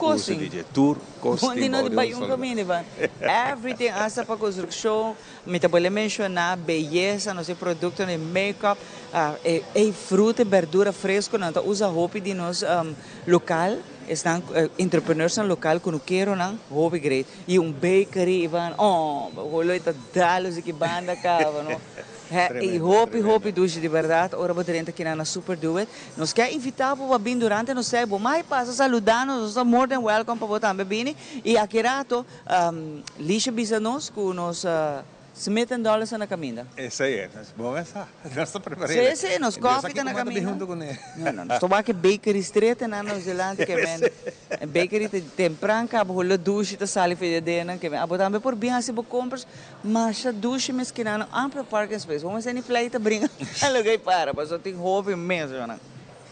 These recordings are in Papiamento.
Uso di dje tur kos tin no bou di bai un un solo. Kaminda, Ivan. Everything, hasta pa konstrukshon, mi ta bolbe menshoná beyesa, nos produkto di make-up, e fruta i berdura fresku, nan ta usa hopi di nos lokal, esnan entrepreneurs lokal, kunukeronan, hopi great. I un bakery, Ivan, oh, holo ta dal ki banda kaba, no? I hopi, hopi dushi di berdat, ora bo drenta aki na Super Do It. Nos ke invitá pa bin durante nos bo mai pasa saludá nos, nos ta more than welcome pa bo tambe bini. I aki rato, Lisha bisa nos ku nos Smith and Dollars na kaminda. Esei ta, bon esa. Nos ta prepará. Si, nos koffie ta na kaminda. Huntu kuné. No, no, nos ta wak bakery straight na nos delante ke men. Bakery te tempran kaba holo dushi ta sali for di den ke men. Abo tambe por bin hasi bo compras, masha dushi mes kinan amplio parking space. Bo ni play ta bringa. Loke para, paso tin hopi mes, no.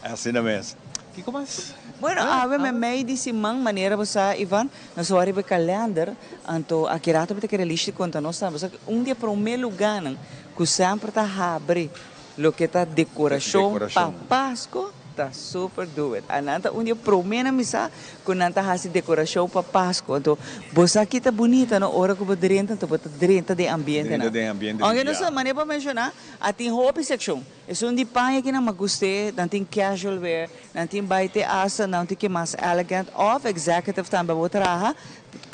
Asina mes. Kiko mas? Bueno, awe me mei di siman manera bo sa, Ivan, nos a riba kalender, anto aki rato mi ta kere Lish konta nos tambe. So, un di e promé lugánan ku semper ta habri loke ta dekorashon pa Dekorashon. Pasku ta Super Do It. Nan ta un di e proménan mi sa ku nan ta hasi dekorashon pa Pasku. Anto, bo sa ki ta bunita, no? Ora ku bo drenta, anto bo ta drenta den ambiente Drenta nan. den ambiente Aunke di no sa dia. manera pa menshoná, a tin hopi sekshon. Esun di paña ku nan mi gusta, nan tin casual wear, nan tin baite asa, nan tin ke mas elegant of executive tambe bo traha.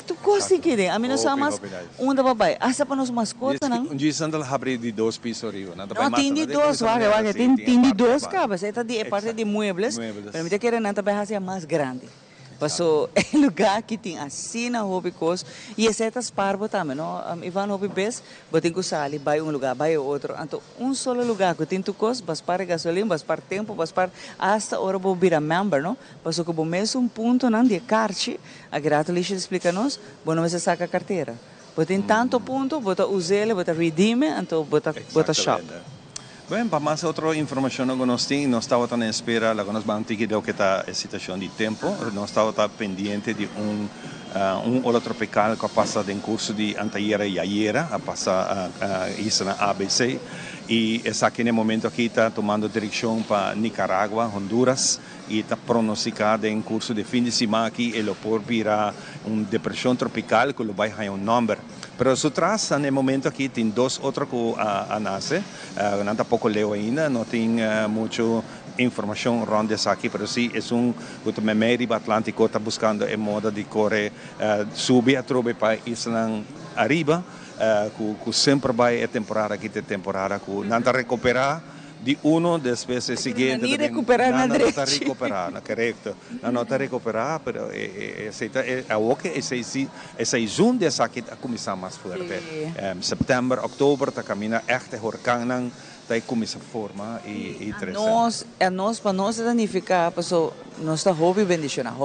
Tur kos tin ki den. Ami no sa Hopi, mas hopi nice. unda pa bai. Hasta pa nos maskota nan. Un djis nan ta habri di dos piso riba. Nan ta No, bai mas tin di nan dos, wak, wak, tin di dos kaba. Kaba. Ta di e parte di muebles, pero mi ta kere nan ta bai hasi mas grandi. Paso e lugá ku tin asina hopi kos i esei ta spar bo tambe, no? Ivan, hopi bes, bo tin ku sali, bai un lugá, bai otro. Anto un solo lugá ku tin tur kos, bo a spar gasolin, bo a spar tempu, bo a spar hasta ora bo bira member, no? Paso ku bo mes un puntonan di e karchi, aki rato Lisha ta splika nos, bo no mester saka kartera. Bo tin tantu punto, bo ta us'é, bo ta redeem, anto bo ta shop. Eksaktamente. Bon, pa mas otro informashon ku nos tin, nos tabata na espera, laga nos ban tiki loke ta e situashon di tempu. Nos tabata pendiente di un ola tropikal ku a pasa den kurso di antayera i ayera, a pasa isla ABC. I esaki na e momento aki ta tumando direkshon pa Nicaragua, Honduras, i ta pronostiká den kurso di fin di siman aki e lo por bira un depreshon tropikal ku lo bai haña un nòmber. Pero su tras, na e momento aki, tin dos otro ku a nase. Nan ta poko leu ainda, no tin muchu informashon rònt di esaki, pero sí e un ku ta meimei riba Atlántiko ta buskando e moda di kore subi atrobe pa islanan ariba, ku semper bai e temporada aki ta e temporada ku nan ta rekuperá di uno, despues e siguiente Ni rekuperá nan na no ta drechi. Rekuperá, no, korekto. Nan no ta rekuperá, pero esei ta awor ku esei sí, esei zoom di esaki a kuminsá mas fuerte. Sèptèmber, òktober ta kaminda ègt e horkannan ta kuminsá forma i trese. A nos, pa nos ta nifiká, paso nos ta hopi bendishoná,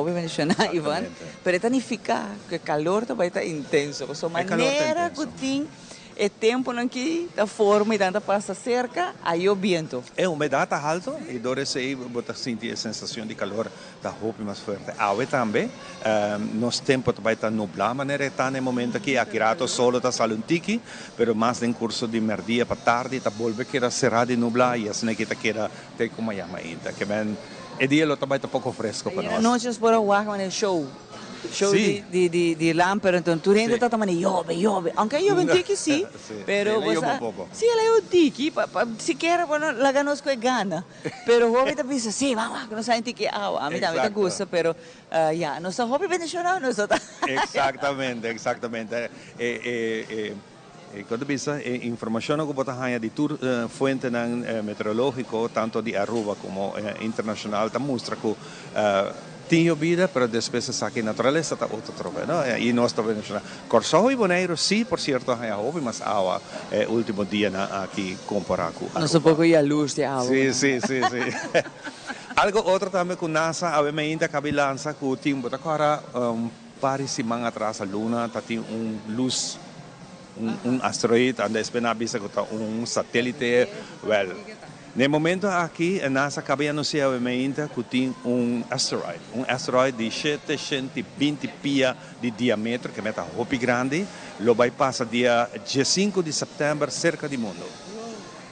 Ivan, pero ta nifiká ku kalor ta bai ta intenso. So E kalor ta manera ku intenso. Tin e tempunan aki ta forma i ta pasa serka, ayo bientu. E humedat ta haltu i dor esei bo ta sinti e sensashon di kalor ta hopi mas fuerte. Awe tambe, nos tempu ta bai ta nublá manera ta na e momento aki. Aki rato solo ta sali un tiki, pero mas den kurso di mèrdia pa tardi ta bolbe keda será di nublá i asina ku ta keda te ku mañana mainta. Ke men e dia lo ta bai ta poko fresku pa nos. Anochi nos por a wak manera show. Show di lamper, anto tur hende ta manera yobe, yobe. Aunke yobe un tiki sí, pero El a yobe bo un poko. Sí, el a yobe un tiki, pa sikiera, bueno, laga nos ku e gana. Pero hopi ta bisa, sí, vamos, ku nos hay un tiki awa. Ami tambe ta gusta, pero ya, nos ta hopi bendishoná, nos ta. Eksaktamente. Kon bisa, e informashon ku bo ta haña di tur fuentenan meteorológiko, tantu di Aruba komo internashonal, ta mustra ku tin yobida, pero despues esaki naturalesa ta otro trobe, no? I nos ta bendishoná. Kòrsou i Boneiru sí, por sierto, haña hopi mas awa e último dianan aki kompará ku Nos un Aruba. poko yalurs di awa. Sí. Algu otro tambe ku NASA awe mainta a kaba di lansa ku tin bo ta kòrda un par di siman atras a luna ta tin un lus, un asteroid, anda despues nan a bisa ku ta un satélite. Well, na e momento aki NASA a kaba di anunsiá awe mainta ku tin un asteroid di 720 pia di diametro, ku ta hopi grandi, lo bai pasa dia 5 di sèptèmber serka di mundu.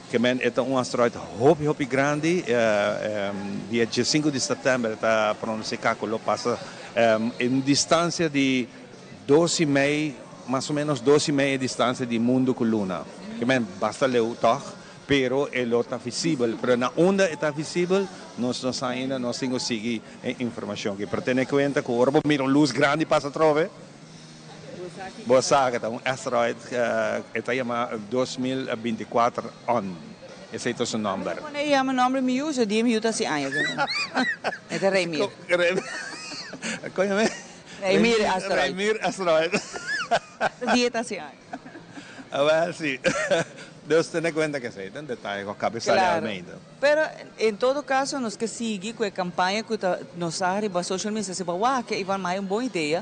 Ke men e ta un asteroid hopi, hopi grandi, dia 5 di sèptèmber ta pronostiká ku lo pasa. Un distansia di dos i mei, mas o ménos dos i mei e distansia di mundu ku luna. Ke men basta leu tòg, pero e lo ta visibel. Pero na unda e ta visibel, nos no sa ainda, nos tin ku sigui e informashon aki. Pero tene kuenta ku ora bo mira un lus grandi pasa atrobe, bo sa ku ta un asteroid, e ta yama 2024 on. Esei ta su nòmber. Ora e yama nòmber mi yu, so dia mi yu ta hasi aña. E ta Reimir. Kon yama e? Reimir asteroid. Reimir asteroid. Dia e ta hasi aña. Awel si. Dus tene kuenta ku esei ta un detaye ku a kabe sali Almeida. Pero en todo kaso nos ke sigui ku e kampaña ku ta nos a riba social media si bo wak Ivan Maya un bon idea.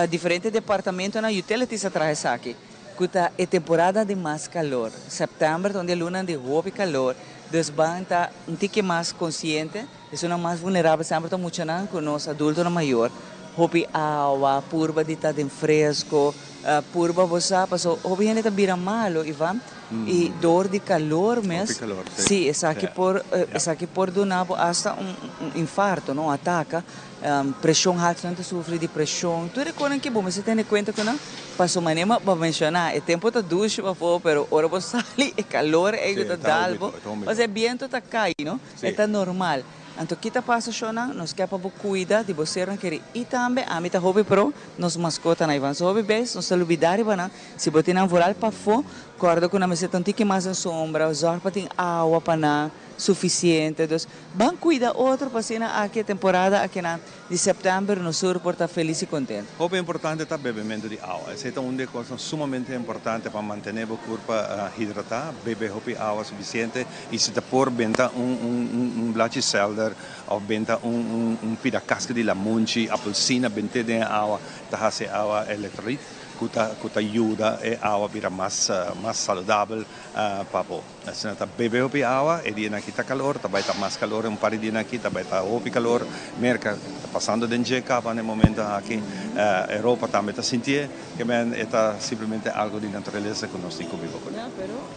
Diferente departamentonan utilities a traha esaki. Ku ta e temporada di mas kalor. Sèptèmber ta un di e lunanan di hopi kalor, dus ban ta un tiki mas konsiente. Esunnan mas vulnerabel semper ta muchanan ku nos adultonan mayor. Hopi awa, purba di ta den fresko, purba bo sa paso hopi hende ta bira malo, Ivan, i dor di kalor mes. Hopi kalor, si. Si, esaki por esaki por duna bo asta un infarto, no, un ataka. Preshon haltu nan ta sufri di preshon. Tur e konan ke bo mester tene kuenta ku nan. Paso manera bo a menshoná e tempu ta dushi pafó pero ora bo sali e kalor ei ku ta dal bo pasobra e bientu ta kai no e ta normal. Anto ki ta pasa shonnan nos ke pa bo kuida di bo sernan keri i tambe ami ta hopi pro nos maskotanan Ivan. So hopi bes nos ta lubida riba nan si bo tin nan vooral pafó kòrda ku nan mester ta un tiki mas den sombra zòrg pa tin awa pa nan sufisiente. Dus Ban cuida otro pa asina aki e temporada akinan di september nos tur por ta felis y contento. Hopi importante ta bebemento di awa. Esei ta un di e cosnan sumamente importante pa mantene bo curpa hidrata. Bebe hopi awa suficiente y si ta por benta un un blachi selder of benta un un pida casca di lamunchi, apelsina bent'e den e awa ta haci e awa electrolit cu ta cu ta yuda e awa bira mas mas saludabel pa bo. Asina ta bebe hopi awa, e dianan aki ta kalor, ta bai ta mas kalor un par di dianan aki, ta bai ta hopi kalor. Merka ta pasando den dje kaba na e momento aki, Europa tambe ta sintié, ke men e ta simplemente algo di naturalesa ku nos tin ku biba kuné.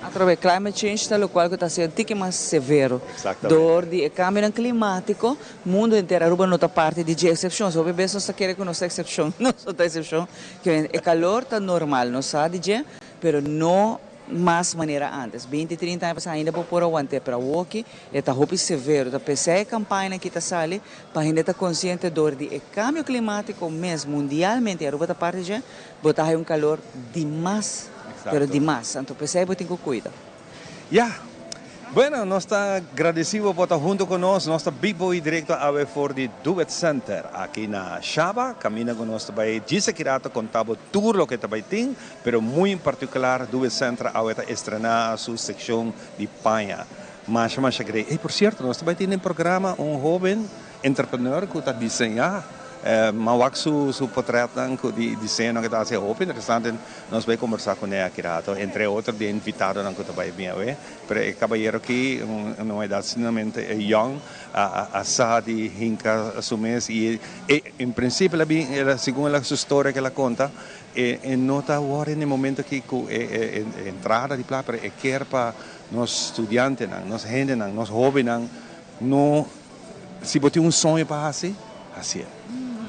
Atrobe climate change ta lokual ku ta hasi un tiki mas severo. Dor di e kambionan klimátiko, mundu henter, Aruba no ta parti di dje eksepshon. So hopi bes nos ta kere ku nos ta eksepshon, nos no ta eksepshon. Ke men e kalor ta normal, nos sa di dje, pero no Mas manera antes. Binti, trinta aña pasá ainda bo por a want'é, pero awoki e ta hopi severo. Ta p'esei e kampañanan ki ta sali pa hende ta konsiente dor di e kambio klimátiko mes mundialmente, i Aruba ta parti dje, bo ta haña un kalor dimas, pero dimas. Anto p'esei bo tin ku kuida. Ya. Bueno, nos ta gradeci bo por ta hunto cu nos. Nos ta bibo y directo awe for di Do It Center aki na Shaba. Caminda cu nos ta bay djis aki rato conta bo tur loke ta bay tin, pero muy en particular Do It Center awe ta estrena su seccion di paña. Masha masha grei. Ey, por cierto, nos ta bay tin den programa un hoben Entrepreneur cu ta diseña ma wak su su potretnan cu di diseñonan cu ta haci hopi interesante nos bay combersa cune aki rato entre otro di e invitadonan cu ta bay bin awe pero e cabayero aki un un edad sumamente young a a sa di hinca su mes y e en principio el a bin segun el a su storia cu el a conta e e no ta worry na e momento aki cu e e entrada di placa pero e kier pa nos studiantenan nos hendenan nos hobennan no Si bo tin un soño pa hasi, hasié.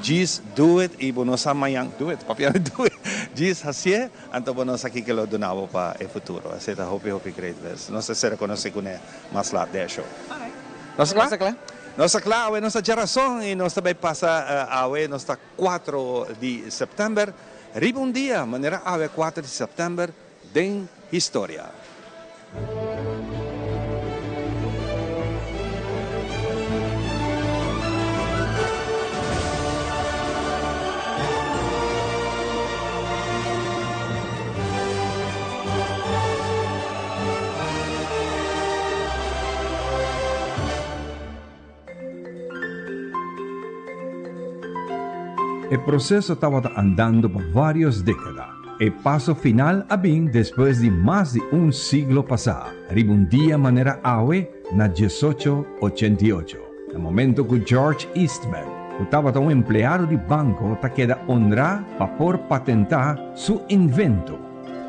Djis do it i bo no sa mañan, do it, papia mi do it. Djis hasié, anto bo no sa kiko lo duna bo pa e futuro. Esei ta hopi hopi great bes. Nos ta sera konosé kuné mas lat den e show. Nos ta kla? Nos ta kla, awe nos ta djarason i nos ta bai pasa awe nos ta kuatro di sèptèmber riba un dia manera awe kuatro di sèptèmber Den historia. E proseso tabata andando pa vários dékada. E paso final a bin despues di mas di un siglo pasá, riba un dia manera awe na diesocho ochenta i ocho, na momento ku George Eastman, ku tabata un empleado di banko ta keda honrá pa por patentá su invento,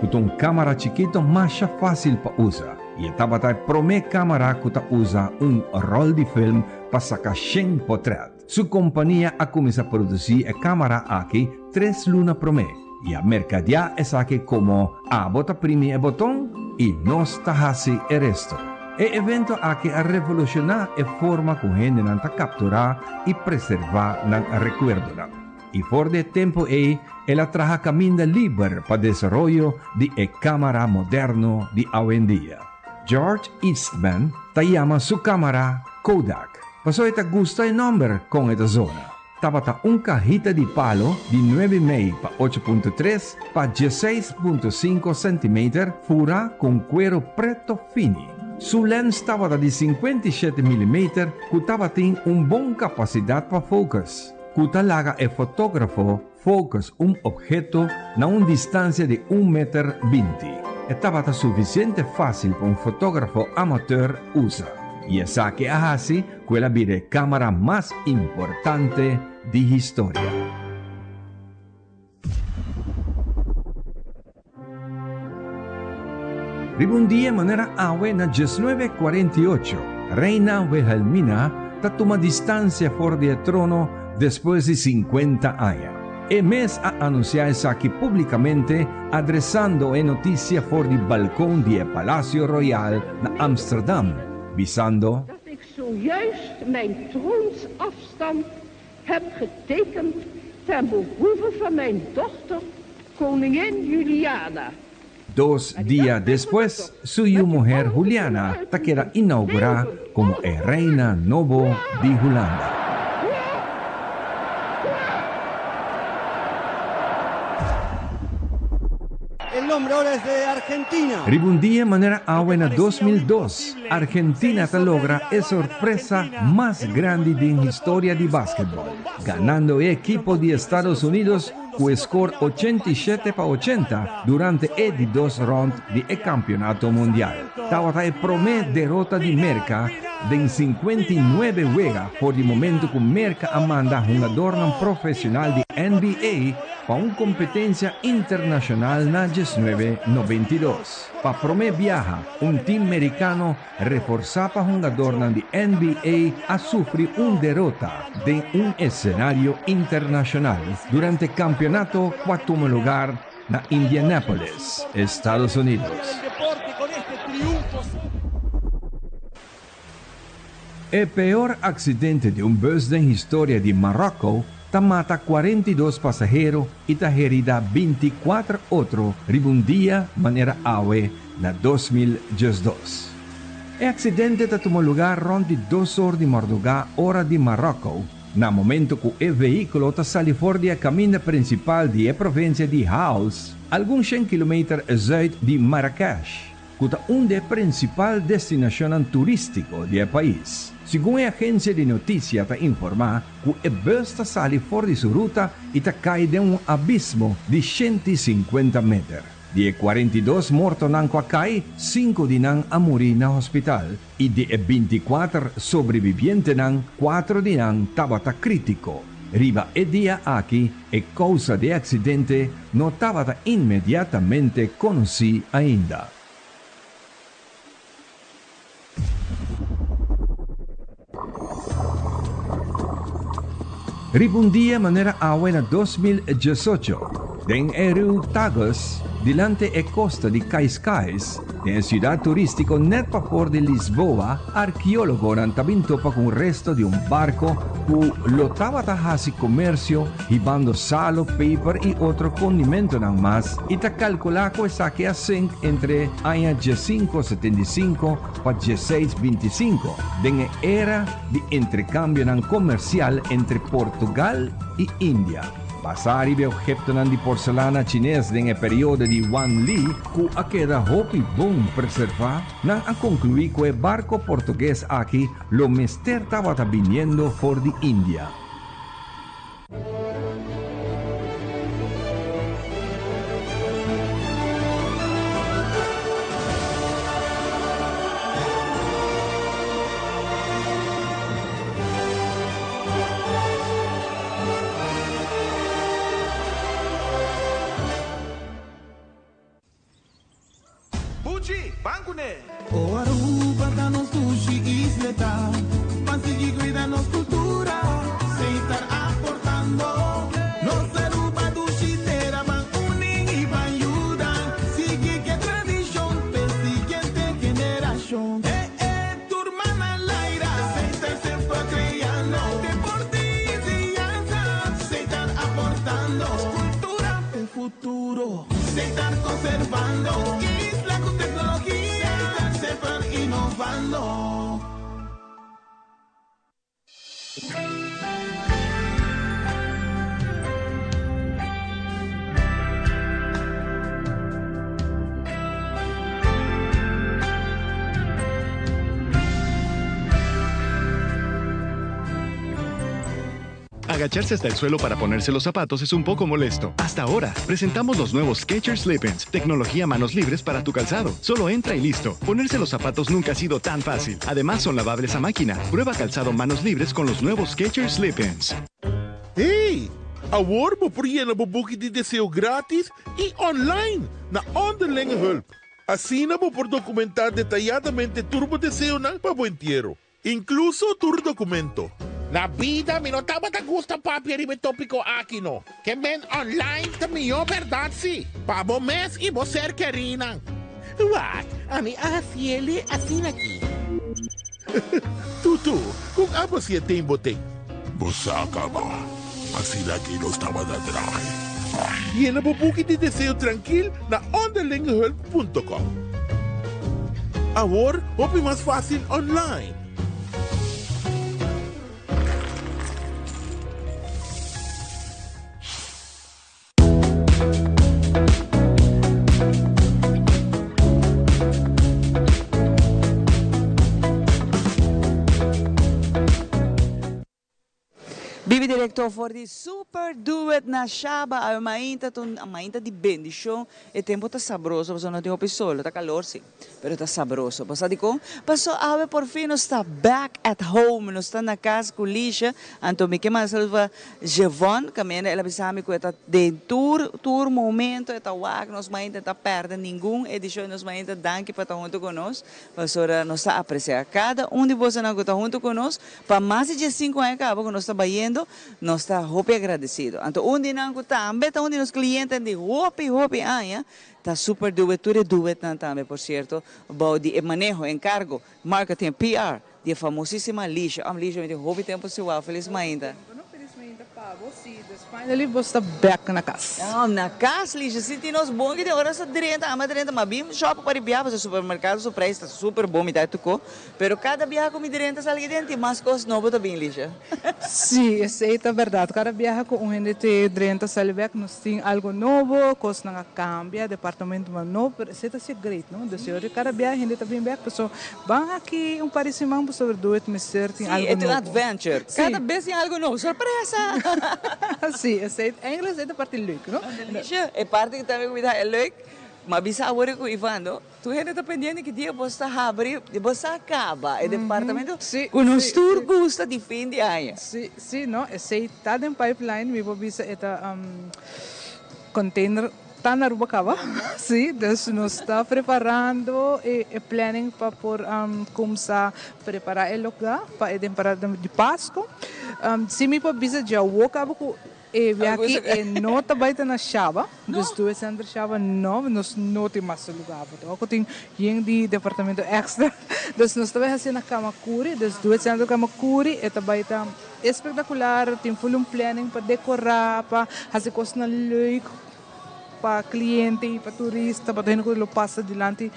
ku ta un kámara chikito masha fásil pa usa, i e tabata e promé kámara ku ta usa un ròl di film pa saka shen potrèt. Su kompania a kuminsá produsí e kámara aki tres luna promé i a merkadiá esaki komo abo ta primi e boton i nos ta hasi e resto. E evento aki a revolushoná e forma ku hendenan ta kapturá i preservá nan rekuerdonan. I for di e tempu ei el a traha kaminda liber pa desaroyo di e kámara moderno di awendia. George Eastman ta yama su kámara Kodak, pasobra e ta gusta e nòmber kon e ta zona. Tabata un kahita di palo di nuebe mei pa 8.3 pa 16.5 sèntimeter furá ku un kuero preto fini. Su lèns tabata di 57 milimeter ku tabatin un bon kapasidat pa focus, ku ta laga e fotógrafo focus un obheto na un distansia di un meter 20. E tabata sufisiente fásil pa un fotógrafo amateur usa. I esaki a hasi ku el a bira e kámara mas importante di historia. Riba un dia manera awe na 1948, Reina Wilhelmina ta tuma distansia for di e trono despues di 50 aña. E mes a anunsiá esaki públikamente adresando e notisia for di balkon di e Palasio Royal na Amsterdam, bisando: Dat ik zojuist mijn troonsafstand heb getekend ten behoeve van mijn dochter, koningin Juliana. Dos dia despues, su yu muher Juliana ta keda inougurá komo e reina nobo di Hulanda. El nombre ahora es de Argentina. Riba un dia manera awe na 2002, Argentina ta logra e sorpresa mas grandi den historia di basketball, ganando e ekipo di Estados Unidos ku e skor 87-80 durante e di dos rònt di e kampeonato mundial. Tabata e promé derota di Merka den 59 wega for di momento ku Merka a manda hungadornan profeshonal di NBA pa un kompetensia internashonal na 1992. Pa promé biaha, un tim merikano reforsá pa hungadornan di NBA a sufri un derota den un esenario internashonal durante kampeonato ku a tuma lugar na Indianapolis, Estados Unidos. E peor aksidente di un bùs den historia di Maròko ta mata 42 pasahero i ta herida 24 otro riba un dia manera awe na 2012. E aksidente ta tuma lugá rònt di 2 or di mardugá ora di Maròko, na momento ku e vehíkulo ta sali for di e kaminda prinsipal di e provinsia di Haouz, algun 100 kilometer zùit di Marrakesh, ku ta un di e prinsipal destinashonnan turístiko di e pais. Segun e agensia di notisia ta informá ku e bùs ta sali for di su ruta i ta kai den un abismo di 150 meter. Di e 42 mortonan ku a kai, 5 di nan a muri na hospital i di e 24 sobrevivientenan, 4 di nan tabata krítiko. Riba e dia aki, e kousa di aksidente no tabata inmediatamente konosí ainda. Riba un dia manera awe na 2018, den e riu Tagus, dilanti e kosta di Cascais, den e siudat turístiko nèt pafor di Lisboa, arkeólogonan ta bin topa ku un resto di un barko ku lo tabata hasi komersio hibando salo, peper i otro kondimentonan mas i ta kalkulá ku esaki a sink entre aña 1575 pa 1625, den e era di interkambionan komersial entre Portugal i India. Basá riba e ophetonan di porselana chines den e periodo di Wanli, ku a keda hopi bon preservá, nan a konkluí ku e barko portugues aki lo mester tabata biniendo for di India. Buchi, ban kuné! O Aruba ta nos dushi isleta, pa sigui cuida nos cultura. levantando. Cultura, el futuro se está conservando. Isla con tecnología, siempre innovando. Agacharse hasta el suelo para ponerse los zapatos es un poco molesto. Hasta ahora, presentamos los nuevos Skechers Slip-ins, tecnología manos libres para tu calzado. Solo entra y listo. Ponerse los zapatos nunca ha sido tan fácil. Además, son lavables a máquina. Prueba calzado manos libres con los nuevos Skechers Slip-ins. Hey! Awor bo por yena bo buki di deseo gratis y online na Onderlinge Hulp. Asina bo por documenta detayadamente tur bo deseonan pa bo entiero. Incluso tur documento. Na bida mi no tabata gusta papia riba e tópiko aki no. Ke men online ta mihó bèrdat si, pa bo mes i bo ser kerínan. Wak, ami a hasiele asina aki. Tutu, kon abo si e tin bo tin? Bo sa kaba, asina aki nos tabata draai. Yena bo buki di deseo trankil na onderlingehulp punto com. Awor hopi mas fácil online. Bibi directo for di Super Duet na Shaba awe mainta ta un mainta di bendicion e tempo ta sabroso pasobra no tin hopi sol ta calor si pero ta sabroso bo sa dicon paso awe por fin nos ta back at home nos ta na cas cu Lisha anto mi ke manda saludo pa Jevon caminda el a bisa mi cu e ta den tur tur momento e ta wak nos mainta e ta perde ningun edicion di nos mainta danki pa ta hunto cu nos Pasobra nos ta aprecia cada un di bosonan cu ta hunto cu nos pa mas di diescinco aña caba cu nos ta bayendo, nos ta hopi agradecido. Anto un di nan cu tambe ta un di nos clientenan di hopi hopi aña ta Super Duet, tur e duetnan tambe por cierto, bao di e maneho, encargo, marketing, PR di e famosisima Lisha. Am Lisha mi tin hopi tempo sin wou, feliz mainta. Feliz mainta pa bo, si, dus finally bo sta bek na kas. Na kas, Lisha, sinti nos bon ki den ora nos ta drenta, ama drenta, ma bin shop pa ribiá pasobra supermerkado su prijs ta super bon, mi ta tuko, pero kada biaha ku mi drenta sali ki den tin mas kos nobo ta bin, Lisha. Si, esei ta bèrdat, kada biaha ku un hende te drenta sali bek nos tin algo nobo, kosnan a kambia, departamentonan nobo, pero esei ta sier great, no? Dus ora kada biaha hende ta bin bek, pasobra Ban aki un par di siman pasobra Doet mester tin Sí, algo e ta un nobo. adventure. Sí. Cada bes tin algo nobo. Sorpresa! Sí, esei eigenlijk esei ta parti leuk, no? Alicia, e parti ku tambe ku mi ta haña leuk, m'a bisa awor ku Ivan, no? Tur hende ta pendiente ki dia bos ta habri, bos a kaba e departamento Sí, ku nos sí, tur sí. gusta di fin di aña. Sí, sí, no, esei ta den pipeline, mi por bisa e ta container Ta na Aruba caba, si, dus nos ta preparando e e planning pa por cumsa prepara e lugar pa e temporada di Pasco. Si mi por bisa djawo caba cu e biaha aki e no ta bay ta na Shaba, dus Due Center Shaba no, nos no tin mas lugar awo cu tin yen di departamento extra, dus nos ta bay haci na Camacuri, dus Due Center Camacuri e ta bay ta espectacular, tin full un planning pa decora, pa haci cosnan leuk. Pa cliente y pa turista, pa tur hende cu lo pasa dilanti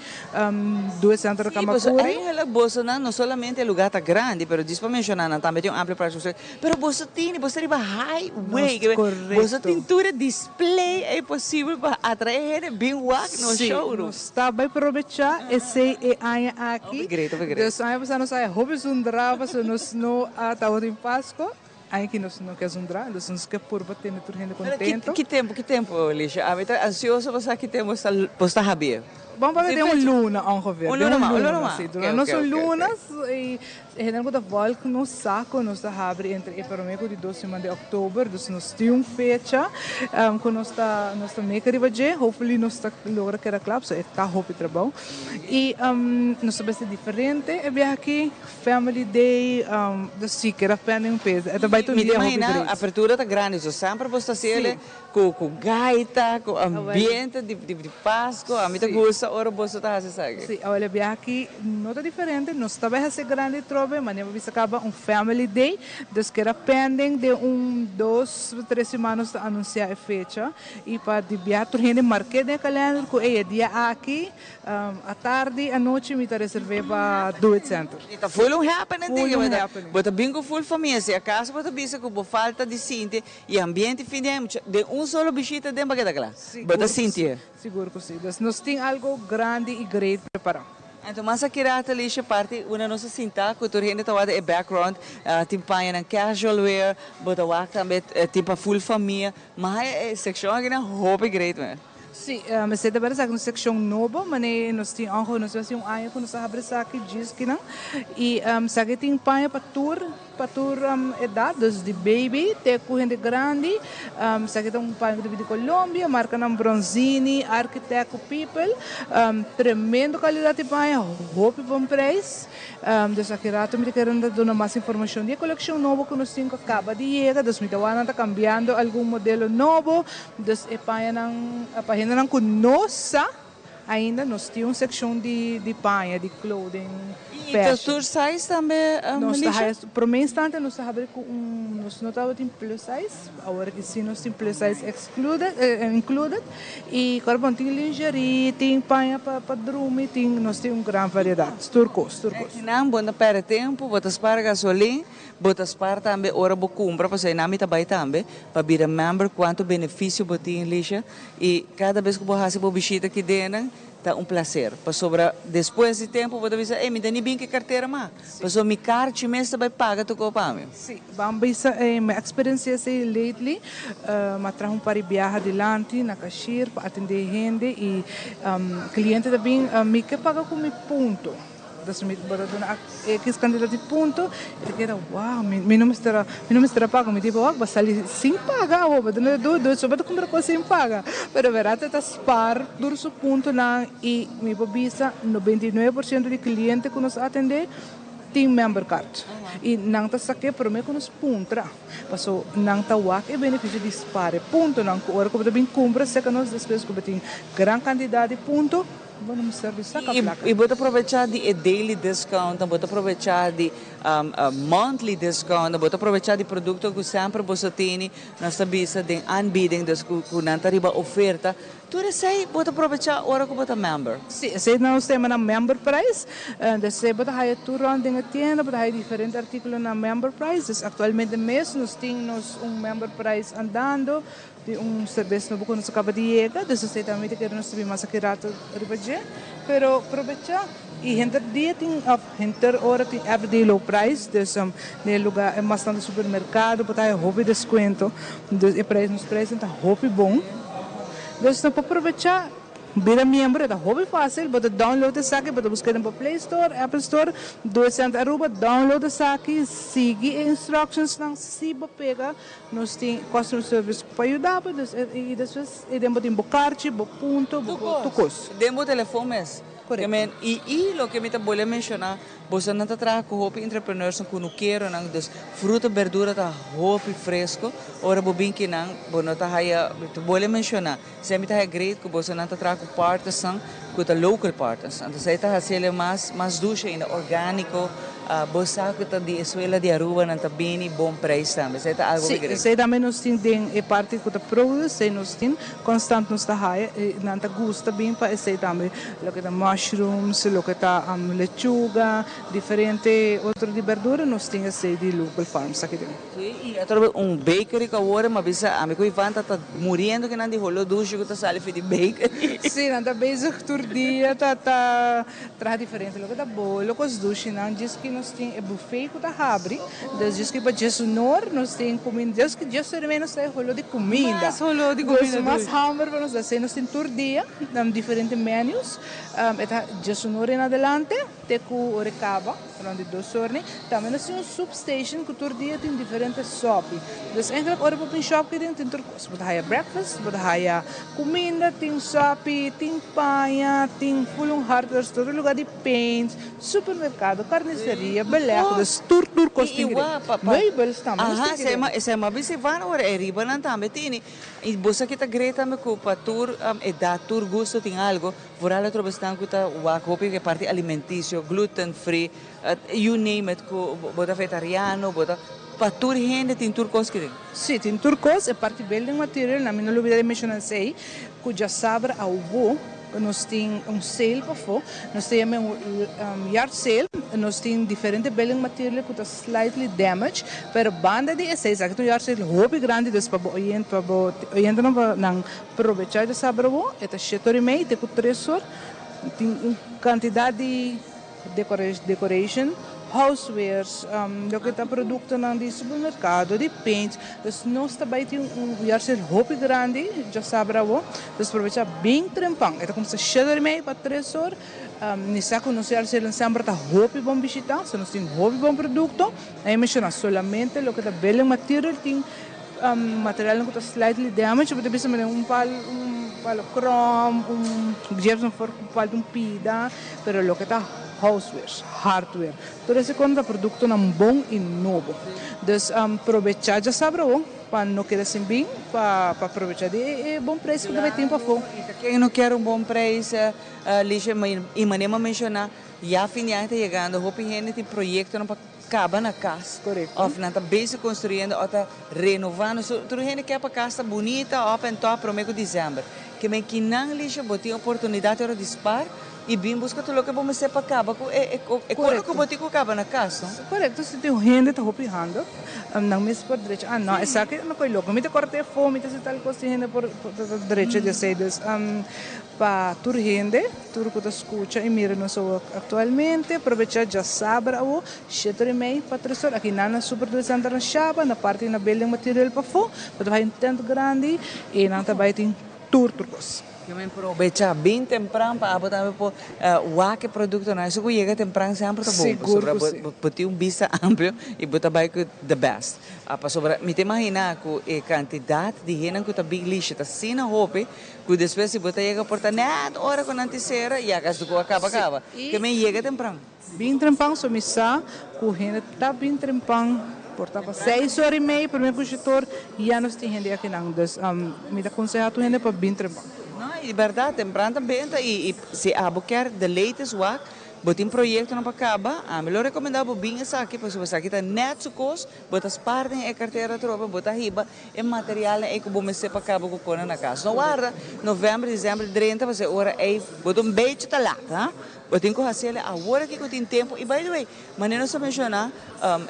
Due Centro Sí, pasobra Camacuri. eigenlijk bosonan no solamente e lugar ta grandi, pero djis pa menciona nan tambe tin un amplio parke social, pero boso tini, boso ta riba highway, Nos, boso tin correcto. tur e display ey posibel pa atrae hende bin wak nos Sí, showroom. nos ta bay probecha esey e aña Hopi aki. great, hopi great. Dus aña pasa nos a hopi zundra pasobra nos no a tabatin Pasco. Ai ki nos no ke zundra, dus nos ke purba tene tur hende Pero ki kontento. ki tempu, ki tempu, Lisha? Ami ta ansioso pa sa ki tempu sta bo sta habia. Bon papia Si den un fecha. luna ongeveer, Un den luna un mas, un luna luna, mas. si. Oke, Dura nos oke, un oke, oke. luna i hende ku ta vòlg nos sa ku nos ta habri entre e promé ku di dos siman di òktober, dus nos tin un fecha ku nos ta nos ta meka riba dje, hopefully nos ta logra keda kla, pasobra e ta hopi trabou. I nos ta besti diferente e biaha aki. Family day, dus si keda pending p'e, e ta bai tur Mi ta dia hopi imagina great. apertura ta grandi, so semper bo ta haciele Sí. cu gaita, cu ambiente di Pasco, ami ta gusta. gusta ora boso ta hasi esaki. Si, awor e biaha aki no ta diferente, nos ta bai hasi grandi trobe, manera bo bisa caba un family day, dus keda pending den un dos, tres siman nos ta anuncia e fecha y pa di biaha tur hende marke den e kalender cu ey e dia aki atardi, anochi mi ta reserve pa Do It Center. Y ta full un happening Full tin, un happening. Bo ta bin cu full famia, si acaso bo ta bisa cu bo falta di sinti y ambiente fin di aña mucha den un solo bishita den bo a keda cla, bo ta sinti. Sigur cu si. Dus nos tin algo grandi y great prepara. Anto mas aki rato Alicia parti unda nos a sinta cu tur hende ta wak den e background tin pañanan casual wear bo ta wak tambe tin pa full famia ma haya e seccion aki nan hopi great man. Si, mester ta bera esaki un seccion nobo mane nos tin ongeveer nos tin un aña cu nos a habri esaki djis kinan y esaki tin paña pa tur Pa tur edad, dus di baby te cu hende grandi. Esaki ta un paña cu ta bin di Colombia, marcanan Bronzini, Architect cu People. Tremendo calidad di paña, hopi bon prijs. Dus aki rato mi ta kere nan ta duna mas informacion di e coleccion nobo cu nos tin cu a caba di yega. Dus mi ta wak nan ta cambiando algun modelo nobo. Dus e pañanan pa hendenan cu no sa. Ainda nos tin un seccion di di paña, di clothing, Y ta fashion. tur size tambe, Nos ta Melisha? haya, prome instante nos ta habri cu un, nos no tabatin plus size, awor aki si nos tin plus size excluded, included. Y kor bon tin lingerie, tin paña pa pa drumi, tin, nos tin un gran variedad, tur cos, tur cos. Nan bo no perde tempo, bo ta spara gasolin, bo ta spara tambe ora bo cumpra, pasobra einan mi ta bay tambe pa bira member cuanto beneficio bo tin, Lisha. I kada bes ku bo hasi bo bishita aki den ta un plaser, pasobra despues di tempu bo ta bisa, ey, mi ta ni bin ku e kartera mas, pasobra mi karchi mes ta bai paga tokó pa mi. Sí, ban bisa mi a eksperensia esei lately, mi a traha un par di biaha dilanti na kashier pa atendé hende i kliente ta bin, mi ke paga ku mi punto. Dus mi bo ta duna X cantidad di punto y ta keda wow mi mi no mester a mi no mester a paga mi di bo bo sali sin paga awo bo ta no do do so bo ta cumpra cos sin paga pero verdad e ta spaar tur su puntonan y mi por bisa 99% di cliente cu nos atende tin member card y nan ta sake prome cu nos puntra paso nan ta wak e beneficio di spaar e puntonan cu ora cu bo ta bin cumpra cerca nos despues cu bo tin gran cantidad di punto. Bo no mester di saca placa. Y bo ta probecha di e daily discount, bo ta probecha di monthly discount, bo ta probecha di producto cu semper boso tene, nos ta bisa den aanbieding, dus cu nan ta riba oferta. Tur esey bo ta probecha ora cu bo ta member. Si, esey nos ta yama nan member price. Dus esey bo ta haya tur rond den e tienda, bo ta haya diferente articulo na member price. Dus actualmente mes nos tin nos un member price andando. Di un serbes nobo ku nos a kaba di yega, dus esei tambe ta kere nos ta bin mas aki rato riba dje. Pero probecha i henter dia tin òf henter ora tin everyday low price, dus den e luga e mas tantu supermerkado bo ta haya hopi deskuento, dus e prijs nos prijsnan ta hopi bon. Dus no por probecha. Bira miembro e ta hopi facil, bo ta download esaki, bo ta busca den bo Play Store, Apple Store, Doe Cent Aruba, download esaki, sigui e instructions nan, si bo pega nos tin customer service pa yuda bo, dus y despues e den bo tin bo karchi, bo punto, bo tur cos. Den bo telefon mes. Correcto. Y y loke mi ta bolbe menciona, bosonan ta traha cu hopi entrepreneurs cu cunukeronan, dus fruta, berdura ta hopi fresco, ora bo bin kinan bo no ta haya, mi ta bolbe menciona, Esei mi ta haña great ku bosonan ta traha ku partnersnan ku ta local partners. Anto esei ta hasi el mas mas dushi ainda, orgániko. Bo sa ku ta di e suela di Aruba nan ta bini bon preis tambe. Esei ta algo Sí, great. esei tambe nos tin den e parti ku ta produce, esei nos tin konstant nos ta haya i nan ta gusta bin pa esei tambe. Loke ta mushrooms, loke ta lechuga, diferente otro di berdura nos tin esei di local farms aki den. Sí, y atrobe un bakery cu awor m'a bisa ami cu Ivan ta ta muriendo cu nan di holo dushi cu ta sali fi di bakery. Sí, nan ta bezig tur dia ta ta traha diferente loke ta bolo, cos dushi nan djis ki nos tin e buffet cu ta habri, dus djis ki pa djes unor nos tin cuminda, djis ki djes ora nos ta e holo di cuminda. Mas holo di cuminda Dus mas dushi. hamber pa nos ta haci, nos tin tur dia diferente menus, e ta djes unor en adelante te cu ora e caba. Rond di dos or ni. Tambe nos tin un soup station cu tur dia tin diferente sopi. Dus eigenlijk ora bo bin shop ki tin tin tur cos. Bo ta haya breakfast, bo ta haya cuminda, tin sopi, tin paña, tin full un hardware store, lugar di paint, supermercado, carniceria. Dia beleg, dus tur tur kos tin Igual, pa, pa, Meubels tambe nos Aha, tin kiden. Esei ma bisa van ora e riba nan tambe tini. I bo sa ki ta great tambe ku pa tur edat, tur gusto tin algo. Vooral otro besnan ku ta wak hopi e parti alimenticio, gluten free, you name it, ku bo ta vegetariano, bo ta pa tur hende tin tur kos kiden. Si, tin tur kos. E parti building material, na mi no lubida di menshoná esei, ku djasabra awo nos tin un sale pafó, nos ta yama un yard sale. Nos tin diferente building material ku ta slightly damaged, pero banda di esei, esaki ta un yard sale hopi grandi, dus pa bo oyente, pa bo oyentenan pa nan probechá djasabra awo, e ta 7:30 te ku 3 or. Tin un kantidat di decoration, housewares, loke ta productonan di supermercado, di paint. Dus nos ta bay tin un yard sale hopi grandi djasabra awo. Dus probecha bin trempan. E ta cuminsa 7:30 pa 3 or. Ni sa cu nos yard sale semper ta hopi bon bishita, so nos tin hopi bon producto. Ey menciona solamente loke ta building material, tin material cu ta slightly damaged, bo ta bisa un palo, un palo krom, un gypsum for cu falta un pida, pero loke ta housewares, hardware, tur esey con ta productonan bon y nobo. Dus probecha djasabra awo pa no keda sin bin pa probecha di e bon prijs cu ta bay tin pafó. Ken no kier un bon prijs, Liesje? Y manera mi a menciona, ya fin di aña ta yegando, hopi hende tin proyectonan pa caba na cas. Of nan ta bezig construyendo of ta renovando. So, tur hende kier pa cas ta bunita, up and top, prome cu december. Ke men kinan, Liesje, bo tin oportunidad ora di spaar y bin busca tur loke bo mester pa caba cu e coro cu bo tin cu caba na cas, no? Correcto, si tin hende ta hopi handig, nan mes por drecha, ah no, esaki no koy loco, mi ta corta e fo, mi ta haci tal cos, tin hende por drecha di esey. Dus pa tur hende, tur cu ta scucha y mira nos actualmente, aprovecha djasabra awo, 7:30 pa 3 or, aki nan na Super Deal Center na Shaba, na parti na building material pafó, bo ta bay un tent grandi y nan ta bay tin tur tur cos. Ke men probecha bin tempran pa abo tambe por wak e productonan. Eso cu yega tempran semper ta bon. Sigur Pasobra cu si. Bo tin un bista amplio y bo ta bay cu the best. Pasobra mi ta imagina cu e cantidad di hendenan cu ta bin Liesje ta asina hopi cu despues si bo ta yega por ta net ora cu nan tin cera ya casi cu a caba caba. Ke men yega tempran. Bin trempan, so mi sa cu hende ta bin trempan por ta pa 6:30, prome cu 7 or ya nos tin hende akinan. Dus mi ta aconseha tur hende pa bin trempan. No, y berdad, tempran ta benta y si abo kier the latest wak, bo tin proyectonan pa caba, ami lo recomenda bo bin esaki, pasobra esaki ta net su cos, bo ta spaar den e cartera trobe, bo ta hiba e materialnan ey cu bo mester pa caba cu cona na cas. No warda november, december, 30, pasobra e ora ey bo ta un bechi ta laat, ha? Bo tin cu haciele awor aki cu tin tempo. Y by the way, manera nos a menciona,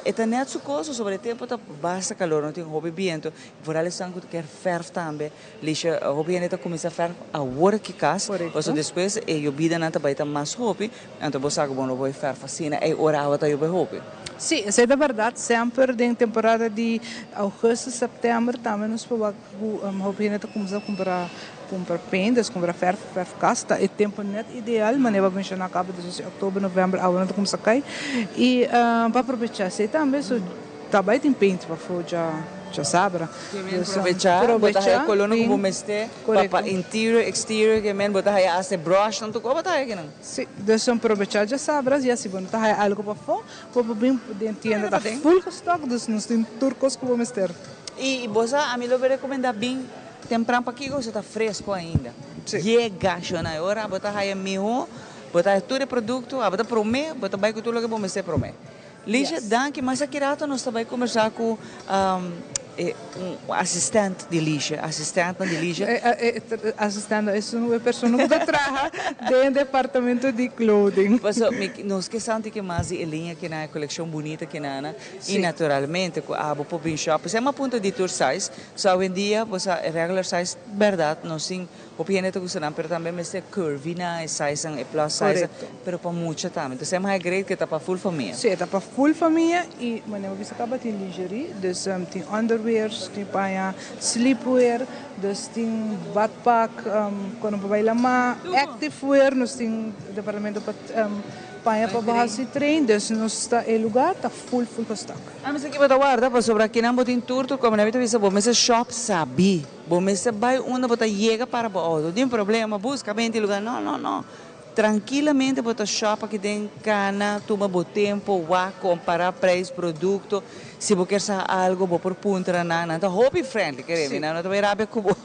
e ta net su cosa, sobre e tempo ta basta calor, no tin hopi biento. Vooral esnan cu kier verf tambe. Liesje, hopi hende ta cuminsa verf awor aki cas. Pasobra despues e yobidanan ta bay ta mas hopi, anto bo sa cu bo no por verf asina, ey ora awa ta yobe hopi. Si, esey ta berdad. Semper den temporada di augustus, september, tambe nos por wak cu hopi hende ta cuminsa cumpra paint, dus cumpra verf, verf cas, ta e tempo net ideal, manera bo menciona caba, dus october, november, awa no ta cuminsa cay. Y pa aprovecha esey tambe, so ta bay tin paint pafó djasabra. Dus aprovecha, bo ta haya color cu bo mester, pa interior, exterior, ke men bo ta haya hasta brush nan tur bo ta haya kinan. Si, dus aprovecha djasabra, ya si bo no ta haya algo pafó, bo por bin den tienda, ta full gestock, dus nos tin tur cos cu bo mester. Y bo sa, ami lo recomenda bin tempran pa kico so ta fresco ainda. Yega shona e ora bo ta haya miho, bo ta haya tur e producto, abo ta prome, bo ta bay cu tur loke bo mester prome. Liesje, danki. Mas aki rato nos ta bay conversa cu un asistent di Liesje, asistentnan di Liesje. Asistente es un persona cu ta traha den departamento di clothing. Paso nos ke sa un tiki mas di e linea kinan, e coleccion bunita kinan, y naturalmente cu abo por bin shop. Esey a punto di tur size. So awendia bo sa regular size, berdad, nos tin hopi hende ta gusta nan, pero tambe mester curvy nan, e size nan, e plus size, pero pa mucha tambe. Entonces e mas great cu ta pa full famia. Si, e ta pa full famia y manera bo bisa caba tin lingerie, dus tin underwears, tin paña sleepwear, dus tin badpak, cuando bo bay lama, activewear, nos tin departamento pa paña pa bo haci train, dus nos ta e lugar ta full full gestock. Ah, mester ki bo ta warda, pasobra akinan bo tin tur tur como nan mi ta bisa bo mester shop sabi. Bo mester bay unda bo ta yega para bo auto. Tin problema, busca benti lugar. No, no, no. Trankilamente bo ta shop aki den cana, tuma bo tempo, wak, compara prijs, producto. Si bo kier sa algo bo por puntra nan, nan ta hopi friendly, kere mi, nan no ta bay rabia cu bo.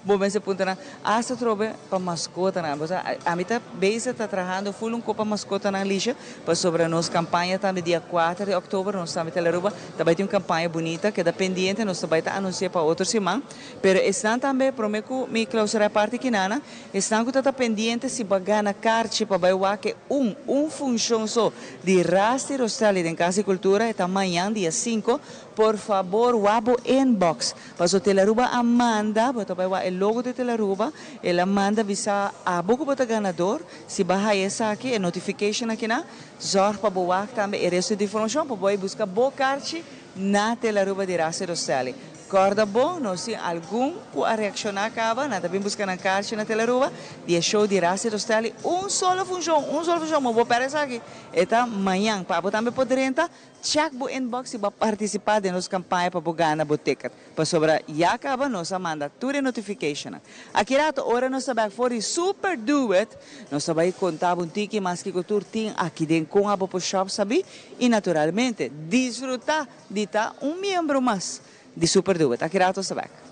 Bo mester puntra nan, Hasta trobe pa mascotanan. Bo sa, ami ta bezig ta trahando full un copa mascotanan Lisha, pasobra nos campaña tambe dia cuater di october nos tambe Telearuba ta bay tin un campaña bunita, keda pendiente, nos ta bay ta anuncia pa otro siman. Pero esnan tambe, prome cu mi clausura e parti kinana, esnan cu ta ta pendiente si bo a gana carchi pa bay wak e un, un funcion so di Rusty Rostelli den Cas di Cultura, e ta mañan dia cinco, por fabor wak bo inbox. Paso Telaruba a manda, bo ta bai wak e logo di Telaruba, el a manda bisa abo ku bo ta ganador, si bo a haya esaki, e notification akinan, zorg pa bo wak tambe e resto di informashon pa bo bai buska bo karchi na Telaruba di Raci Roselli. Kòrda bon, nos tin algun ku a reakshoná kaba, nan ta bin buska nan karchi na Telaruba di e show di Raci Roselli, un solo funshon, un solo funshon, ma bo pèrdè esaki, e ta mañan, pa abo tambe por drenta. Check bo inbox si bo a partisipá den nos kampaña pa bo gana bo ticket. Pasobra ya kaba nos a manda tur e notificationnan. Aki rato ora nos ta bek for di Super Do It, nos ta bai konta bo un tiki mas kiko tur tin aki den kon abo por shop sabí i naturalmente disfrutá di ta un miembro mas di Super Do It. Aki rato nos ta bek.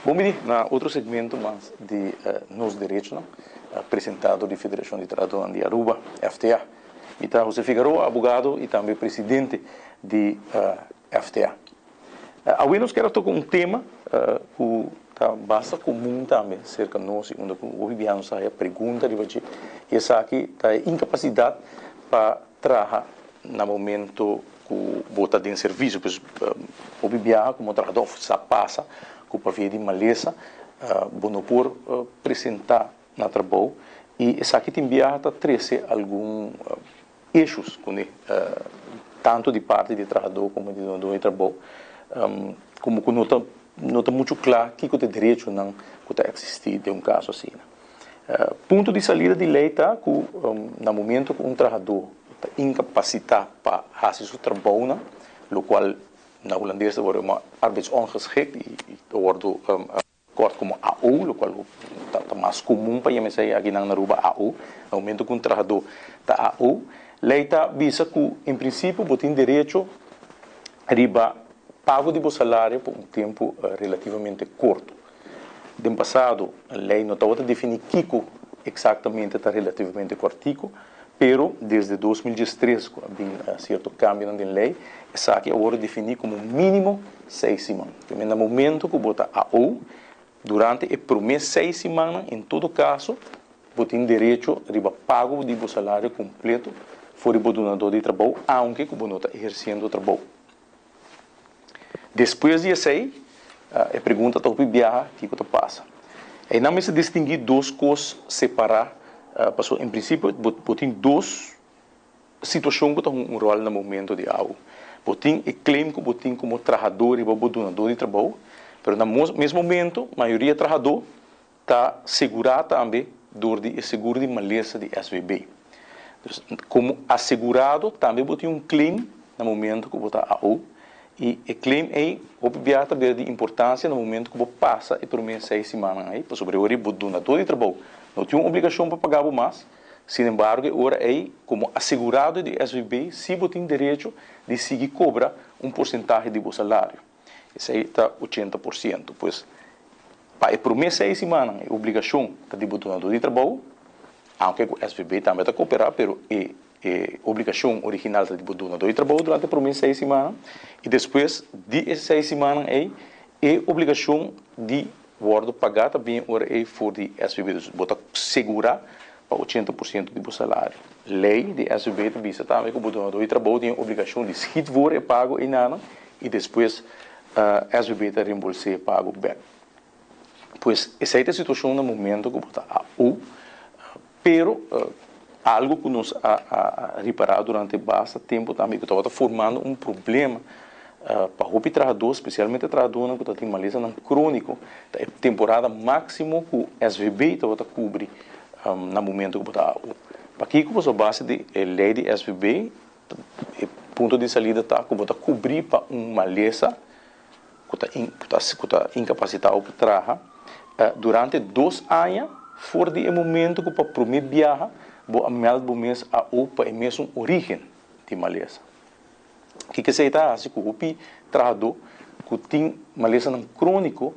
Bon bini na otro segmento mas di Nos Derechonan, presenta dor di Federacion di Trahadornan di Aruba, FTA. Mi ta Jose Figaroa, abogado y tambe presidente di FTA. Awe nos kier a toca un tema cu ta basta comun tambe cerca nos y unda cu hopi biaha nos ta haya pregunta riba dje y esaki ta e incapacidad pa traha na momento cu bo ta den servicio. Pues hopi biaha como trahador of sa pasa cu pavia di malesa bo no por presenta na trabou y esaki tin biaha ta trece algun issues kuné, tantu di parti di trahadó komo di dunadó di trabou, komo ku no ta no ta muchu kla kiko ta e derechonan ku ta eksistí den un kaso asina. Punto di salida di lei ta ku na momento ku un trahadó ta inkapasitá pa hasi su trabounan, lokual na hulandes ta wòrdu yamá arbeidsongeschikt i ta wòrdu Kort komo AO, lokual ta mas komun pa yama esei akinan na Aruba AO. Na momento ku un trahadó ta AO, lei ta bisa ku en prinsipio bo tin derecho riba pago di bo salario pa un tempu relativamente korto. Den pasado lei no tabata definí kiko eksaktamente ta relativamente kòrtiku, Pero desde 2013 cu a bin cierto cambionan den ley, esaki a wordo defini como minimo seis siman. Te na momento cu bo ta AO, durante e prome seis simannan en todo caso bo tin derecho riba pago di bo salario completo for di bo dunador di trabou aunke cu bo no ta eherciendo trabou. Despues di esei, e pregunta ta hopi biaha, kiko ta pasa? Einan mester distinguí dos kos separá, pasobra en prinsipio bo tin dos situashon ku ta hunga un ròl na momento di awo. Bo tin e claim ku bo tin komo trahadó riba bo dunadó di trabou, pero na mes momento mayoria trahadó Ta segurá tambe dor di e seguro di malesa di SVB. Dus komo asegurado tambe bo tin un claim na momento ku bo ta AO i e claim ei hopi biaha ta bira di importansia na momento ku bo pasa e promé seis simannan ei pasobra e ora ei bo dunadó di trabou no tin un obligashon pa paga bo mas, sinembargo e ora ei komo asegurado di SVB si bo tin derecho di sigui kobra un porsentahe di bo salario. Esei ta 80%. Pues, pa e promé seis simannan e obligashon ta di bo dunadó di trabou, aunke ku SVB tambe ta koperá, pero e e obligashon original ta di bo dunadó di trabou durante e promé seis simannan i despues di e seis simannan ei e obligashon di wòrdu pagá ta bini ora ei for di SVB. Dus bo ta segurá pa 80% di bo salario. Lei di SVB ta bisa tambe ku bo dunadó di trabou tin e obligashon di schiet voor e pago ei nanan. i despues SVB ta reembols'é e pago bèk. Pues esei ta e situashon na momento ku bo ta AO, pero algu ku nos a ripará durante basta tempu tambe ku tabata formando un problema pa hopi trahadó, spesialmente trahadónan ku ta tin malesanan króniko, ta e temporada máksimo ku SVB tabata kubri na momento ku bo ta AO. Pakiko? Pasobra a base di e lei di SVB e punto di salida ta ku bo ta kubrí pa un malesa ku ta ku ta inkapasitá bo pa traha durante dos aña for di e momento ku pa promé biaha bo a mèld bo mes AO pa e mesun orígen di malesa. Kiko esei ta hasi ku hopi trahadó ku tin malesanan króniko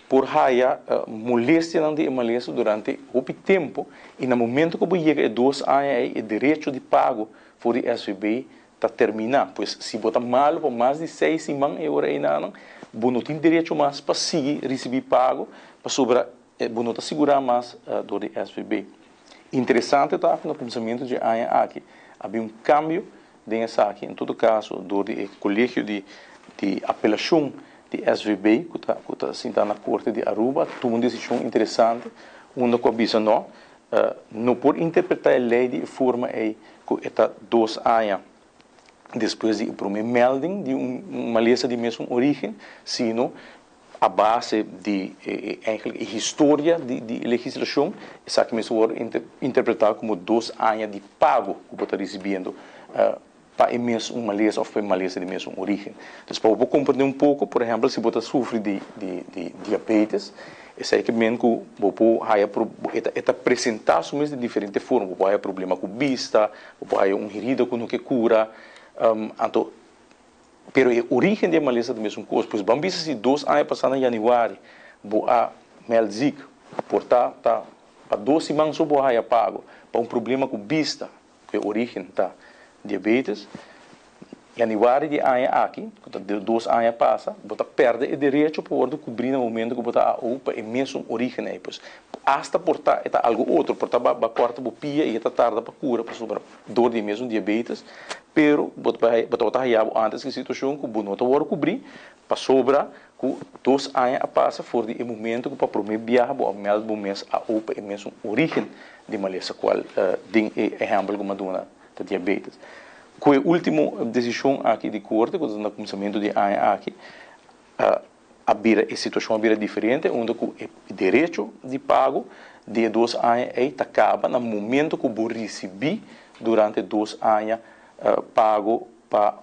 por haya molestianan di e malesa durante hopi tempu i na momento ku bo yega e dos aña ei e derecho di pago for di SVB ta terminá. Pues si bo ta malu pa mas di seis siman e ora einanan bo no tin derecho mas pa sigui risibí pago pasobra bo no ta sigurá mas dor di SVB. Interesante ta ku na kuminsamentu dje aña aki a bin un kambio Den esaki, en todo kaso, dor di e Kolegio di di Apelashon di SVB, ku ta ku ta sintá na Korte di Aruba, tuma un desishon interesante unda ku a bisa no, no por interpretá e lei di e forma ei ku e ta dos aña despues di e promé melding di un malesa di mesun orígen, sino a base di e eigenlijk e historia di di legislacion, esaki mester worde interpreta como dos aña di pago cu bo ta ricibiendo pa e mes un malesa of pa e malesa di mes un origen. Entonces pa bo por comprende un poco, por ehempel si bo ta sufri di di di diabetes, esaki ke men cu bo por haya e ta e ta presenta su mes di diferente forma, bo por haya problema cu bista, bo por haya un herida cu no ke cura, anto Pero e origen di e malesa ta mesun kos. Pues ban bisa si dos aña pasá na yanüari bo a mèld zik, por ta ta pa dos siman so bo a haya pago pa un problema ku bista, ku e origen ta diabetes. Yanüari di e aña aki, ku ta dos aña pasa, bo ta pèrdè e derecho pa wòrdu kubrí na momento ku bo ta AO pa e mesun origen ei. Pues asta por ta e ta algu otro, por ta bo a kòrta bo pia i e ta tarda pa kura pasobra dor di e mesun diabetes. Pero bo ta bo tabata haya bo antes ki situacion cu bo no ta worde cubri pasobra cu dos aña a pasa for di e momento cu pa prome biaha bo a meld bo mes a o pa e mesun origen di malesa cual den e ehempel cu mi a duna ta diabetes. Cu e ultimo decision aki di corte cu ta na cuminsamento di e aña aki a bira e situacion a bira diferente unda cu e derecho di pago di e dos aña ey ta caba na momento cu bo ricibi durante dos aña pago pa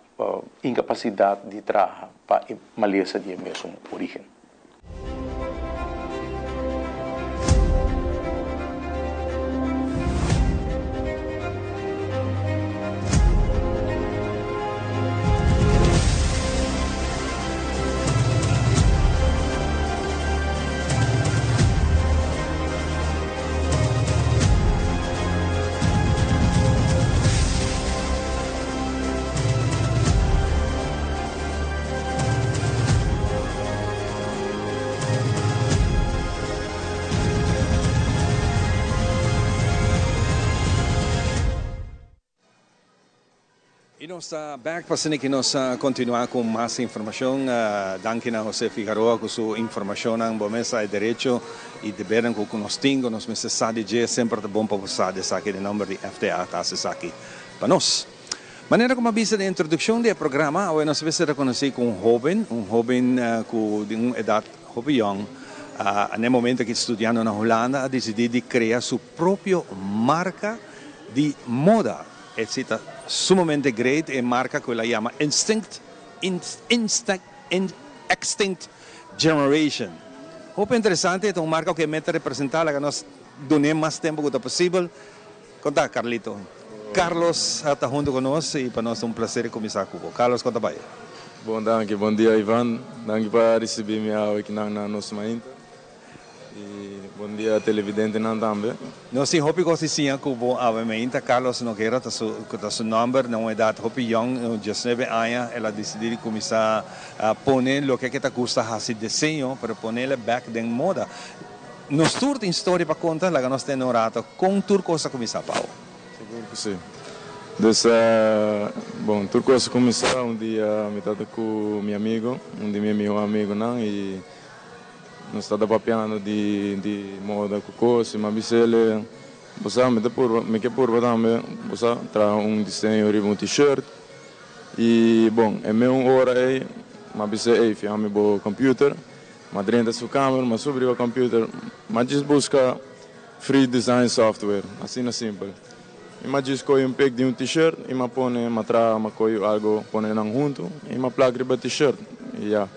incapacidad di traha pa e malesa di e mesun origen. Y nos ta back pa asina ki nos continua cu mas informacion. Danki na Jose Figaroa cu su informacionnan. Bo mes sa e derecho y debernan cu nos tin, cu nos mester sa di dje. Semper ta bon pa bo sa di esaki. Den nomber di FTA ta haci esaki pa nos. Manera como a bisa den introduccion di e programa, awe nos a mester reconoci cu un hoben, un hoben cu di un edad hopi yong, na e momento aki studiando na Hulanda, a dicidi di crea su propio marca di moda. E si ta sumamente great, e marca cu el a yama Instinct, Instinct, Extinct Generation. Hopi interesante, e ta un marca cu e meta representa, laga nos dun'e mas tempo cu ta posibel. Kon ta Carlito? Carlos a ta hunto ku nos i pa nos ta un placer kuminsá ku bo. Carlos kon ta bai? Bon danki, bon dia Ivan, danki pa risibi mi awe kinan na nos mainta i bon dia televidentenan tambe. Nos tin hopi kos di siña ku bo awe mainta. Carlos Noguera ta su ku ta su nòmber, na un edat hopi yòn, diesnuebe aña, el a disidí di kuminsá pone loke ke ta gusta hasi diseño, pero ponele bèk den moda. Nos tur tin storia pa konta, laga nos tende un rato kon tur kos a kuminsá, Pau. Sigur ku si. Dus, bon, tur kos a kuminsá un dia mi tabata ku mi amigo, un di mi mihó amigonan i nos tabata papiando di di moda ku kos i mi a bis'el, Bo sa, mi ta purba, mi ke purba tambe, bo sa, traha un diseño riba un t-shirt. I bon, e meun ora ei mi a bis'é, Ey, fiha mi bo computer. Mi a drenta su kamer, mi a subi riba computer, mi a djis buska free design software, asina simpel. I mi a djis kohe un pic di un t-shirt i mi a pone, mi a traha, mi a kohe algo pone nan huntu i mi a plak riba t-shirt. I ya.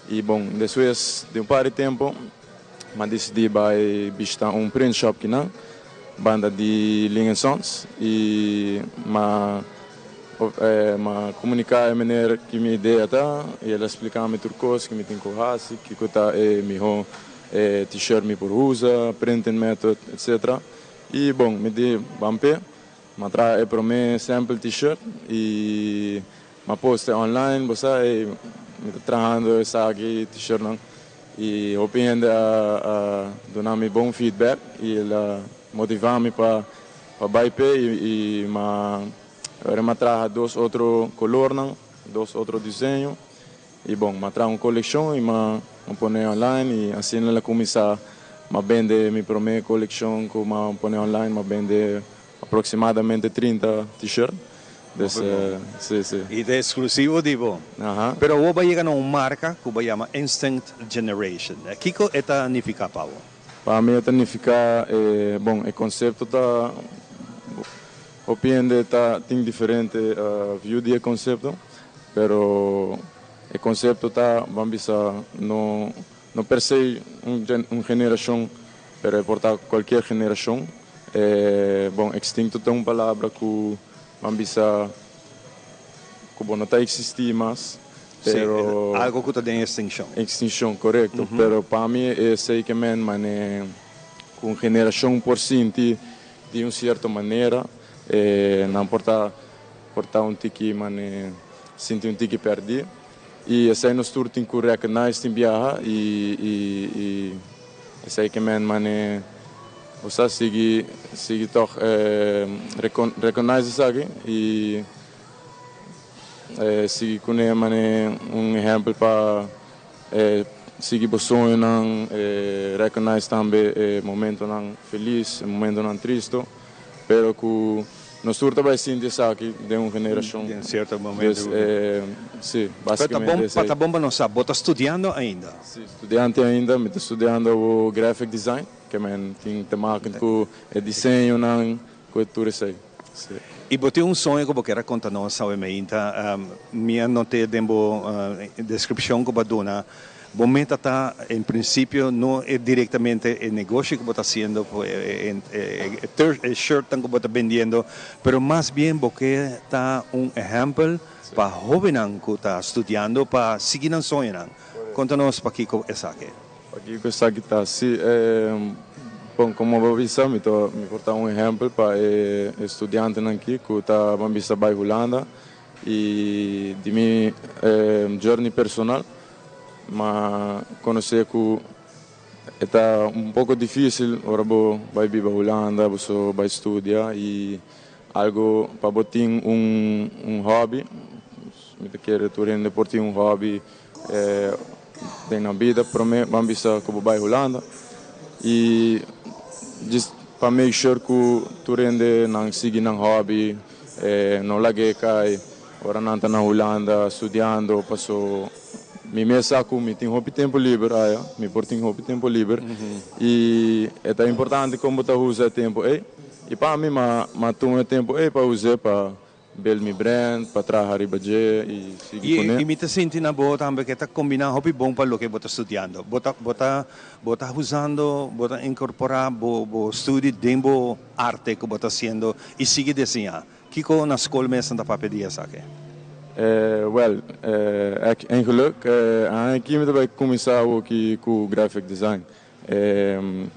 I bon, despues di un par di tempo mi a disidí bai bishita un print shop kinan, banda di Ling and Sons i mi a mi a komuniká e meneer ki mi idea ta i el a splika mi tur kos ki mi tin ku hasi, kiko ta e mihó t-shirt mi por usa, printing method, etcetera. I bon, mi di ban p'e. Mi a traha e promé sample t-shirt i mi a post e online, bo sa, e mi ta trahando esaki t-shirtnan i hopi hende a a duna mi bon feedback i el a motivá mi pa pa bai p'e i i mi a ora mi a traha dos otro kolornan, dos otro diseño i bon, mi a traha un kolekshon i mi a pone online i asina el a kuminsá. Mi a bende mi promé kolekshon ku mi a pone online, mi a bende aproksimadamente 30 t-shirt. Dus, si, si. I ta eksklusivo di bo. Aha. Pero awor bo a yega na un marka ku bo yama Instinct Generation. Kiko e ta nifiká pa bo? Pa mi e ta nifiká, bon, e konsepto ta, hopi hende ta tin diferente view di e konsepto, pero e konsepto ta, ban bisa, no No per se un generacion, pero e por ta cualkier generacion. E, bon, extinto ta un palabra cu ban bisa cu bo no ta existi mas, pero. Sí, algo cu ta den extincion. Extincion, corecto. Pero pa mi esey ke men mane cu un generacion por sinti di un cierto manera, e nan por ta, por ta un tiki mane sinti un tiki perdi. I esei nos tur tin ku recognize tin biaha i i i esei ke men mane bo sa sigui sigui tòg recognize esaki i sigui kuné mane un ehèmpel pa sigui bo soñonan recognize tambe e momentonan felis e momentonan tristo. Pero ku nos tur ta bai sinti esaki den un generashon. Den sierto momento. Dus, si, basikamente esei. Pa ta bon pa nos sa, bo ta studiando ainda? Si, studiante ainda. Mi ta studiando awo graphic design, ke men tin te maken ku e diseñonan, ku tur esei. Si. I bo tin un soño ku bo kier a konta nos awe meinta? Mi a not'é den bo deskripshon ku bo a duna. Bo meta ta, en principio, no e directamente e negoshi cu bo ta haciendo, e shirtnan cu bo ta bendiendo, pero mas bien bo ke ta un ehempel pa hobennan cu ta studiando pa sigui nan soñonan. Conta nos pakico esaki. Pakico esaki ta? Si, bon, como bo a bisa, mi ta, mi por ta un ehempel pa e studiantenan aki cu ta ban bisa bay Hulanda y di mi journey personal. Ma conoce cu e ta un poco dificil ora bo bay biba Hulanda, bo so bay studia y algo pa bo tin un un hobby, mi ta kere tur hende por tin un hobby den nan bida prome ban bisa cu bo bay Hulanda y djis pa make sure cu tur hende nan sigui nan hobby no lag'e cay. Ora nan ta na Hulanda studiando paso mi mes sa cu mi tin hopi tempo liber aya, mi por tin hopi tempo liber y e ta importante con bo ta usa e tempo ey y pa mi m'a tuma e tempo ey pa us'e pa build mi brand, pa traha riba dje y sigui cune. Y mi ta sinti na bo tambe cu e ta combina hopi bon pa loke bo ta studiando. Bo ta bo ta bo ta usando, bo ta incorpora bo bo studio den bo arte cu bo ta haciendo y sigui diseña. Kiko na skol mes nan ta papia di esaki? Wèl, eigenlijk, aña aki mi ta bai kuminsá awoki ku graphic design.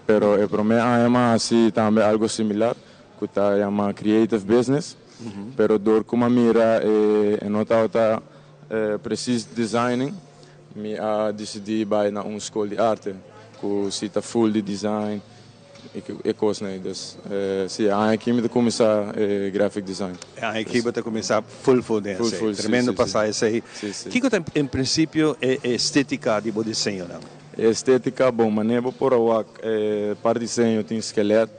Pero e promé aña mi a hasi tambe algo similar ku ta yama creative business. Pero dor ku mi a mira e no tabata presis designing, mi a disidí bai na un skol di arte ku si ta full di design. E kosnan ei. Dus si, e aña aki mi ta kuminsá e graphic design. E aña aki bo ta kuminsá full full den esei. Full full, si. Tremendo Si, pasa esei. Si, si. Kiko ta en prinsipio e estetika di bo diseñonan? E estetika, bon, manera bo por a wak e par diseño tin skelet,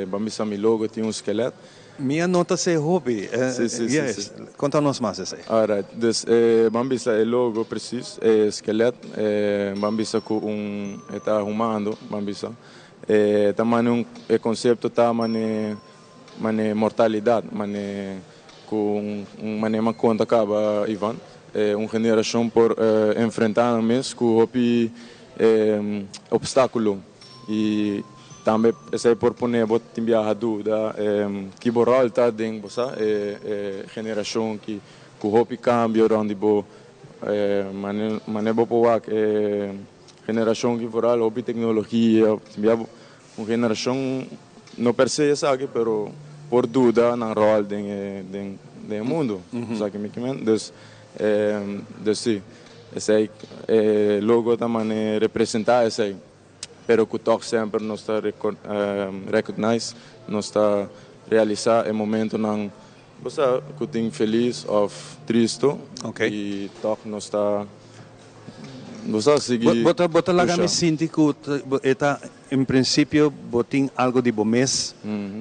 ban bisa mi logo tin un skelet. Mi a nota esei hopi. Si, si, si, Yes. si. Konta nos mas esei. Alright, dus ban bisa e logo precies, e skelet, ban bisa ku un e ta humando, ban bisa. E ta mane un e konsepto ta mane mane mortalidat, mane ku un un mane m'a konta kaba Ivan, un generashon por enfrentá nan mes ku hopi opstákulo i tambe esei por pone bo tin biaha duda ki bo ròl ta den bo sa e e generashon ki ku hopi kambio rònt di bo mane mane bo por wak e Generashon ki vooral hopi teknologia, bia un generashon no per se esaki pero por duda nan ròl den e den den e mundu, esaki mi kimen. Dus dus si, esei e logo ta mane representá esei, pero ku tòg semper nos ta recognize, nos ta realisá e momentonan bo sa ku tin felis òf tristu i tòg nos ta Bo sa sigui Bo ta bo ta laga mi pusha. sinti ku e ta en prinsipio bo tin algo di bo mes,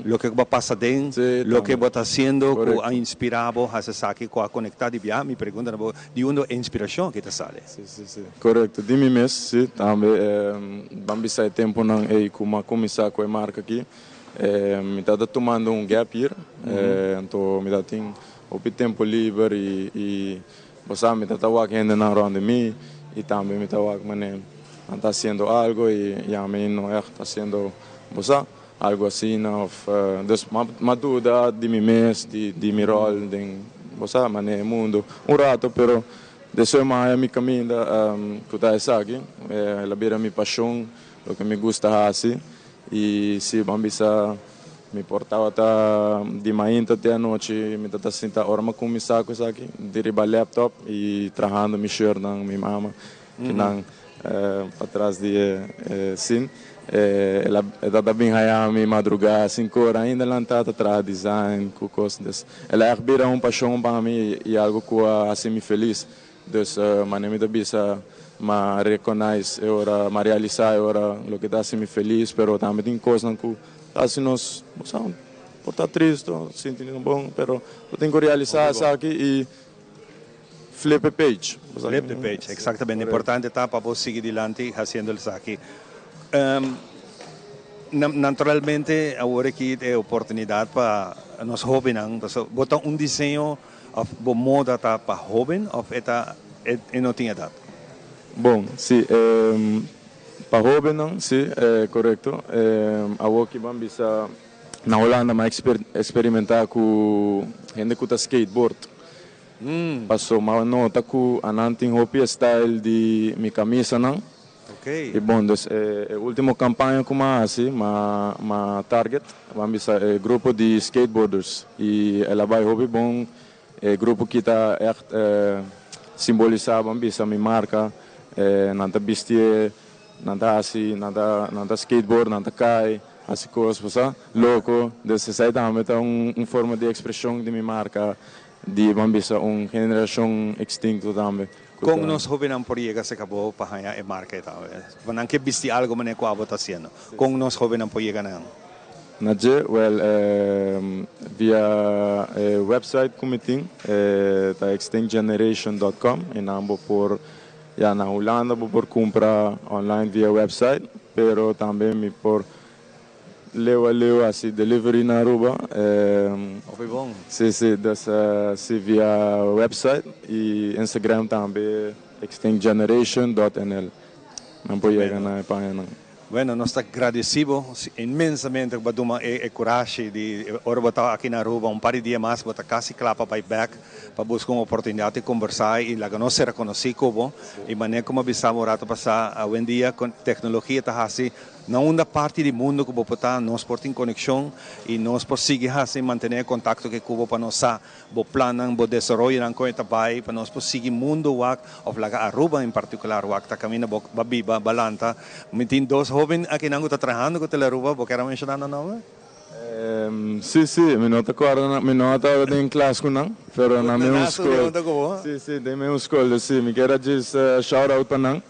loke ku bo a pasa den, Sí, loke tambe. bo ta hasiendo ku a Korekto. inspirá bo hasi esaki ku a konektá di bia. Mi pregunta na bo, di unda e inspirashon aki ta sali? Sí, sí, sí. Korekto. Di mi mes, sí, tambe. Ban bisa e tempunan ei ku mi a kuminsá ku e marka aki, mi tabata tumando un gap year, anto mi tabatin hopi tempu liber i Bo sa, mi ta ta wak hendenan rond di mi i tambe mi ta wak manera nan ta hasiendo algo i ami no ègt hasiendo, bo sa, algo asina òf dus m'a duda di mi mes, di mi ròl den, bo sa, manera e mundu un rato, pero despues m'a haña mi kaminda ku ta esaki, el a bira mi pashon, loke mi gusta hasi i si bo a bisa. Mi por tabata di mainta te anochi mi ta ta sinta ora mi a cuminsa cu esaki di riba laptop y trahando mi shirtnan mi mama ki nan patras di e scene el a e ta ta bin haya mi madruga cinco ora ainda lanta ta traha design cu cos des el a echt bira un pasion pa mi y algo cu a haci mi feliz dus mane mi ta bisa m'a recognize e ora m'a realisa e ora loke ta haci mi feliz pero tambe tin cosnan cu Asi nos bo sa por ta tristo, sinti no bon, pero bo tin ku realisá esaki i flip e page. Flip the page, exactamente. Importante ta pa bo sigui dilanti haciendo esaki. Naturalmente awor aki e oportunidad pa nos hobennan, pasobra bo ta un diseño of bo moda ta pa hoben of e ta e no tin edad? Bon, si. Pa hobennan, si, korekto. Awor ki ban bisa na Holanda mi a eksperimenta ku hende ku ta skateboard. Paso mi a nota ku anan tin hopi e style di mi kamisanan. I bon, dus e ultimo kampaña ku mi a hasi, mi a target, ban bisa e grupo di skateboarders. I el a bai hopi bon. E grupo ki ta ègt simbolisá, ban bisa, mi marka. Nan ta bistié, nan ta hasi, nan ta nan ta skateboard, nan ta kai, hasi kos, bo sa, loko. Dus esei tambe ta un forma di ekspreshon di mi marka, di, ban bisa, un generashon ekstinto tambe ku Kon ta. nos hóbennan por yega serka bo pa haña e marka ei tambe? Nan ke bisti algu manera ku abo ta hasiendo. Kon nos hóbennan por yega na nan? Na dje, wèl, via e wèpsait ku mi tin, ta extinctgeneration dòt kòm, i nan bo por, ya, na Hulanda bo por kumpra online via wèpsait, pero tambe mi por leu a leu hasi delivery na Aruba. Hopi bon. Si, si, dus si via wèpsait i Instagram tambe extinctgeneration dòt nl nan por yega na e pañanan. Bueno, nos ta gradeci bo inmensamente cu bo a duma e curashi di ora bo ta aki na Aruba un par di dia mas bo ta casi cla pa bay bek pa busca un oportunidad di conversa y laga nos ser conoci cu bo. Y manera como a bisa bo un rato pasa, awendia con tecnologia ta haci. Na unda parti di mundo ku bo por ta, nos por tin konekshon i nos por sigui hasi mantené e kontakto ke ku bo pa nos sa bo plannan, bo desaroyonan kon e ta bai, pa nos por sigui mundo wak òf laga Aruba en partikular wak ta kaminda bo ba biba, ba lanta. Mi tin dos hóben akinan ku ta trahando ku Telearuba, bo kier a menshoná nan nòmber? Sí, sí, mi no ta kòrda nan, mi no tabata den klas ku nan, pero na mesun skol. Sí, sí, den mesun skol, dus sí, mi kier a djis shout out pa nan,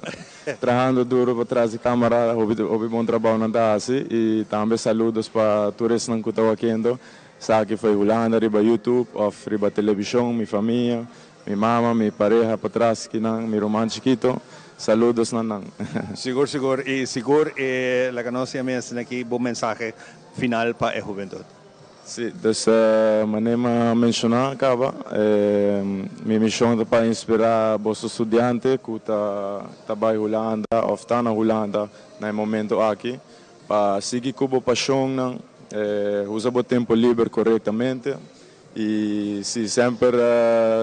trahando duro patras di kamara, hopi hopi bon trabou nan ta hasi, i tambe saludos pa tur esnan ku ta wakiendo esaki fo'i Hulanda riba YouTube òf riba televishon, mi famia, mi mama, mi pareha patras kinan, mi ruman chikito, saludos na nan. Sigur sigur y sigur e laga nos yama esaki aki bo mensahe final pa e hubentud. Si, dus manera mi a menciona caba, mi mision ta pa inspira boso studiante cu ta ta bay Hulanda of ta na Hulanda na e momento aki pa sigui cu bo pasionnan, usa bo tempo liber corectamente Y si semper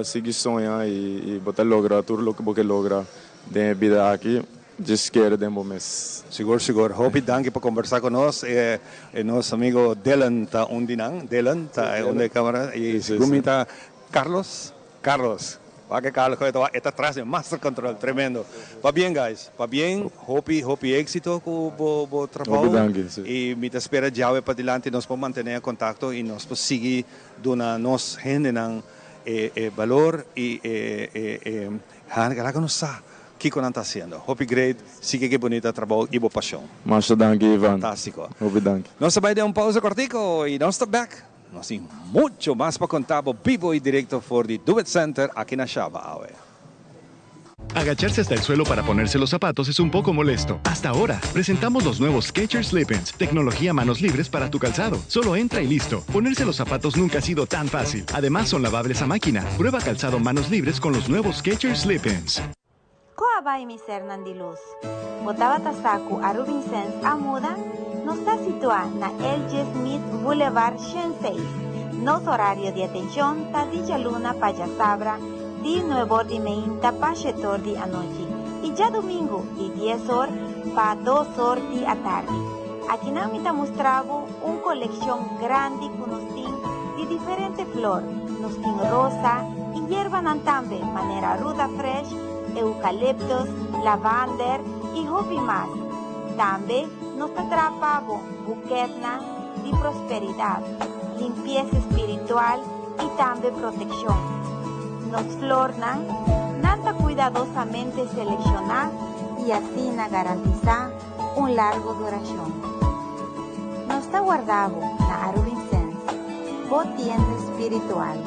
sigui soña y bo ta logra tur loke bo ke logra den e bida aki, djis kere den bo mes. Sigur sigur. Hopi danki pa kombersa ku nos. E nos amigo Dylan ta un di nan. Dylan ta e un di e kamara. Y sigur mi ta Carlos. Carlos. Wak e Carlos koe ta wak e ta tras di master control. Tremendo. Pabien guys. Pabien. Hopi hopi exito ku bo bo trabou. Hopi danki, si. Y mi ta spera djawe padilanti nos por mantene e contacto y nos por sigui duna nos hendenan e e balor y e e e laga nos sa kico nan ta haciendo. Hopi great, sigui ke bunita trabou y bo pasion. Masha danki Ivan. Fantastico. Hopi danki. Nos ta bay den un pausa cortico y nos ta back. Nos tin mucho mas pa conta bo bibo y directo for di Do It Center aki na Shaba awe. Agacharse hasta el suelo para ponerse los zapatos es un poco molesto. Hasta ahora, presentamos los nuevos Skechers Slip-ins, tecnología manos libres para tu calzado. Solo entra y listo. Ponerse los zapatos nunca ha sido tan fácil. Además, son lavables a máquina. Prueba calzado manos libres con los nuevos Skechers Slip-ins. Ko a bai mi sernan di lus? Bo tabata sa ku Arubinsens a muda? Nos ta situá na LG. Smith Boulevard 106. Nos horario di atenshon ta di djaluna pa djasabra di nuebor di meinta pa shetor di anochi i djadumingu di dies or pa dos or di atardi. Akinan mi ta mustra bo un kolekshon grandi ku nos tin di diferente flor. Nos tin rosa i yerbanan tambe manera ruda fresh, eukaliptus, lavander i hopi mas. Tambe nos ta traha pa bo buketnan di prosperidat, limpiesa spiritual i tambe protekshon. Nos flornan nan ta kuidadosamente selekshoná i asina garantisá un largo durashon. Nos ta warda bo na Arubinsens, bo tienda spiritual.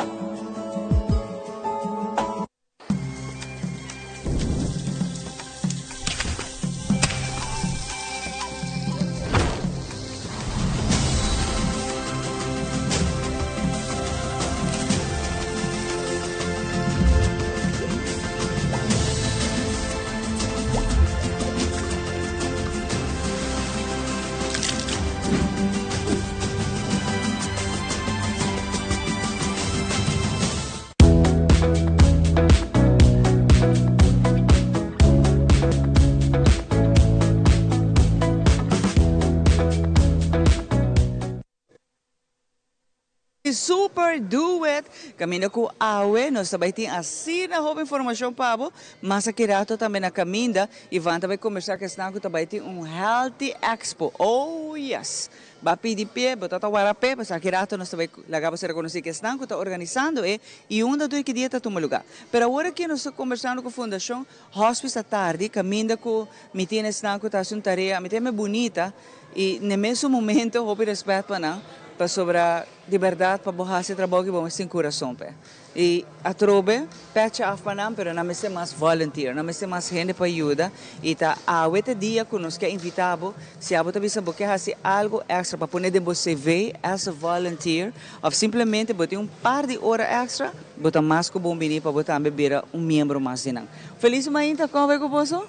Super Do It! Caminda cu awe nos ta bay tin asina hopi informacion pa bo, mas aki rato tambe na caminda Ivan ta bay combersa cu esnan cu ta bay tin un Healthy Expo. Oh yes! Ba pidi pie, bo ta ta wara p'e, pasobra aki rato nos ta bai laga bo ser reconoci cu esnan cu ta organisando e y unda tur ki dia ta tuma luga. Pero awor aki nos ta combersando cu Fundacion Hospice Atardi, caminda cu mi tin esnan cu ta haci un tarea, mi ta yama bunita y n'e mesun momento hopi respet pa nan, pasobra di berdad pa bo haci e trabou aki bo mester tin curason p'e. Y atrobe petje af pa nan, pero nan mester mas volunteer, nan mester mas hende pa yuda y ta awe ta dia cu nos ke invita bo, si abo ta bisa bo ke haci algo extra pa pone den bo CV as a volunteer of simplemente bo tin un par di ora extra, bo ta mas cu bon bini pa bo tambe bira un miembro mas di nan. Feliz mainta, con a bay cu boso?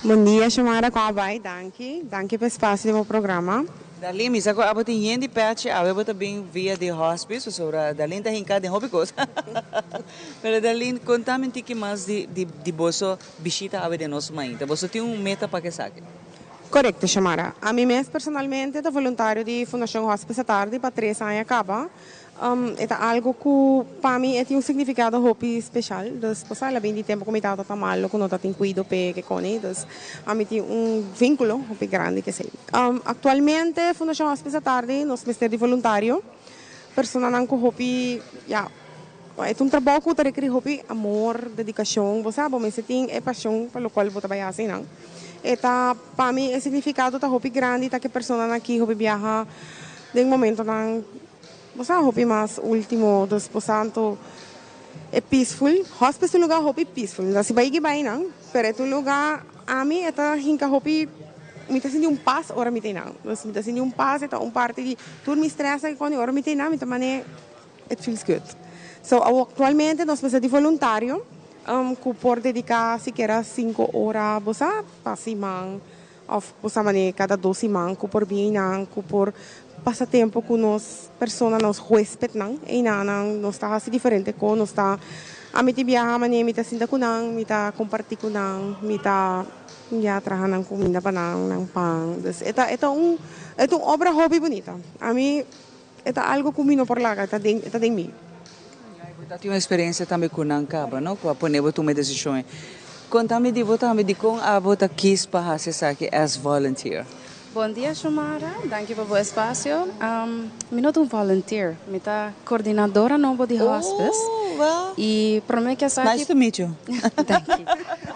Bon dia Xiomara, con a bay? Danki, danki pa e spacio di bo programa. Darlene, mi sa cu abo tin yen di pechi, awe bo ta bin via di hospice, pasobra Darlene ta hinca den hopi cos. Pero Darlene, conta mi un tiki mas di di di boso bishita awe den nos mainta. Boso tin un meta pa esaki? Korekto, Shamara. Ami mes personalmente ta voluntario di Fundashon Hospice Atardi pa tres aña kaba. E ta algu ku pa mi e tin un signifikado hopi speshal. Dus bo sa el a bin di tempu ku mi tata ta malu ku no ta tin kuido p'e ke koni. Dus ami tin un vinkulo hopi grandi ku esei. Aktualmente Fundashon Hospice Atardi nos mester di voluntario, personanan ku hopi ya e ta un trabou ku ta rekerí hopi amor, dedikashon. Bo sa bo mester tin e pashon pa lokual bo ta bai hasi nan. E ta pa mi e signifikado ta hopi grandi ta ke personanan aki hopi biaha den momentonan. Bo sa hopi mas ultimo dus bo santo e peaceful. Hospice ta un lugar hopi peaceful. Mi ta si bai bai nan, pero e ta un lugar ami e ta hinca hopi mi ta sinti un paz ora mi ta einan. Dus mi ta sinti un paz e ta un parti di tur mi stress nan cuando ora mi ta einan mi ta mane it feels good. So awo actualmente nos mester di voluntario cu por dedica sikiera cinco ora bo sa pa siman. Of bo sa manera kada dos siman ku por bin einan, ku por pasa tempu ku nos persona, nos huespednan einanan. Nos ta hasi diferente kos, nos ta ami tin biaha manera mi ta sinta ku nan, mi ta kompartí ku nan, mi ta ya traha nan kuminda pa nan, nan pan. Dus e ta e ta un e ta un obra hopi bunita. Ami e ta algu ku mi no por laga, e ta den e ta den mi. Bo ta tin un experiencia tambe cu nan caba, no? Cu a pone bo tuma e decision. Conta mi di bo tambe dicon abo ta kies pa haci esaki as volunteer. Bon dia Shomara, danki pa bo espacio. Mi no ta un volunteer, mi ta coordinadora nobo di hospice. Oh, well. Y prome cu esaki. Nice to meet you. Danki.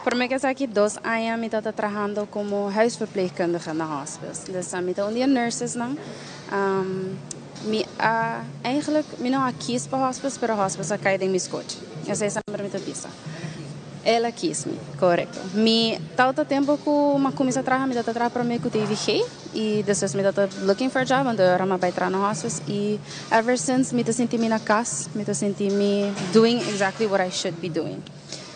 Prome cu esaki dos aña mi ta ta trahando como huisverpleegkundige na hospice. Dus mi ta un di e nursesnan. Mi a, eigenlijk, mi no a kies pa hospice, pero hospice a kai den mi skochi. Esei semper mi ta bisa. El a kies mi, korekto. Mi tabata tempo ku mi a kuminsá traha, mi tabata traha promé ku TVG i despues mi tabata looking for a job, anto e ora mi a bai traha na hospice i ever since mi ta sinti mi na kas, mi ta sinti mi doing exactly what I should be doing.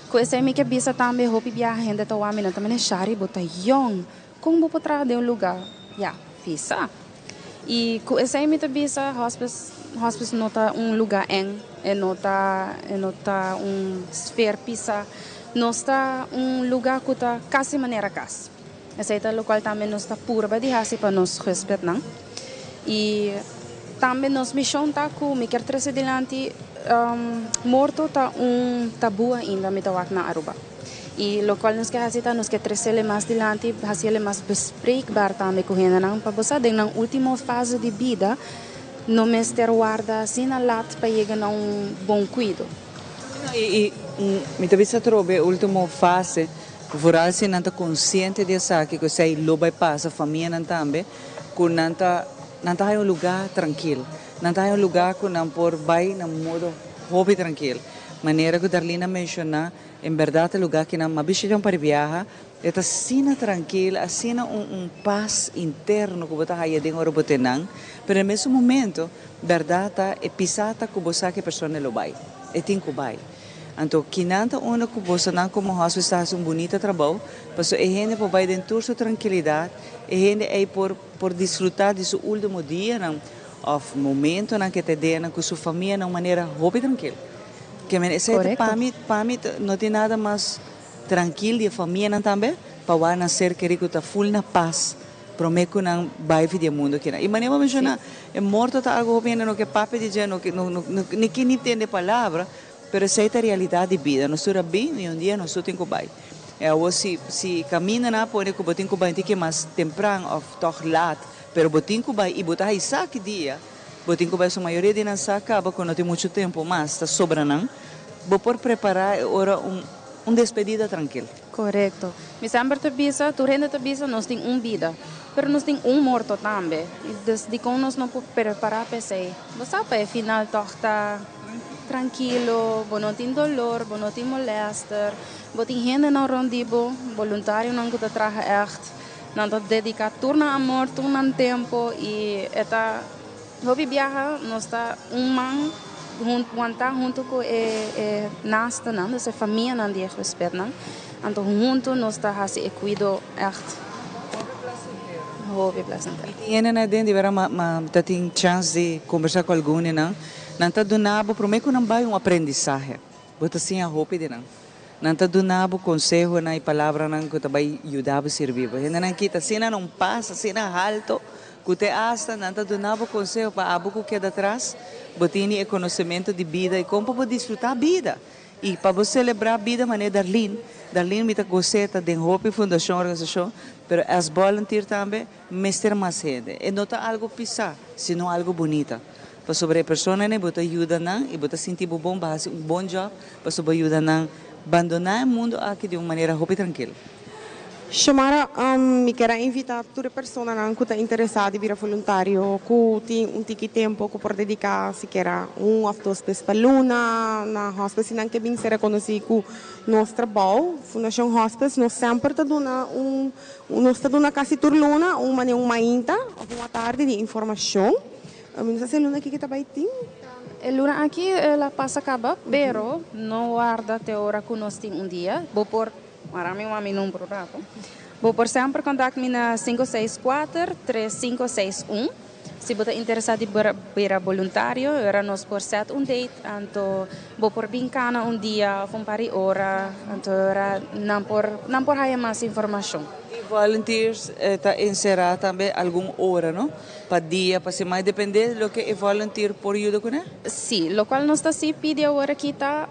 Ku esei mi ke bisa tambe hopi biaha hende ta wak mi, nan ta mene, Shari, bo ta yong, Kon bo por traha den un lugá? Ya, bisa. I ku esei mi ta bisa, hospice, hospice no ta un lugá eng, e no ta, e no ta un sfeer pisá. Nos ta un lugá ku ta kasi manera kas. Esei ta lokual tambe nos ta purba di hasi pa nos huespednan. I tambe nos mishon ta ku mi kier trese dilanti, morto ta un tabú ainda mi ta wak na Aruba. I lokual nos ke hasi ta nos ke tresele mas dilanti, hasiele mas bespreekbaar tambe ku hendenan pa bo sa den nan último fase di bida no mester warda asina lat pa yega na un bon kuido. I mi ta bisa atrobe e último fase, vooral si nan ta konsiente di esaki ku esei lo bai pasa, famianan tambe, ku nan ta nan ta haña un lugá trankil, nan ta haña un lugá ku nan por bai na modo hopi trankil. Manera ku Darlene a menshoná. En berdad e lugar kinan ma bishita un par di biaha e ta asina trankil, asina un un pas interno ku bo ta haya den ora bo te nan, pero na mesun momento berdad ta e pisa ta ku bo sa ku e persona lo bai, e tin ku bai. Anto kinan ta unda ku bosonan komo hospice ta hasi un bunita trabou, pasobra e hende por bai den tur su trankilidat, e hende ei por por disfruta di su ultimo dianan òf momentonan ku e ta den ku su famia na un manera hopi trankil. Ke men esei ta pa mi, pa mi no tin nada mas trankil di e famianan tambe pa wak nan ser keri ku ta ful na pas prome ku nan bai fi di e mundu kinan. I manera bo menshoná e morto ta algu hopi hende no ke papia di dje, no ke no no ni ke ni tende palabra, pero esei ta realidat di bida. Nos tur a bin i un dia nos tur tin ku bai. E awor si si kamindanan a pone ku bo tin ku bai un tiki mas tempran òf tòg lat, pero bo tin ku bai i bo ta haisá ki dia. Bo tin ku bai su mayoria di nan sa kaba ku no tin muchu tempu mas ta sobra nan. Bo por prepará e ora un un despedida trankil. Korekto. Mi semper ta bisa, tur hende ta bisa nos tin un bida, pero nos tin un morto tambe. Dus dikon nos no por prepará pa esei? Bo sa pa e final tòg ta trankilo, bo no tin dolor, bo no tin molèster, bo tin hendenan rònt di bo, boluntarionan ku ta traha ègt. Nan ta dedica tur nan amor, tur nan tempo y e ta hopi biaha nos ta un man wanta hunto cu e naastennan, dus e famianan di e huespednan. Anto hunto nos ta haci e cuido echt hopi placentero. Mi tin hende na den di bera ma ma ta tin chance di combersa cu algun di nan. Nan ta duna bo prome cu nan bay un aprendisahe. Bo ta siña hopi di nan. Nan ta duna bo consehonan y palabranan cu ta bay yuda bo sirbi bo. Hendenan kita asina na un pas asina halto cu te hasta nan ta duna bo conseho pa abo cu keda atras bo tini e conocemento di bida y con pa bo disfruta bida y pa bo celebra bida manera Darlene. Darlene mi ta gos'e ta den hopi fundacion organisacion pero as volunteer tambe mester mas hende. E no ta algo pisa sino algo bunita pasobra e personanan bo ta yuda nan y bo ta sinti bo bon bo haci un bon job Pasobra bo yuda nan bandoná e mundu aki di un manera hopi trankil. Xiomara, Mi kier a invitá tur e personanan ku ta interesá di bira voluntario, ku tin un tiki tempu ku por dediká sikiera un òf dos bes pa luna na hospice si nan ke bin ser rekonosí ku nos trabou. Fundashon Hospice nos semper ta duna un, nos ta duna kasi tur luna un manera un mainta òf un atardi di informashon. Mi no sa si e luna aki ke ta bai tin. E luna aki el a pasa caba, pero no warda te ora cu nos tin un dia. Bo por wara mi wami number un rato. Bo por semper contact mi na 564 3561 si bo ta interesa di bira boluntario. Ora nos por set un date, anto bo por bin cana un dia of un par di ora, anto ora nan por nan por haya mas informacion. Y volunteers ta encera tambe algun ora, no? Pa dia, pa semana, depende loke e volunteer por yuda kuné? Sí, lokual nos ta sí pidi awor aki ta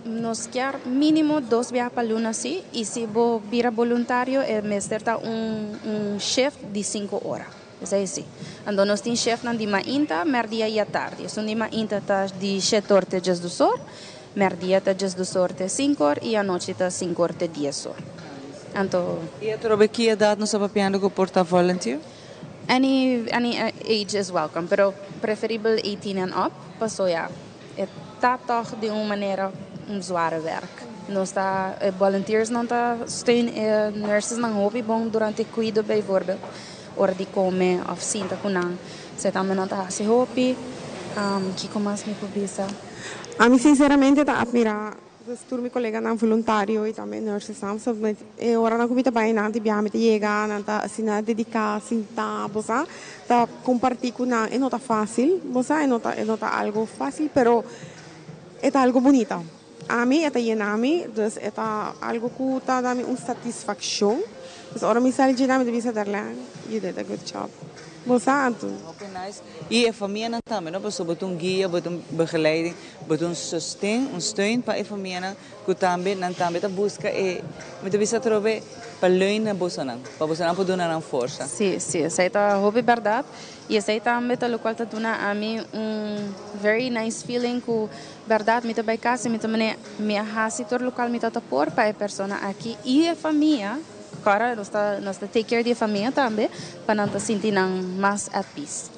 nos kier mínimo dos biaha pa luna sí, i si bo bira boluntario e mester ta un un shift di sinku ora, esei sí. Anto nos tin shiftnan di mainta, mèrdia i atardi. Esun di mainta ta di shete or te diesdos or, mèrdia ta diesdos or te sinku or i anochi ta sinku or te dies or. Anto. I atrobe ki edat nos ta papiando ku por ta volunteer? Any any age is welcome, pero preferibel 18 and up, paso ya e ta tog di un manera un zware werk. Nos ta e volunteersnan ta steun e nursesnan hopi bon durante e cuido bijvoorbeeld, ora di come of sinta cu nan. Esei tambe nan ta haci hopi. Kico mas mi por bisa? Ami sinceramente ta admira Dus tur mi koleganan voluntario i tambe nursesnan so e oranan ku mi ta bai nan di biaha mi ta yega nan ta asina dediká sintá bo sa ta kompartí ku nan e no ta fásil bo sa e no ta e no ta algu fásil pero e ta algu bunita ami e ta yena mi dus e ta algu ku ta da mi un satisfakshon dus ora mi sali dje nan mi ta bisa Darlene you did a good job bo sa anto. Hopi nice i e famianan tambe no pasobra bo ta un guia bo ta un begeleiding. Bo ta un sosten, un steun pa e famianan ku tambe nan tambe ta buska e, mi ta bisa atrobe, pa leun na bosonan, pa bosonan por duna nan forsa. Sí, sí, esei ta hopi bèrdat i esei tambe ta lokual ta duna ami un very nice feeling ku bèrdat mi ta bai kas i mi ta manera mi a hasi tur lokual mi ta ta por pa e persona aki i e famia, kòrda nos ta nos ta take care di e famia tambe pa nan ta sinti nan mas at peace.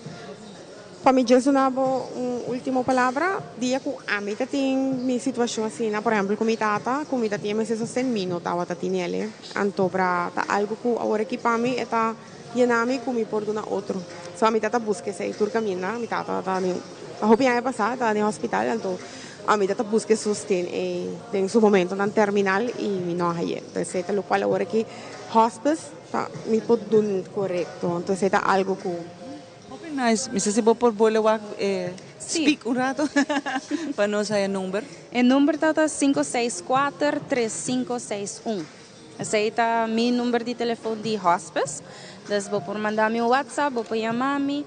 Pa mi djes duna bo un ultimo palabra, dia cu ami ta tin mi situacion asina, por ehempel cu mi tata, cu mi ta tin e mester sosten, mi no tabata tin el'e. Anto bra ta algo cu awor aki pa mi e ta yena mi cu mi por duna otro. So ami tata busca esey tur caminda, mi tata ta den, ta hopi aña pasa ta den hospital, anto ami tata busca e sosten ey den su momentonan terminal y mi no a haye. Entonces esey ta locual awor aki hospice ta mi por dun corecto, anto esey ta algo cu. Hopi nice. Mi sa si bo por bole wak e speak un rato pa nos haya number. E number ta ta 564 3561. Esei ta mi number di telefon di hospice. Dus bo por manda mi un WhatsApp, bo por yama mi.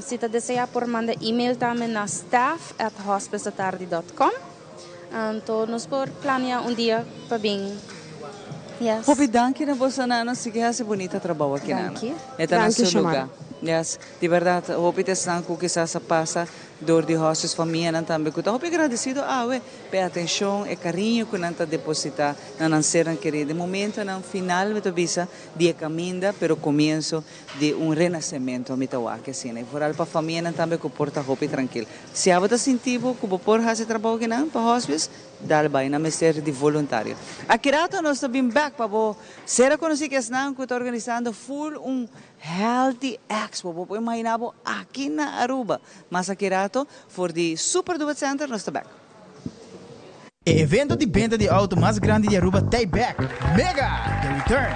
Si ta desea por manda email tambe na staff at hospiceatardi dot com. Anto nos por planea un dia pa bin. Yes. Hopi danki na boso nano, sigui hasi bunita trabou aki nano. Danki. E ta na Danki su Xiomara. luga. Yes, di berdad hopi ta esnan cu kisas a pasa door di hospice famianan tambe cu ta hopi agradecido awe pa e atencion, e cariño cu nan ta deposita na nan sernan keri. Den momentonan final mi ta bisa di e caminda pero comienso di un renacemento mi ta wak asina y vooral pa famianan tambe cu por ta hopi trankil. Si abo ta sinti bo cu bo por haci trabou kinan pa hospice, dal bay, nan mester di voluntario. Aki rato nos ta bin bek pa bo ser a conoci cu esnan cu ta organisando full un Healthy Expo. Bo por imagina bo aki na Aruba. Mas aki rato for di Super Duet Center nos ta bek. E evento di benta di auto mas grandi di Aruba t'ey bek! Mega! The Return!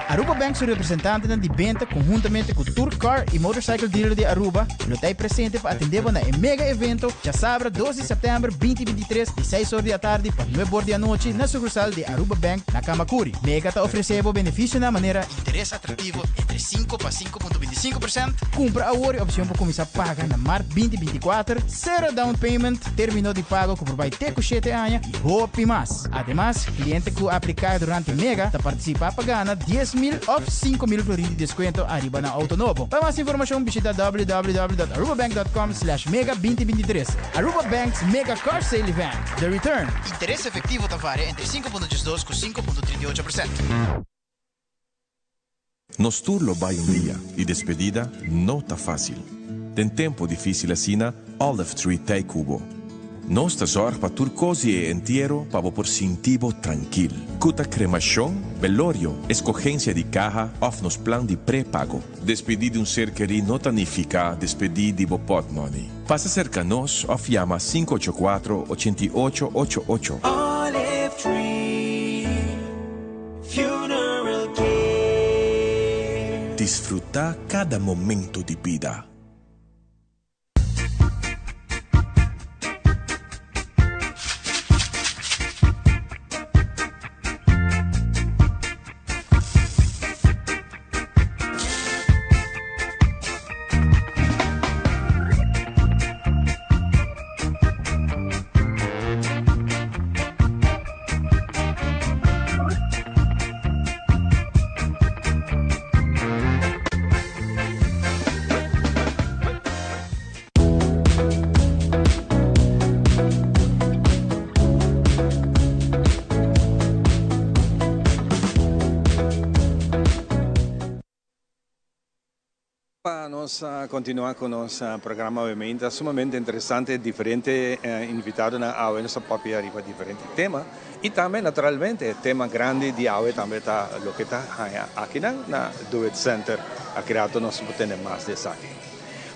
Aruba Bank su representantenan di benta conhuntamente cu tur car y motorcycle dealer di Aruba lo t'ey presente pa atende bo na e mega evento djasabra dos di september 2023 di seis or di atardi pa nuebe or di anochi na sucursal di Aruba Bank na Camacuri. Mega ta ofrece bo beneficionan manera interes atractivo entre sinku pa 5.25%, Cumpra awor e opcion pa cuminsa paga na mart 2024, Sero down payment, termino di pago ku por bai te ku shete aña i hopi mas. Ademas, kliente ku apliká durante Mega ta partisipá pa gana 10,000 òf 5,000 florin di deskuento ariba nan outo nobo. Pa mas informashon bishita www.arubabank.com slash mega 2023. Aruba Bank's Mega Car Sale Event, The Return. Interes efektivo ta varia entre 5.12 ku 5.38%. Nos tur lo bai un dia y despedida no ta facil. Den tempo dificil asina, Olive Tree t'ey cu bo. Nos ta zorg pa tur cos di e entiero pa bo por sinti bo trankil. Cu ta cremacion, belorio, escogencia di caha of nos plan di pre-pago. Despedi di un ser keri no ta nifica despedi di bo potmoney. Pasa cerca nos of yama 584 88 88. Olive Tree Funeral Care. Disfruta cada momento di bida. Pa nos continua cu nos programa obviamente ta sumamente interesante diferente invitadonan awe nos ta papia riba diferente tema y tambe naturalmente e tema grandi di awe tambe ta loke ta haya akinan na Do It Center. Aki rato nos por tende mas di esaki.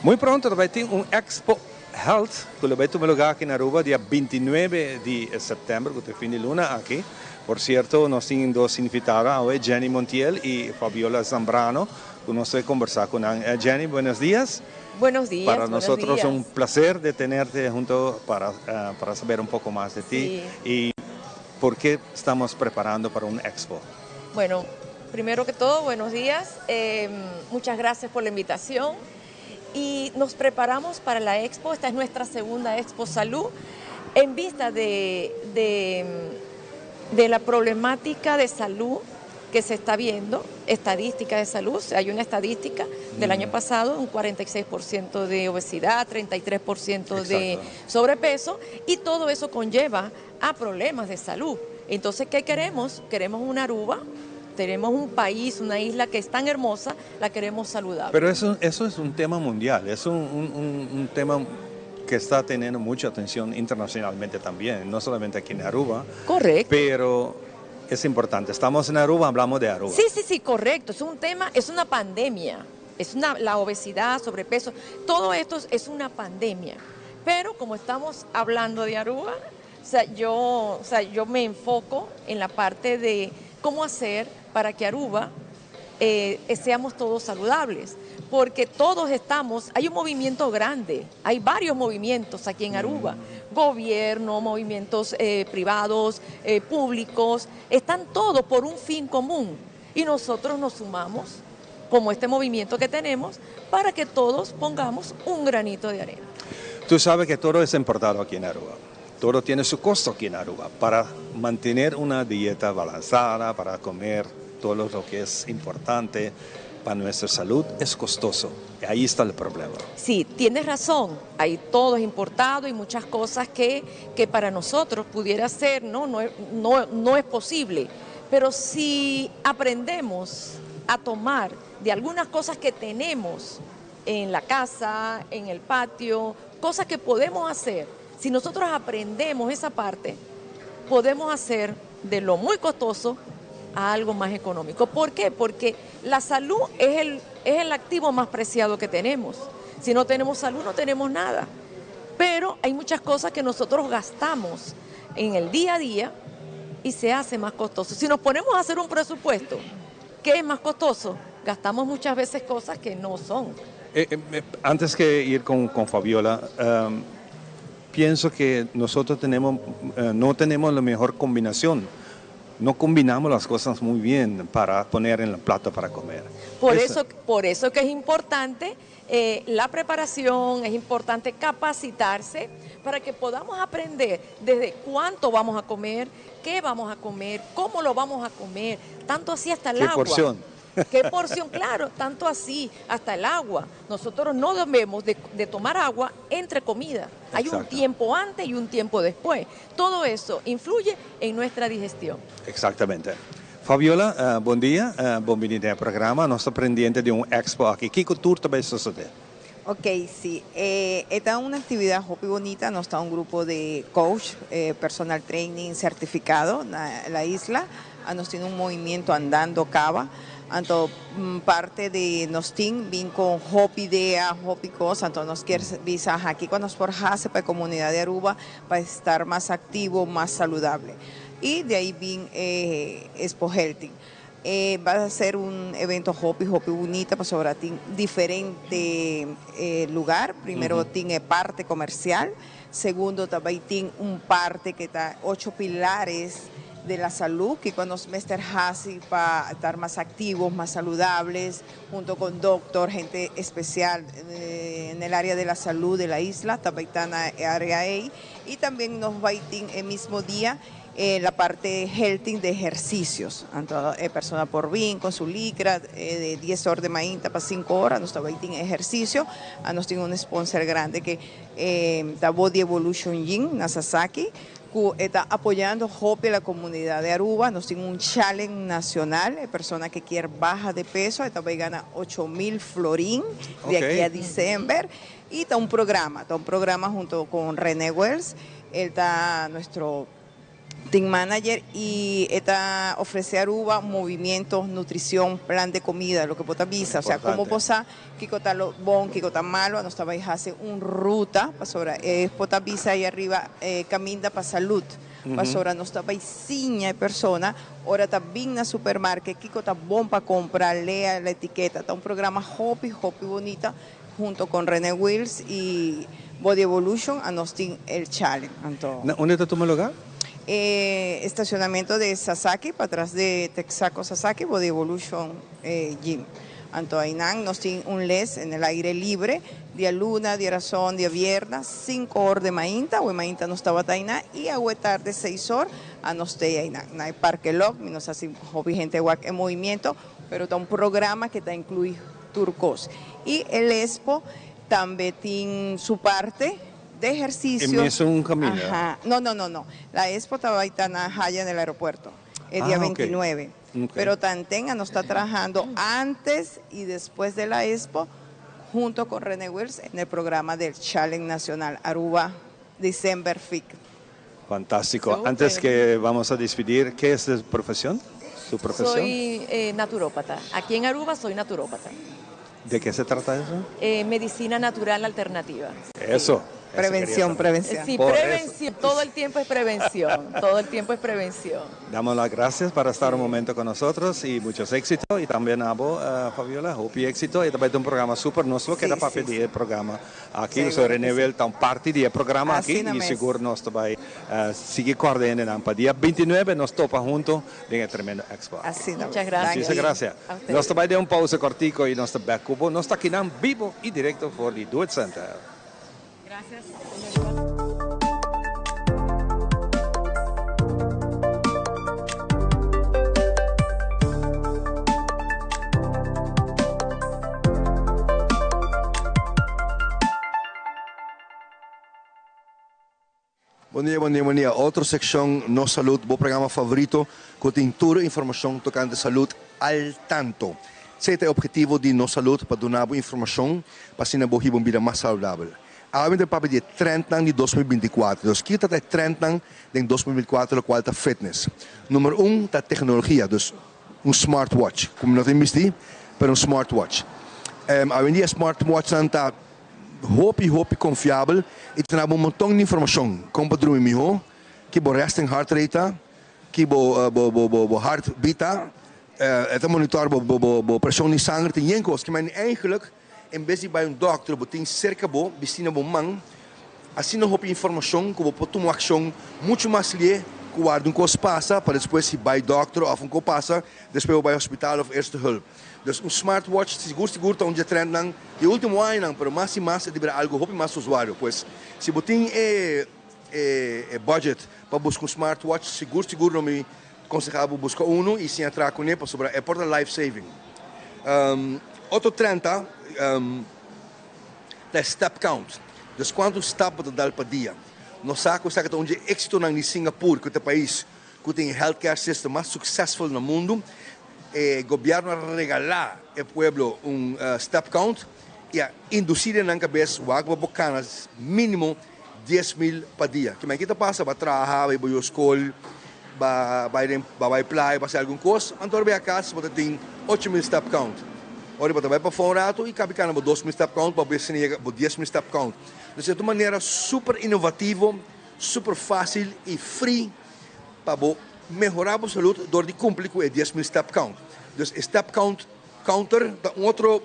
Muy pronto ta bay tin un Expo Health cu lo bay tuma lugar aki na Aruba dia 29 di september cu ta e fin di luna aki. Por cierto nos tin dos invitado awe Jenny Montiel y Fabiola Zambrano. Cu nos ta conversa cu nan. Jenny, buenos dias. Buenos dias, Para buenos nosotros dias. un placer de tenerte junto para, para saber un poco mas de ti Sí. y por qué estamos preparando para un expo. Bueno, primero que todo, buenos días. Eh, muchas gracias por la invitación. Y nos preparamos para la expo, esta es nuestra segunda Expo Salud, en vista de, de, de la problemática de salud que se está viendo, estadística de salud, hay una estadística del año pasado, un 46% de obesidad, 33% de sobrepeso, y todo eso conlleva a problemas de salud. Entonces, ¿qué queremos? Queremos una Aruba, tenemos un país, una isla que es tan hermosa, la queremos saludable. Pero eso, eso es un tema mundial, es un, un, un, tema que está teniendo mucha atención internacionalmente también, no solamente aquí en Aruba. Correcto. Pero es importante. Estamos en Aruba, hablamos de Aruba. Sí, sí, sí, correcto. Es un tema, es una pandemia. Es una, la obesidad, sobrepeso, todo esto es una pandemia. Pero como estamos hablando de Aruba, o sea, yo, o sea, yo me enfoco en la parte de cómo hacer para que Aruba eh, seamos todos saludables, porque todos estamos, hay un movimiento grande, hay varios movimientos aquí en Aruba, gobierno, movimientos eh, privados, eh, públicos, están todos por un fin común y nosotros nos sumamos como este movimiento que tenemos para que todos pongamos un granito de arena. Tú sabes que todo es importado aquí en Aruba. Todo tiene su costo aquí en Aruba. Para mantener una dieta balanzada, para comer todo lo que es importante para nuestra salud, es costoso. Ahí está el problema. Sí, tienes razón. Ahí todo es importado y muchas cosas que, que para nosotros pudiera ser, ¿no? No, no, no es posible. Pero si aprendemos a tomar de algunas cosas que tenemos en la casa, en el patio, cosas que podemos hacer, si nosotros aprendemos esa parte, podemos hacer de lo muy costoso a algo más económico. ¿Por qué? Porque la salud es el, es el activo más preciado que tenemos. Si no tenemos salud, no tenemos nada. Pero hay muchas cosas que nosotros gastamos en el día a día y se hace más costoso. Si nos ponemos a hacer un presupuesto, ¿qué es más costoso? Gastamos muchas veces cosas que no son. Eh, eh, eh, antes que ir con, con Fabiola, em, pienso que nosotros tenemos, no tenemos la mejor combinación. No combinamos las cosas muy bien para poner en el plato para comer. Por eso, por eso que es importante la preparación, es importante capacitarse para que podamos aprender desde cuánto vamos a comer, qué vamos a comer, cómo lo vamos a comer, tanto así hasta el ¿Qué agua. porción? ¿Qué porción? Claro, tanto así hasta el agua. Nosotros no debemos de, de tomar agua entre comida. Hay un Exacto. tiempo antes y un tiempo después. Todo eso influye en nuestra digestión. Exactamente. Fabiola, bon dia, bon bini na e programa. Nos ta pendiente di un expo aki. Kico tur ta bay sucede? Ok, si. Esta ta un actividad hopi bunita. Nos ta un grupo di coach, personal training certificado na la isla. Ah, nos tin un movimiento andando caba. Anto, parte di nos team bin cu hopi idea, hopi cos. Anto, nos kier bisa aki cu nos por haci pa e comunidad di Aruba pa esta mas activo, mas saludabel. Y di ey bin Expo Healthy. Va a ser un evento hopi, hopi bunita, pasobra tin diferente luga. Prome, tin parti comercial. Segundo, tambe tin un parti cu ta ocho pilares di la salud, cu cu nos mester haci pa esta mas activo, mas saludabel, hunto cu doctor, hende especial den e area di la salud di la isla, tambe ta na area ey. Y tambe nos ta bay tin e mesun dia la parti healthy di ehercicio. Anto, e persona por bin cu su licra di 10 or di mainta pa 5 or, nos tambe tin ehercicio. Ah, nos tin un sponsor grandi cu ta Body Evolution Gym na Sasaki, cu ta apoyando hopi la comunidad di Aruba. Nos tin un challenge nacional, e persona cu kier baha di peso, ta bay gana 8 mil florin di aki na december. Y ta un programa hunto cu René Wells, e ta nos team manager y ta ofrece Aruba movimiento, nutricion, plan di comida, loke bo ta bisa, o sea, con Importante. bo sa kico ta lo bon, kico ta malo, nos ta bay haci un ruta, pasobra, bo ta bisa ey ariba caminda pa salud. Pasobra nos ta bay siña persona, ora ta bin na supermercado, kico ta bon pa cumpra, lesa e etiketa. Ta un programa hopi, hopi bunita, hunto cu René Wills y Body Evolution, a nos tin el challenge. Anto, Unda ta tuma luga? Estacionamento di Sasaki, patras di Texaco Sasaki, Body Evolution Gym. Anto, ey nos tin un les en el aire libre, dialuna, diarazon, diaviernes, 5 or di mainta, o mainta nos tabata eynan, y awe tardi 6 or, a nos ta eynan. Na Parque Log, nos haci hopi hende wak en movimiento, pero ta un programa cu ta inclui tur cos. Y el Expo tambe tin su parti di ehercicio. E mesun caminda. Ajá. No, no, no, no. La Expo ta na Haya en el aeropuerto, el día 29. Pero Tanten nos ta trahando antes y despues di la Expo, junto con René Wills, en el programa del Challenge Nacional Aruba December Fit. Fantastico. Antes que vamos a despedir, ¿qué es su profesión? ¿Su profesión? Soy naturópata. Aquí en Aruba soy naturópata. ¿De qué se trata eso? Medicina natural alternativa. Eso. Prevención, prevención. Sí, Por eso. Prevención. Todo el tiempo es prevención. Todo el tiempo es prevención. Damos las gracias para estar un momento con nosotros y muchos éxitos. Y también a vos, Fabiola, hopi éxito. Y tambe un programa super. Nos lo keda pa e programa aki. Seguro So, René que sí. Wel, ta un parti di e programa aki. Asina Y mes. sigur nos ta bay sigui coordinando. Pa dia 29 nos topa hunto den e tremendo expo. Asina Muchas gracias. Muchas gracias. A ustedes. Nos ta bay den un pausa cortico y nos ta back. Nos ta aki bibo y directo for di Do It Center. Gracias. Bon dia, bon dia, bon dia. Otro seccion, Nos Salud, bo programa favorito, cu tin tur informacion tocante salud al tanto. Esey ta e obhetivo di Nos Salud, pa duna informacion, pa asina bo hiba un bida mas saludabel. Awe ta papia di trend di 2024. Dus kico ta e trend di 2024, cual ta fitness. Number 1 ta tecnologia, dus un smartwatch. Como no tin bisti, pero un smartwatch. Awendia smartwatch ta hopi hopi confiabel y tin un monton di informacion. Con pa drumi miho, Ki bo resting heart rate ta, ki bo bo bo bo bo heart beat ta, e ta monitor bo bo bo bo preshon di sanger, tin yen kos. Ki men eigenlijk en bes di bai un dòkter bo tin serka bo, bisti na bo man, asina hopi informashon ku bo por tuma un akshon muchu mas lié ku warda un kos pasa pa despues si bai dòkter òf un kos pasa despues bo bai hospital òf eerste hulp. Dus un smartwatch sigur sigur ta un dje trendnan di e ultimo añanan pero mas i mas e ta bira algu hopi mas usuario. Pues si bo tin e e budget pa buska un smartwatch sigur sigur lo mi konseha bo buska unu i siña traha kuné pasobra e por ta life saving. Otro trend ta ta e step count, dus kuantu stap bo ta dal pa dia. Nos sa ku esaki ta un dje éksitonan di Singapur ku ta e pais ku tin e healthcare system mas successful na mundu. E gobièrnu a regalá e pueblo un step count i a indusí den nan kabes wak bo por kana mínimo 10,000 pa dia. Kimen ki ta pasa? Ba traha, bai boyo skol, ba bai den, ba bai playa, ba hasi algun kos. Anto ora bai a kas bo ta tin 8000 step count. Ora bo ta bai pafó un ratu i kabi kana bo 2000 step count pa bo asina yega bo 10,000 step count. Entonces e ta un manera super inovativo, super fácil i free pa bo mehorá bo salud dor di kumpli ku e 10,000 step count. Dus e step count counter ta un otro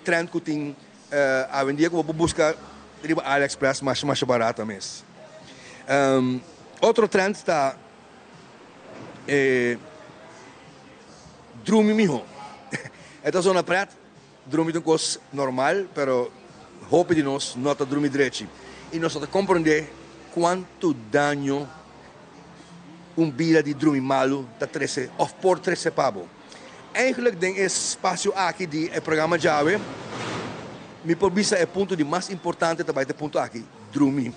trend ku tin Awendia ku bo por buska riba AliExpress masha masha barata mes. Otro trend ta e drumi miho. E ta zona pret, drumi ta un kos normal, pero hopi di nos no ta drumi drechi i nos no ta komprondé kuantu daño un bida di drumi malu ta trese òf por trese pa bo. Eigenlijk den e spasio aki di e programa djawe, mi por bisa e punto di mas importante ta bai ta e punto aki, drumi.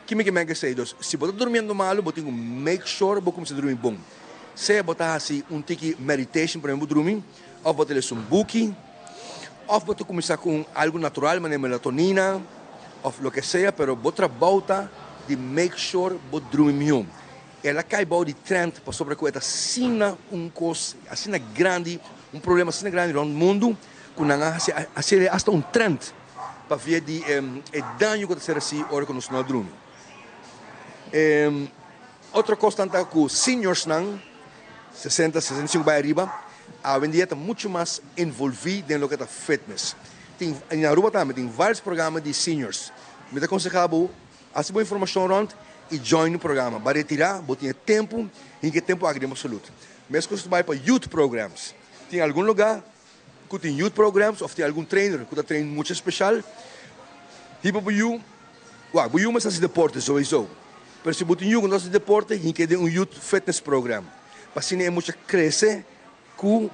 Ki mi ke men esei? Dus, si bo ta durmiendo malu, bo tin ku make sure bo kuminsá drumi bon. Sea bo ta hasi un tiki meditation prome bo drumi, òf bo ta lesa un buki, òf bo ta kuminsá ku un algu natural manera melatonina, òf loke sea, pero bo trabou ta di make sure bo drumi mihó. El a kai bou di trend pasobra ku e ta asina un kos asina grandi, un problema asina grandi rònt mundu ku nan a hasi hasiel asta un trend pavia di e daño ku ta ser hasi ora ku nos no a drumi. Otro kosnan ta ku seniorsnan, sesenta, 65 bai ariba, awendia ta muchu mas envolví den loke ta fitness. Tin, na Aruba tambe tin vários programa di seniors. Mi ta konsehá bo Hasi bo informashon rònt i join un programa. Ba retirá, bo tin e tempu i ke tempu aki den bo salud. Meskos ta bai pa youth programs. Tin algun lugá ku tin youth programs òf tin algun trainer ku ta train mucha speshal. Hiba bo yu, wak, bo yu mester hasi deporte souiso. Pero si bo tin yu ku no ta hasi deporte, hink'é den un youth fitness program. Pa asina e mucha krese ku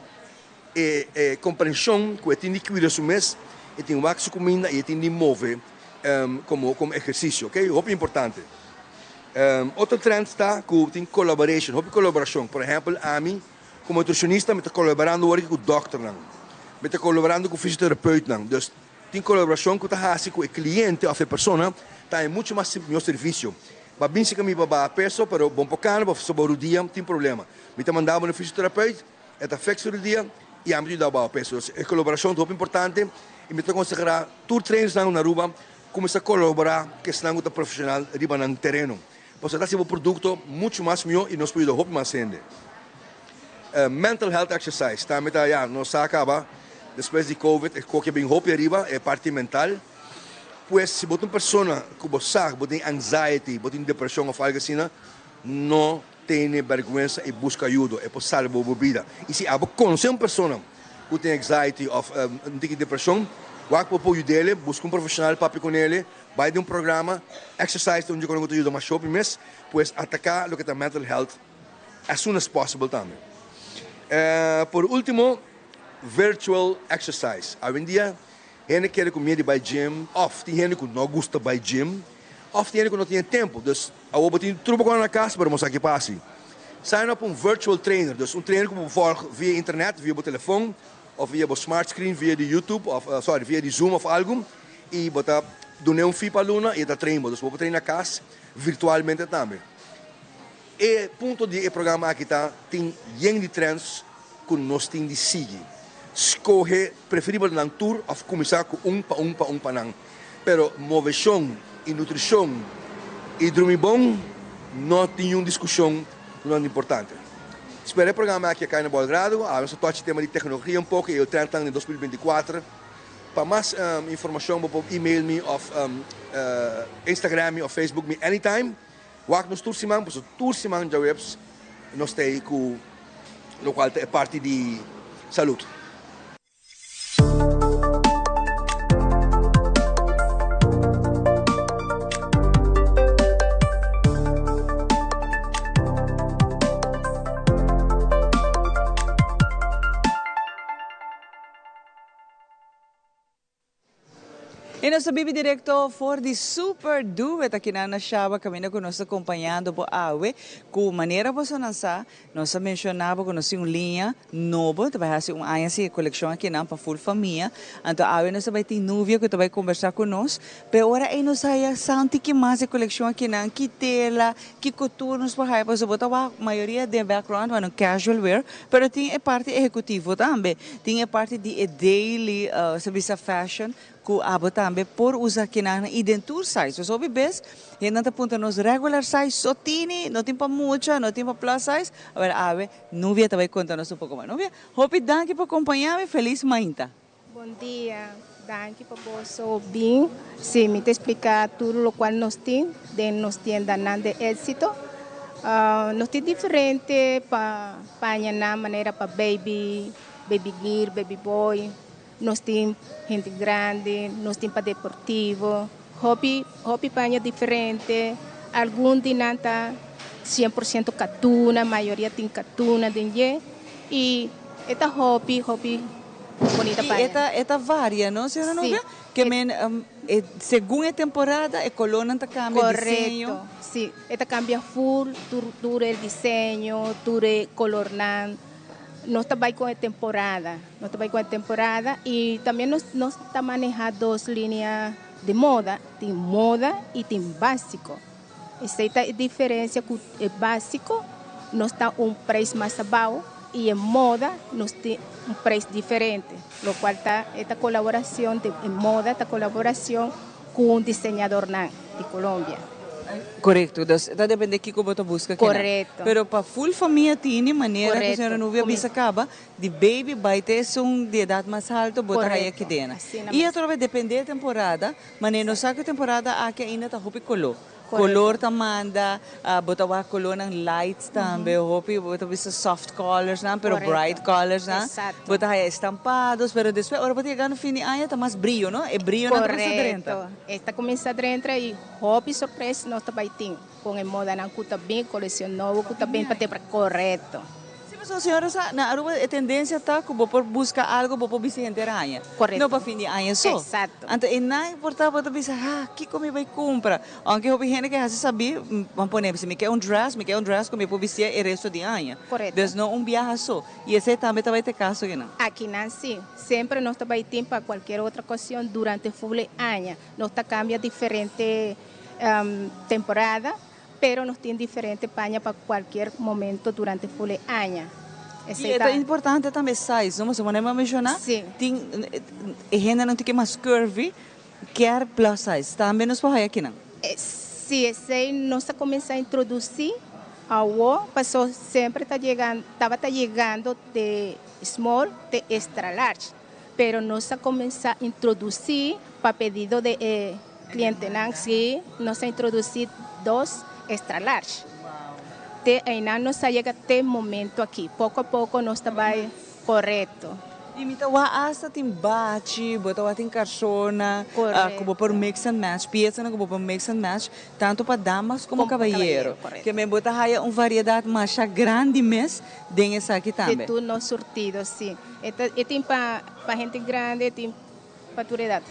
e komprenshon ku e tin di kuida su mes, e tin wak su kuminda i e tin di move komo komo ehersisio, ok, hopi importante. Otro trend ta ku tin kolaborashon, hopi kolaborashon. Por ehèmpel ami komo nutrishonista mi ta kolaborando awor aki ku dòkternan, mi ta kolaborando ku fisioterapeutnan. Dus tin kolaborashon ku ta hasi ku e kliente òf e persona ta haña muchu mas mihó servisio. Bo a bin si ku mi pa baha peso pero bon por kana, bo soba rudia tin problema. Mi ta manda bo na fisioterapeut. E ta fek tur dia y ami ta yuda bao peso. E colaboracion ta hopi importante y mi ta consehara tur trainersnan na Aruba cuminsa colabora cu esnan cu ta profesional riba nan tereno. Pasobra ta haci bo producto mucho mas miho y nos por yuda hopi mas hende. Mental health exercise tambe ta ya nos sa caba despues di covid e koki a bin hopi ariba e parti mental. Pues si bo ta un persona cu bo sa bo tin anxiety, bo tin depresion of algo asina no Tene bèrgwensa i buska ayudo, e por salba bo bida. I si abo konosé un persona ku tin anxiety òf un tiki depreshon, wak bo por yud'é, buska un profeshonal papia kuné, bai den un programa, exercise ta un dje ku ta yuda masha hopi mes, pues ataká loke ta mental health as soon as possible tambe. Por ultimo, virtual exercise. Awendia hende kere ku miedu di bai gym òf tin hende ku no gusta bai gym òf tin hende ku no tin e tempu, dus Awor bo tin tur bo kona na kas, pero bo sa ki pa hasi. Sign up un virtual trainer, dus un trainer ku bo por volg via internet, via bo telefon of via bo smart screen, via di YouTube of sorry, via di Zoom of algu i bo ta dun'é un fee pa luna i e ta train bo. Dus bo por train na kas virtualmente tambe. E punto di e programa aki ta tin yen di trends ku nos tin di sigui. Skohe preferibel nan tur of kuminsá ku un pa un pa un pa nan. Pero moveshon i nutrishon i drumi bon. No tin niun diskushon ku no ta importante. Spera e programa aki a kai na bo agrado. Awe nos a tochi tema di teknologia un poko i e trendnan den 2024. Pa mas informashon bo por email mi òf Instagram mi òf Facebook mi anytime. Wak nos tur siman pasobra tur siman djaweps nos ta ei ku lokual ta e parti di salud. E nos ta bibi directo for di Super Duet aki na Shaba caminda cu nos ta acompañando bo awe cu manera boso nan sa nos a menciona bo cu nos tin un liña nobo ta bai haci un aña si e coleccion aki nan pa full famia anto awe nos ta bai tin Nubia cu ta bai combersa cu nos pe ora ey nos haya sa un tiki mas e coleccion aki nan ki tela ki couture nos por haya pasobra bo ta wak mayoria den background wak nan casual wear pero tin e parti ehecutivo tambe tin e parti di e daily sa bisa fashion Cu abo tambe por usa kinan y den tur size. Pues hopi bes hendenan ta puntra nos regular size so tini, no tin pa mucha, no tin pa plus size. Awor awe Nubia ta bay conta nos un poco mas. Nubia, hopi danki pa compaña mi, feliz mainta. Bon dia, danki pa boso bin. Si, mi ta explica tur locual nos tin den nos tiendanan de Exito. Nos tin diferente pa pañanan manera pa baby, baby girl, baby boy. Nos tin hende grandi, nos tin pa deportivo, hopi hopi paña diferente, algun di nan ta 100% katuna, mayoria tin katuna den dje y e ta hopi hopi bonita Y paña. e ta e ta varia no señora Sí. Nubia? Ke men e segun e temporada e colornan ta cambia, diseño. Correcto, si, e ta cambia full tur tur e diseño, tur e colornan. Nos ta bai con e temporada, nos ta bai con e temporada y también nos nos ta maneha dos linea di moda, tin moda y tin basico. Esey ta e diferencia cu e basico nos ta un prijs mas abao y e moda nos tin un prijs diferente, locual ta e ta colaboracion di e moda ta colaboracion cu un diseñadornan di Colombia. Korekto, dus ta depende kiko bo ta buska kina. Korekto. Pero pa full famia tini manera ku señora Korekto. Nubia bisa kaba, di baby bai te esun di edat mas alto bo ta haya Korekto, kidena. asina I mes. atrobe depende e temporada, manera nos sa ku e temporada aki ainda ta hopi koló. Korekto. Kolor ta manda, bo ta wak kolornan light tambe hopi, bo ta bisa soft colorsnan pero Korekto, bright colorsnan. esakto. Bo ta haya estampados, pero despues ora bo ta yegando fin di aña ta mas briyo, no? E briyonan ta kuminsá drenta. Korekto, e ta kuminsá drenta i Hopi sorpresa nos ta bai tin con e modanan cu ta bin, coleccion nobo cu ta bin pa tempra corecto. Si pasobra señora sa, na Aruba e tendencia ta cu bo por busca algo bo por bisti henter aña. Corecto. No pa fin di aña so. Exacto. Anto e nan por ta bo ta bisa, ha, kico mi bai cumpra? Aunke hopi hende ke haci sabi, ban pone, si mi ke un dress, mi ke un dress cu mi por bisti'e e resto di aña. Corecto. Dus no un biaha so. Y esey tambe ta bai ta e caso akinan. Akinan si. Semper nos ta bai tin pa cualkier otro ocasion durante full e aña. Nos ta cambia diferente temporada, pero nos tin diferente paña pa cualkier momento durante full e aña. Y e ta importante tambe size, no? Pasobra manera mi a menciona, tin e hendenan tin ke mas curvy kier plus size. Tambe nos por haya kinan? Si, esey nos a cuminsa introduci awo, paso semper ta yegando, tabata yegando de small te extra large. Pero nos a cuminsa introduci pa pedido de e clientenan, si, nos a introduci dos extra large. Te eynan nos a yega te momento aki. Poco a poco nos ta bay corecto. Y mi ta wak hasta tin bachi, bo ta wak tin carsona cu bo por mix and match, piezanan cu bo por mix and match, tanto pa damas como cabayero. Ke men bo ta haya un variedad masha grandi mes den esaki tambe. De tur nos surtido, si. E ta e tin pa pa hende grandi, e tin pa tur edat.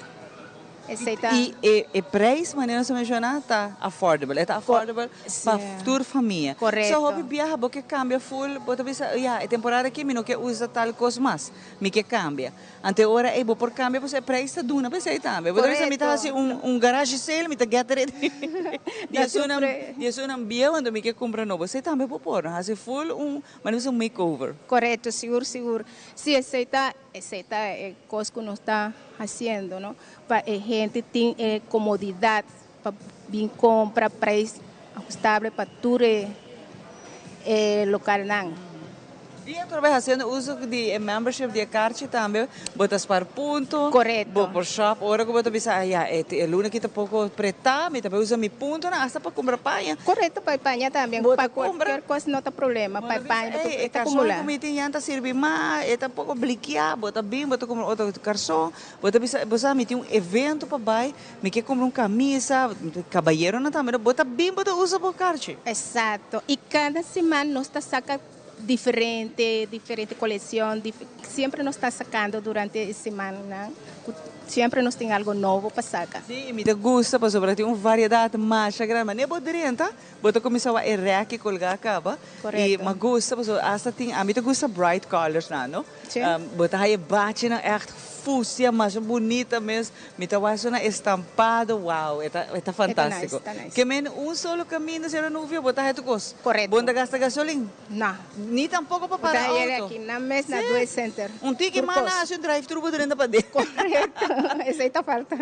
Esei ta. I e e prijs manera nos a menshoná ta affordable. E ta affordable pa tur famia. Korekto. So hopi biaha bo ke kambia full, bo ta bisa, ya, e temporada aki mi no ke usa tal kos mas, mi ke kambia. Anto e ora ei bo por kambia pasobra e prijs ta duna p'esei tambe. Bo ta bisa mi ta hasi un un garage sale, mi ta get rid di esunnan di esunnan bieu anto mi ke kumpra nobo. Esei tambe bo por hasi full un Manera un makeover. Korekto, sigur sigur. Si esei ta esei ta e kos ku nos ta hasiendo no, pa e hende tin e komodidat pa bin kompra preis ajustable pa tur e e localnan. Y otro vez haciendo uso di e membership di e karchi tambe bo ta spar punto. Correcto. Bo por shop ora cu bo ta bisa ah ya e e luna aki ta poco preta mi ta bay usa mi puntonan hasta pa cumpra paña. Correcto pa e paña tambe Bo pa ta cumpra. cualkier cos no ta problema Bo pa ta e bisa paña bo ey e ta carson acumula. cu mi tin ya no ta sirbi mas e ta poco blikia bo ta bin bo ta cumpra otro carson bo ta bisa bo sa mi tin un evento pa bay mi ke cumpra un camisa cabayeronan tambe bo ta bin bo ta usa bo karchi. Exacto y cada siman nos ta saca Diferente, diferente coleccion, siempre nos ta sacando durante e simannan cu siempre nos tin algo nobo pa saca. Sí, y mi ta gusta pasobra tin un variedad masha grandi. Manera bo drenta, bo ta cuminsa wak e reki colga caba. Correcto. Y mi gusta pasobra hasta tin, ami ta gusta bright colors nan, no? Sí. Bo ta haya bachinan echt fucsia masha bunita mes. Mi ta wak esona estampado, wow, e ta e ta fantastico. E ta nice, ta nice. Ke men un solo caminda sera nuvia bo ta haci tur cos. Correcto. Bo no ta gasta gasolin. No. Ni tampoco pa para Bo ta auto. aki nan mes na Due Center. Un tiki Tur mas cos. nan haci un drive thru bo drenta paden. Correcto, esey ta falta.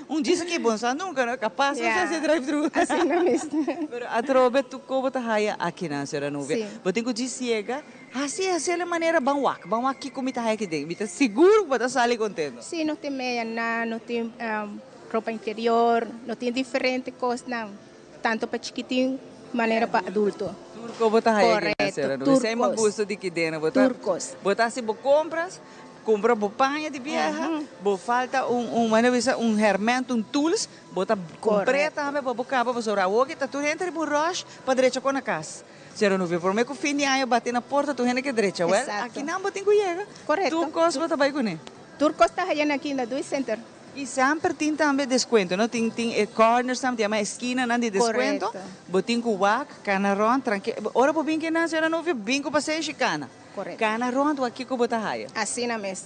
Un djis aki bo no sa nunca no, capaz nan sa haci drive thru. Asina mes. Pero atrobe tur cos bo ta haya aki nan sera nuvia. Si. Bo tin cu djis yega. Hasi hasi el e manera ban wak, ban wak kiko mi ta haya aki den. Mi ta sigur ku bo ta sali kontento. Sí, nos tin meyanan, nos tin ropa interior, nos tin diferente kosnan, tanto pa chikitin manera pa adulto. Tur kos bo ta haya aki den, sera Korekto, no? tur Esei mi kos. gusta di ki den. Bo ta Tur kos. bo ta hasi bo kompras, kumpra bo paña di bieha, bo falta un un manera bisa un herment, un tools, bo ta kumpr'é Korekto. tambe pa bo kaba pasobra awor ki ta tur hende riba un rush pa drecha kon na kas. Sero no vi prome ku fin di aña bati na porta tur hende ke drecha. Wel, Exacto. aki nan bo tin ku yega. Correcto. Tur kos bo ta bai kuné. Tur kos ta haña aki na Dui Center. I semper tin tambe deskuento, no? Tin tin e corners tambe, tin ama eskinanan di deskuento. Correcto. Bo tin ku wak, kana rònt, tranki. Ora bo bin kinan, sero no vi, bin ku pasenshi kana. Correcto. Kana rònt wak kiko bo ta haya. Asina mes.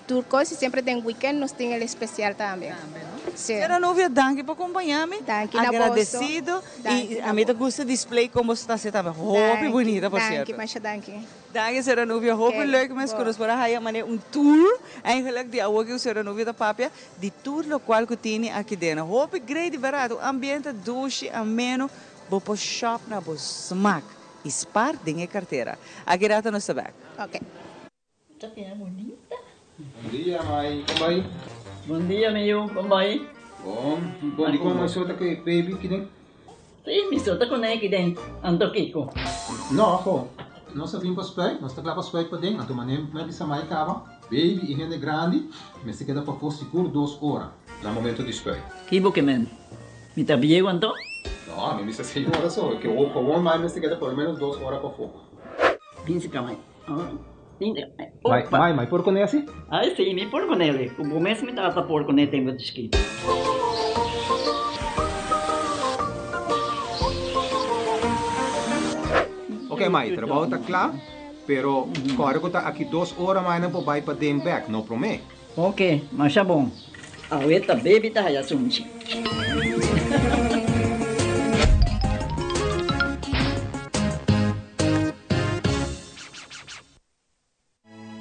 Tur cos y siempre den weekend nos tin el especial tambe. Tambe, no? Si. Sra. Novia, danki pa compaña mi. Danki na boso. Agradecido. Danki Y na a mi ta bo. gusta display como bo ta haci tambe. Hopi Danki, bunita, por cierto. danki, masha danki. Danki, Sra. Novia. Hopi Ok, leuk mes cu bo. nos por a haya manera un tour eigenlijk di awor cu Sra. Novia ta papia di tur locual cu tini aki den. Hopi great di berdad. Un ambiente dushi, ameno. Bo por shop na bo smaak y spaar den e cartera. Aki rato nos ta bek. Ok. Ta bira bunita. Bon dia mai, kon bai? Bon dia mi yu, kon bai? Bon, bon di kon mai so ta ku e baby kiden? Si, mi so ta kuné kiden, anto kiko? No, ho, nos a bin pa spuit, nos ta kla pa spuit paden, anto manera mi a bisa mai kaba, baby i hende grandi mester keda pafó sigur dos ora na momento di spuit. Ki bo ke men? Mi ta bieu anto? No, mi bisa seis ora so, ke gewoon mai mester keda por lo menos dos ora pafó. Bin si ka mai. Mai, mai, mai por kuné asi? Ai si, mi por kuné. Ku bo mes mi tata por kuné tempu di chikito. Ok mai, trabou ta kla, pero kòrda ku ta aki dos ora mai nan por bai paden bèk, no promé. Ok, masha bon. Awe ta baby ta haya sunchi.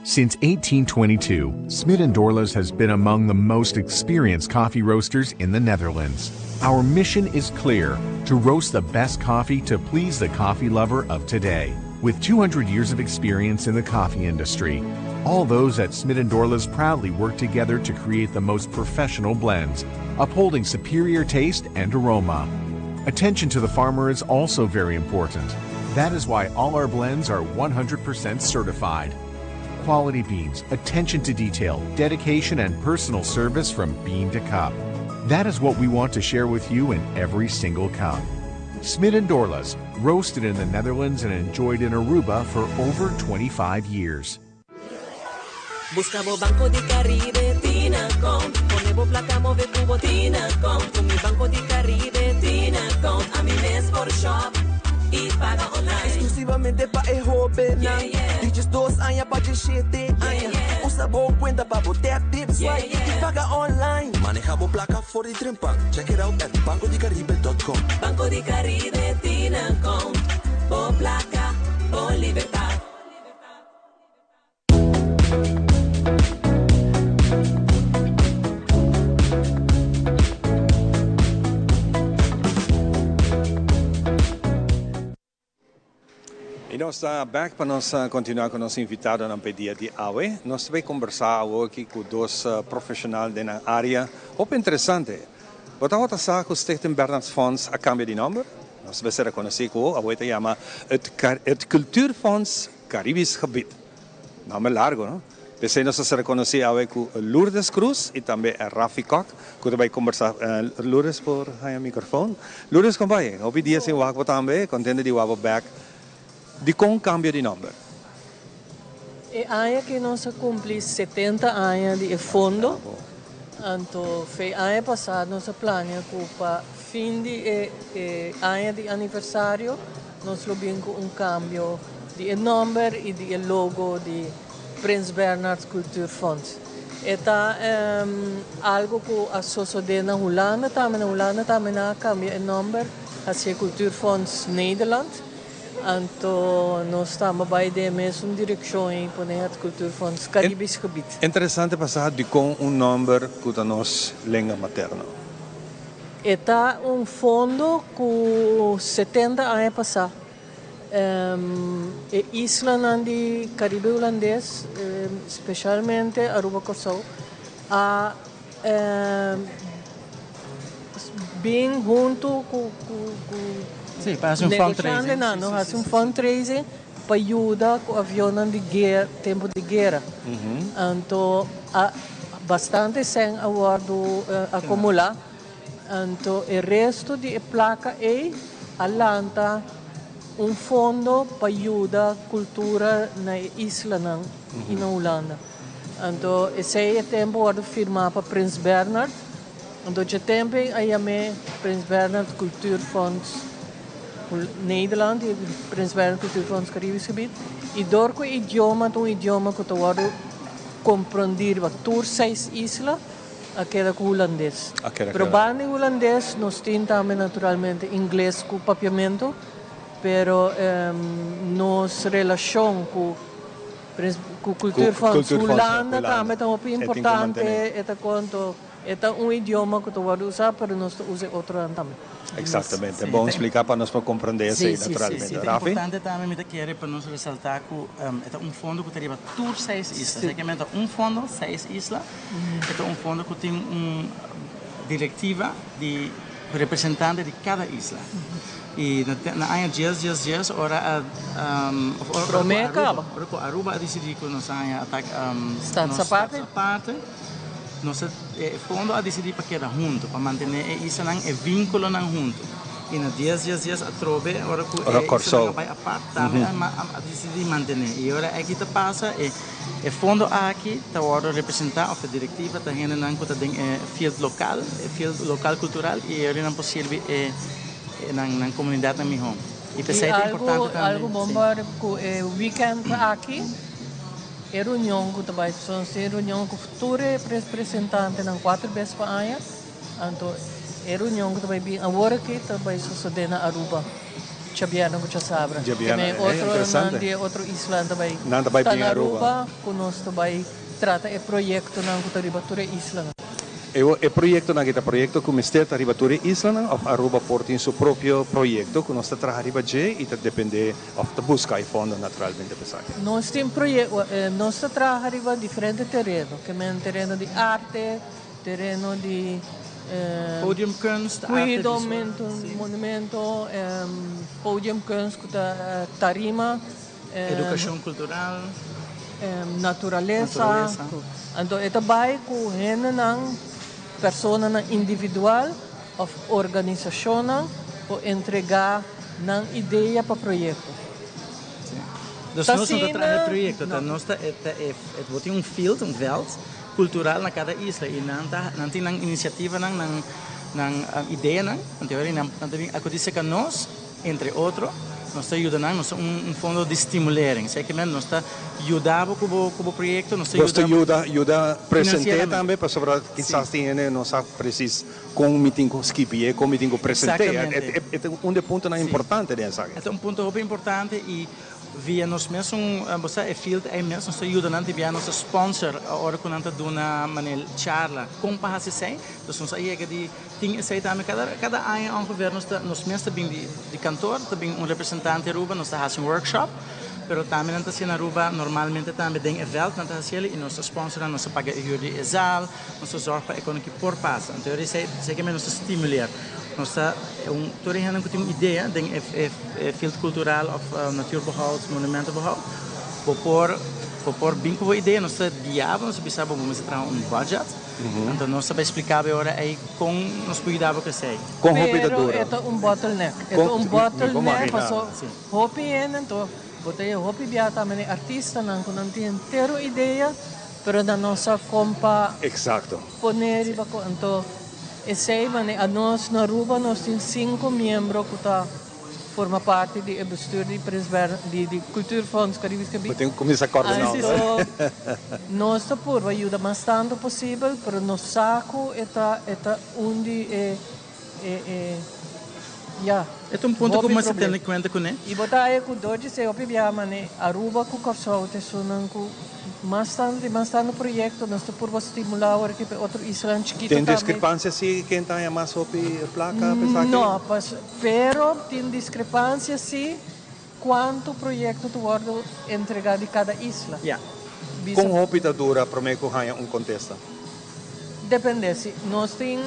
Since 1822, Smit & Dorlas has been among the most experienced coffee roasters in the Netherlands. Our mission is clear, to roast the best coffee to please the coffee lover of today. With 200 years of experience in the coffee industry, all those at Smit & Dorlas proudly work together to create the most professional blends, upholding superior taste and aroma. Attention to the farmer is also very important. That is why all our blends are 100% certified. Quality beans, attention to detail, dedication, and personal service from bean to cup. That is what we want to share with you in every single cup. Smit and Dorlas, roasted in the Netherlands and enjoyed in Aruba for over 25 years. Busca bo Banco di Caribe tin account. Pone bo placa move cu bo tin account. Cu mi Banco di Caribe tin account. Ami mes por shop y paga online. Exclusivamente pa e hobennan. Di 12 aña pa 17 aña. Usa bo cuenta pa bo tap, tip, swipe y paga online. Maneha bo placa for di trempan. Check it out at bancodicaribe.com. Banco di Caribe tin account. Bo placa, bo libertad. nos ta bek pa nos continua cu nos invitadonan p'e dia di awe. Nos ta bay combersa awoki cu dos profesional den nan area. Hopi interesante. Bo tabata sa cu Stichting Bernards Fonds a cambia di nomber? Nos mester reconoci cu awe ta yama het het Cultuurfonds Caribisch Gebied. Nomber largo, no? P'esei nos ta ser reconoci awe cu Lourdes Cruz y tambe Rafi Kock cu ta bay combersa. Lourdes por haña microfoon. Lourdes con bay? Hopi dia sin wak bo tambe. Contento di wak bo bek. Dicon cambio di nomber? E aña aki nos a cumpli 70 aña di e fondo. Anto fe aña pasa nos a plania cu pa fin di e e aña di aniversario nos lo bin cu un cambio di e nomber y di e logo di Prins Bernhard Cultuurfonds. E ta algo cu a sosode na Hulanda tambe. Na Hulanda tambe nan a cambia e nomber haci e Cultuurfonds Nederland. Anto nos tambe bai den e mesun direccion y pone het Cultuurfonds Caribisch Gebied. Interesante pa sa dicon un nomber cu ta nos lenga materno. E ta un fondo cu 70 aña pasa e islanan di Caribe Hulandes, specialmente Aruba Corsou, a bin hunto cu Sí, pa haci un fundraising. Negociantenan, no? Haci un fundraising pa yuda cu avionnan di guera, tempo di guera. Anto a bastante cen a wordo acumula. Anto e resto di e placa ey a lanta un fondo pa yuda cultura na e islanan y na Hulanda. Anto esey e tempo wordo firma pa Prins Bernhard. Anto dje tempo ey a yam'e Prins Bernhard Cultuurfonds Nederland y Prins Bernhard Cultuurfonds Caribisch Gebied. Y door cu e idioma ta un idioma cu ta wordo comprendi riba tur seis isla, a keda cu Hulandes. A keda Pero keda. banda di Hulandes nos tin tambe naturalmente Ingles cu Papiamento, pero nos relacion cu Prins cu Cultuurfonds Cultuurfonds Hulanda Hulanda tambe ta hopi e tin cu importante, mantene. e ta conto. E ta un idioma cu ta wordo usa, pero nos ta usa e otronan tambe. Exactamente. Sí, Bon ta splica pa nos por comprende Sí, esey, sí, sí, naturalmente. sí. Ta Rafi? importante tambe mi ta kere pa nos resalta cu e ta un fondo cu ta riba tur seis isla. Sí. Esaki ta un fondo, seis isla. E ta un fondo cu tin un directiva di representante di cada isla. Y na aña dies dies dies ora a of ora cu Prome Aruba, caba. ora cu Aruba a dicidi cu nos a haña atac Status nos aparte. status aparte. Nos a, e fondo a disidí pa keda huntu, pa mantené e islanan, e vínkulonan huntu. I na dies dies dies atrobe, ora ku Ora e Kòrsou. islanan a bai apart, tambe a a disidí di mantené. I ora aki ta pasa, e e fondo aki ta wòrdu representá, òf e direktiva ta hendenan ku ta den e field lokal, e field lokal kultural, i e nan por sirbi e e nan nan komunidatnan mihó. I I p'esei ta algu importante tambe, algu bon sí. pa ku e wikènt aki. E reunion ku ta bai son si reunion ku tur e representantenan kuater bes pa aña, anto e reunion ku ta bai bin awor aki ta bai sosode na Aruba djabièrnè ku djasabra. Djabièrnè, Keme eh, otro nan interesante. di e otro islanan ta bai Nan ta bai ta bin na Aruba. Aruba ku nos ta bai trata e proyektonan ku ta riba tur e islanan. E e proyectonan aki ta proyecto cu mester ta riba tur e islanan of Aruba por tin su propio proyecto cu nos ta traha riba dje y ta depende of ta busca e fondo naturalmente pa esaki? Nos tin proye nos ta traha riba diferente tereno, ke men tereno di arte, tereno di Podiumkunst, arte cuido, visual, si. monumento, podiumkunst cu ta tarima. Educacion cultural. Naturalesa. Naturalesa. Anto e ta bai cu hendenan, personanan individual of organisacionnan por entrega nan idea pa proyecto. Sí. Dus Ta nos no ta asina? traha e proyecto, ta No. nos ta e ta e bo tin un field, un veld cultural na cada isla y nan ta nan tin nan iniciativanan, nan nan ideanan, anto e ora nan ta bin acudi cerca nos. Entre otro, nos ta yuda nan, nos ta un fondo di stimulering. Esei ke men nos ta yuda bo ku bo ku bo proyekto, nos ta Nos ta yuda yuda yuda present'é finansieramente. tambe pasobra kisas tin hende no sa presis kon mi tin ku skibié, kon mi tin ku present'é. Exactamente. E ta un di e puntonan importante den esaki. E ta un punto hopi importante i Via nos mesun, bo sa e field ei mes, nos ta yuda nan tin bia nos ta sponsor ora ku nan ta duna manera charla kon pa hasi esei. Dus nos a yega di tin esei tambe. Kada kada aña ongeveer nos ta nos mes ta bin di di kantoor, ta bin un representante Aruba, nos ta hasi un workshop, pero tambe nan ta hasi na Aruba normalmente tambe den e veld nan ta hasi el i nos ta sponsor nan, nos ta paga e huur di e zaal, nos ta zorg pa e kono ki por pasa. Anto esei esei ke nos ta stimuleer. Nos ta un tur e hendenan ku tin un idea den e e field cultural of natuurbehoud, monumentenbehoud, bo por bo por bin ku bo idea, nos ta guia bo, nos ta bisa bo bo mester traha un budget. Anto nos ta bai spliká bo e ora ei kon nos por yuda bo ku esei. Kon hopi ta Pero dura? e ta un bottleneck. E ta un bottleneck paso hopi hende anto bo ta haya hopi bia tambe den artistanan ku nan tin henter un idea pero nan no sa kon pa Exacto. pone riba ku anto esei mane anos na Aruba nos tin sinku miembro ku ta Forma parti di e bestuur di Prins Bernhard di di Cultuurfonds Caribisch Gebied. Bo tin ku kuminsá kòrda nou. Anto nos ta purba yuda mas tantu posibel, pero nos sa ku e ta e ta un di e e e ya. E ta un punto ku hopi mester problema. tene kuenta kuné. I bo ta haña ku dor di esei hopi biaha manera Aruba ku Kòrsou ta esunnan ku Mas tantu di mas tantu proyekto nos ta purba stimulá awor aki pa e otro islanan chikito Tin tambe. diskrepansia si ken ta haña mas hopi plaka pa esaki? No, pas, pero tin diskrepansia si kuantu proyekto ta wòrdu entregá di kada isla. Ya. Bisa. Kon hopi ta dura promé ku haña un kontesta? Dependé. Si nos tin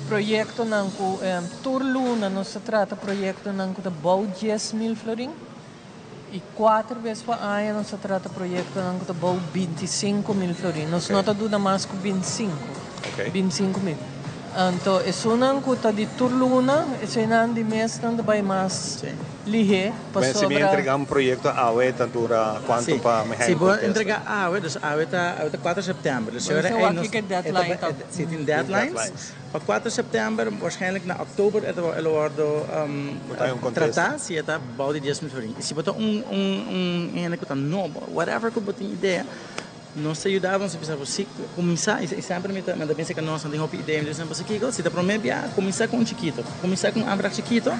proyektonan ku tur luna nos ta trata proyektonan ku ta bou 10,000 florin. I kuater bes pa aña nos ta trata proyektonan ku ta bou 25,000 florin. Nos no ta duna mas ku 25, 25,000. Anto esunnan ku ta di tur luna, eseinan di mesnan ta bai mas lihé Si mi pasobra. entrega un proyekto awe ta dura kuantu pa mi Si haña un bo kontesta? entrega awe, dus awe ta awe ta kuater sèptèmber. Dus Bo ora mester ei wak nos kiko e deadline ta. Si tin deadlines. Pa kuater sèptèmber, waarschijnlijk na òktober e ta e lo wòrdu tratá si e ta bou di 10,000 florin. I si bo ta un un un hende ku ta nobo, whatever ku bo tin idea, nos ta yuda bo, nos ta bisa bo si kuminsá, i semper mi ta mi ta pensa ku nos no tin hopi idea, mi ta bisa bo kiko, si ta promé bia kuminsá ku un chikito, kuminsá ku un aanvraag chikito,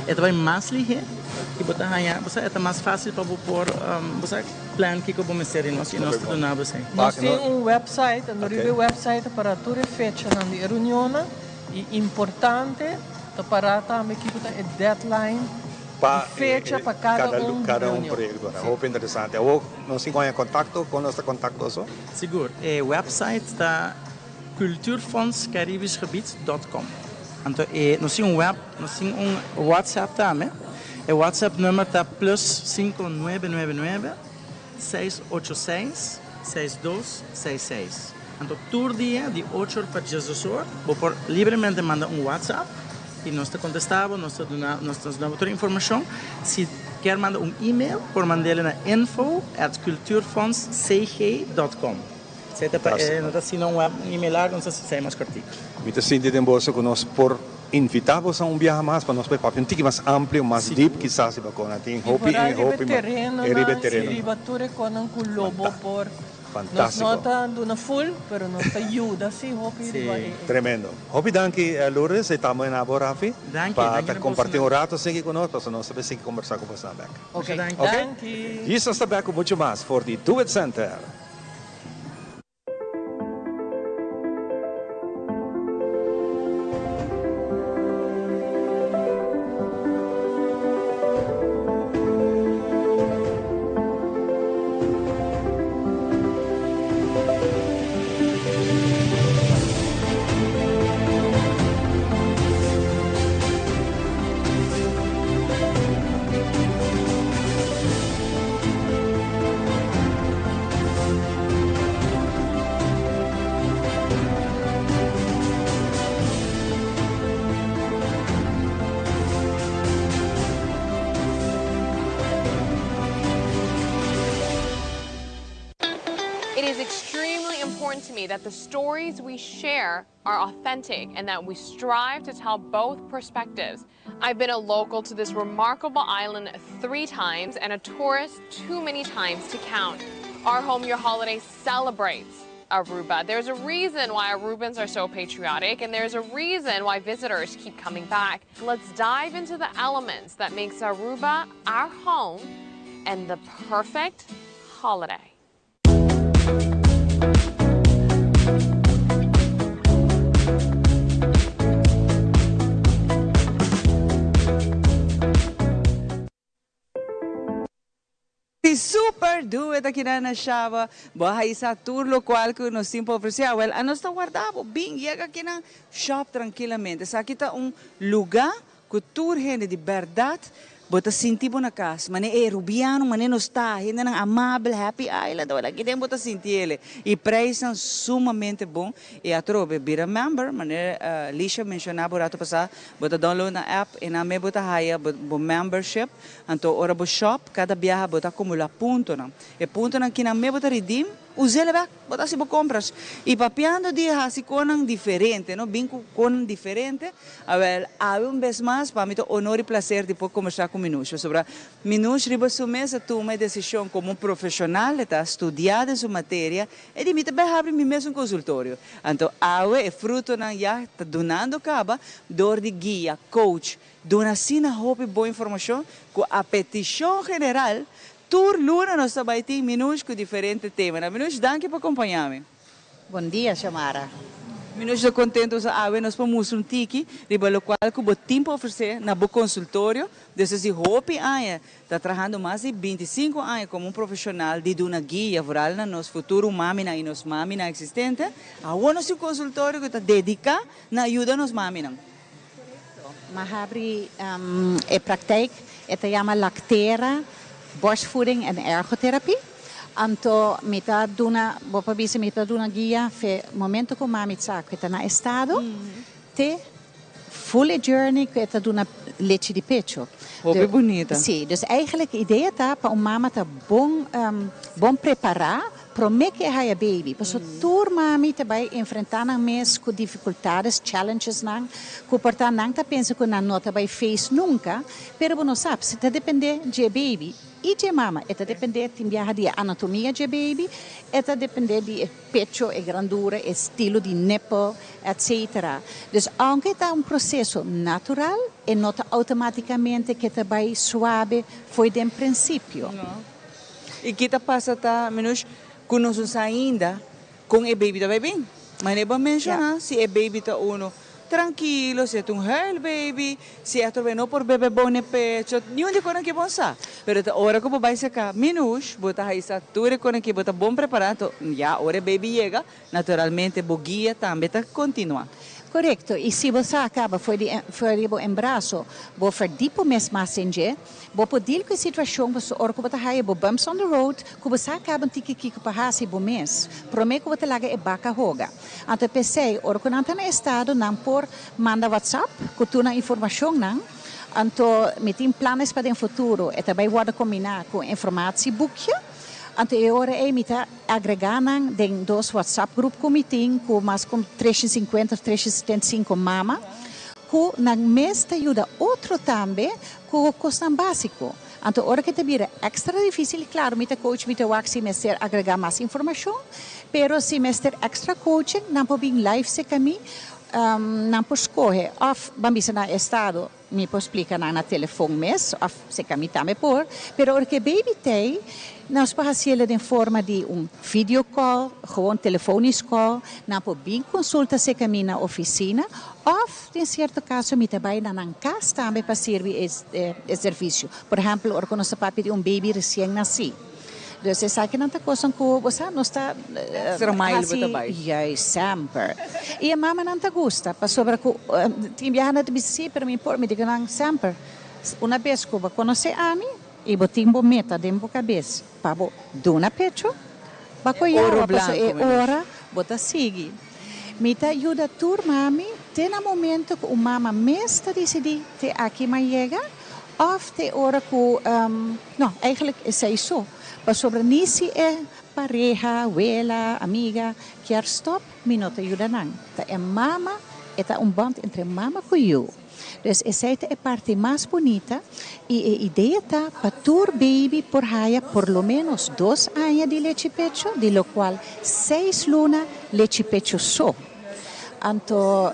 e ta bai mas lihé i bo ta haña, bo sa e ta mas fásil pa bo por bo sa. Plan kiko bo mester di nos i nos ta duna bo esei. Nos tin un website, anto riba e website ta para tur e fechanan di e reunionnan i importante ta para tambe kiko ta e deadline di fecha pa kada un Kada un reunion. proyecto. Hopi interesante. Awor nos tin ku haña contacto, kon nos ta contacto oso? Sigur. E website ta cultuurfondscaribischgebied dot com. Anto e nos tin un web, nos tin un WhatsApp tambe. E WhatsApp number ta plus sinku nuebe nuebe nuebe, seis ocho seis, seis dos seis seis. Anto tur dia di ocho or pa diesdos or bo por libremente manda un WhatsApp y nos ta contesta bo, nos ta duna, nos ta duna bo tur informacion. Si kier manda un email por mand'el na info at cultuurfondscg dot com. Esei ta pa e no ta asina un web, un email largo, nos ta esei mas kortiku. Mi ta sinti den boso ku nos por invitá boso un biaha mas pa nos por papia un tiki mas amplio, mas dip kisas riba kon a tin I hopi por i riba e hopi ma e riba e terenonan i tereno. riba tur e konan ku lo bo por. Nos Fantástiko. no ta duna full, pero nos ta yuda si hopi riba e. Tremendo. Hopi danki Lourdes e ta moe na bo Rafi Danki, pa danki ta na kompartí bosonan. un rato sigui ku nos pasobra nos ta bay sigui kombersá ku bosonan bek. Ok, Ok? danki. Jesus ta bek ku muchu mas for di Do It Center. It is extremely important to me that the stories we share are authentic and that we strive to tell both perspectives. I've been a local to this remarkable island three times and a tourist too many times to count. Our Home Your Holiday celebrates Aruba. There's a reason why Arubans are so patriotic and there's a reason why visitors keep coming back. Let's dive into the elements that makes Aruba our home and the perfect holiday. Di super duet aki na na Shaba. Bo a haisa tur locual cu nos tin pa ofrece. Awel, anos ta warda bo. Bin, yega aki na shop trankilamente. Esaki ta un luga cu tur hende di berdad bo ta sinti bo na cas. Mane e Rubiano, mane nos ta, hendenan amabel, Happy Island, awel aki den bo ta sinti ele. Y prijsnan sumamente bon. Y atrobe, bira member, manera Lisha menciona bo rato pasa, bo ta download nan app y nan me bo ta haya bo membership. Anto ora bo shop, kada biaha bo ta akumulá puntonan. E puntonan kinan me bo ta redeem, us'el bek, bo ta hasi bo kompras. I papiando di hasi konan diferente, no, bin ku konan diferente, awèl, awe un bes mas pa mi ta honor i plaser di por kombersá ku Minouche, pasobra Minouche riba su mes a tuma e desishon komo un profeshonal, e ta studiá den su materia, e di mi ta bai habri mi mes un konsultorio. Anto awe e frutonan ya ta dunando kaba dor di guia, coach, Duna asina hopi bon informashon ku a petishon general tur luna nos ta bai tin Minouche ku diferente temanan. Minouche danki pa kompaña mi. Bon dia Xiomara. Minouche ta kontentu sa awe nos por mustra un tiki riba lokual ku bo tin pa ofresé na bo konsultorio. Despues di hopi aña ta trahando mas di 25 aña komo un profeshonal di duna guia vooral na nos futuro maminan i nos maminan eksistente. Awor nos tin un konsultorio ku ta dediká na yuda nos maminan. M'a habri e praktijk, e ta yama Lactera Borstvoeding en Ergotherapie. Anto mi ta duna, bo por bisa mi ta duna guia fe momento ku mami sa ku e ta na estado te full e journey ku e ta duna lechi di pecho. Hopi bunita. Si, dus eigenlijk e idea ta pa un mama ta bon bon prepara Promé ku e haya baby, pasobra tur mami ta bai enfrentá nan mes ku difikultades, challengesnan, ku por ta nan ta pensa ku nan no ta bai face nunka, pero bo no sa, pasobra ta dependé dje baby i dje mama, e ta dependé tin biaha di e anatomia dje baby, e ta dependé di e pecho, e grandura, e stilo di nipple, etcetera. Dus aunke ta un proseso natural, e no ta outomátikamente ke ta bai suabe fo'i den prinsipio. I ki ta pasa ta Minouche ku nos no sa ainda kon e baby ta bai bin. Manera bo a menshoná si e baby ta unu trankilo, si e ta un huil baby, si e atrobe no por bebe bon n'e pecho, niun di konan ki bo sa. Pero ta ora ku bo bai seka Minouche bo ta haisa tur e konan ki bo ta bon prepará anto ya ora e baby yega Naturalmente bo guia tambe ta kontinuá. Korekto, i si bo sa kaba for di for di bo embraso, bo verdipo mes mas den dje, bo por deal ku e situashon pasobra ora ku bo ta haya bo bumps on the road ku bo sa kaba un tiki kiko pa hasi bo mes promé ku bo ta laga e baka hoga. Anto p'esei ora ku nan ta na estado nan por manda whatsapp ku tur nan informashonnan, anto mi tin planes pa den futuro e ta bai wòrdu kombiná ku un informatieboekje, anto e ora ei mi ta. Agregá nan den dos WhatsApp grup ku mi tin ku mas ku 350 of 375 mama ku nan mes ta yuda otro tambe ku kosnan básiko. Anto ora ke ta bira èkstra difísil, klaro mi ta coach mi ta wak si mester agregá mas informashon, pero si mester èkstra coaching nan por bin live serka mi, nan por skohe òf ban bisa na estado. Mi por splica nan na telefon mes of seca mi tambe por, pero ora cu e baby t'ey, nos por haciele den forma di un video call, gewoon telefonisch call, nan por bin consulta seca mi na oficina of den cierto caso mi ta bay na nan cas tambe pa sirbi e servicio. Por ehempel, ora cu nos ta papia di un baby recien naci. Dus esakinan ta kosnan ku bo sa nos ta Extra mile bo ta bai. Juist, semper. I e mamanan ta gusta pasobra ku tin biaha nan ta bisa si pero mi por, mi di ku nan semper una bes ku bo konosé ami i bo tin bo meta den bo kabes pa bo duna pecho bo a koe Oro yawa pasobra blanko e mi ora bo ta sigui. Mi ta yuda tur mami te na momento ku un mama mes ta disidí te aki m'a yega òf te ora ku No, eigenlijk esei so. Pasobra ni si e pareha, wela, amiga kier stop, mi no ta yuda nan. Ta e mama, e ta un band entre mama ku yu. Dus esei ta e parti mas bunita i e idea ta pa tur baby por haya por lo menos dos aña di lechi pecho, di lokual seis luna lechi pecho so. Anto,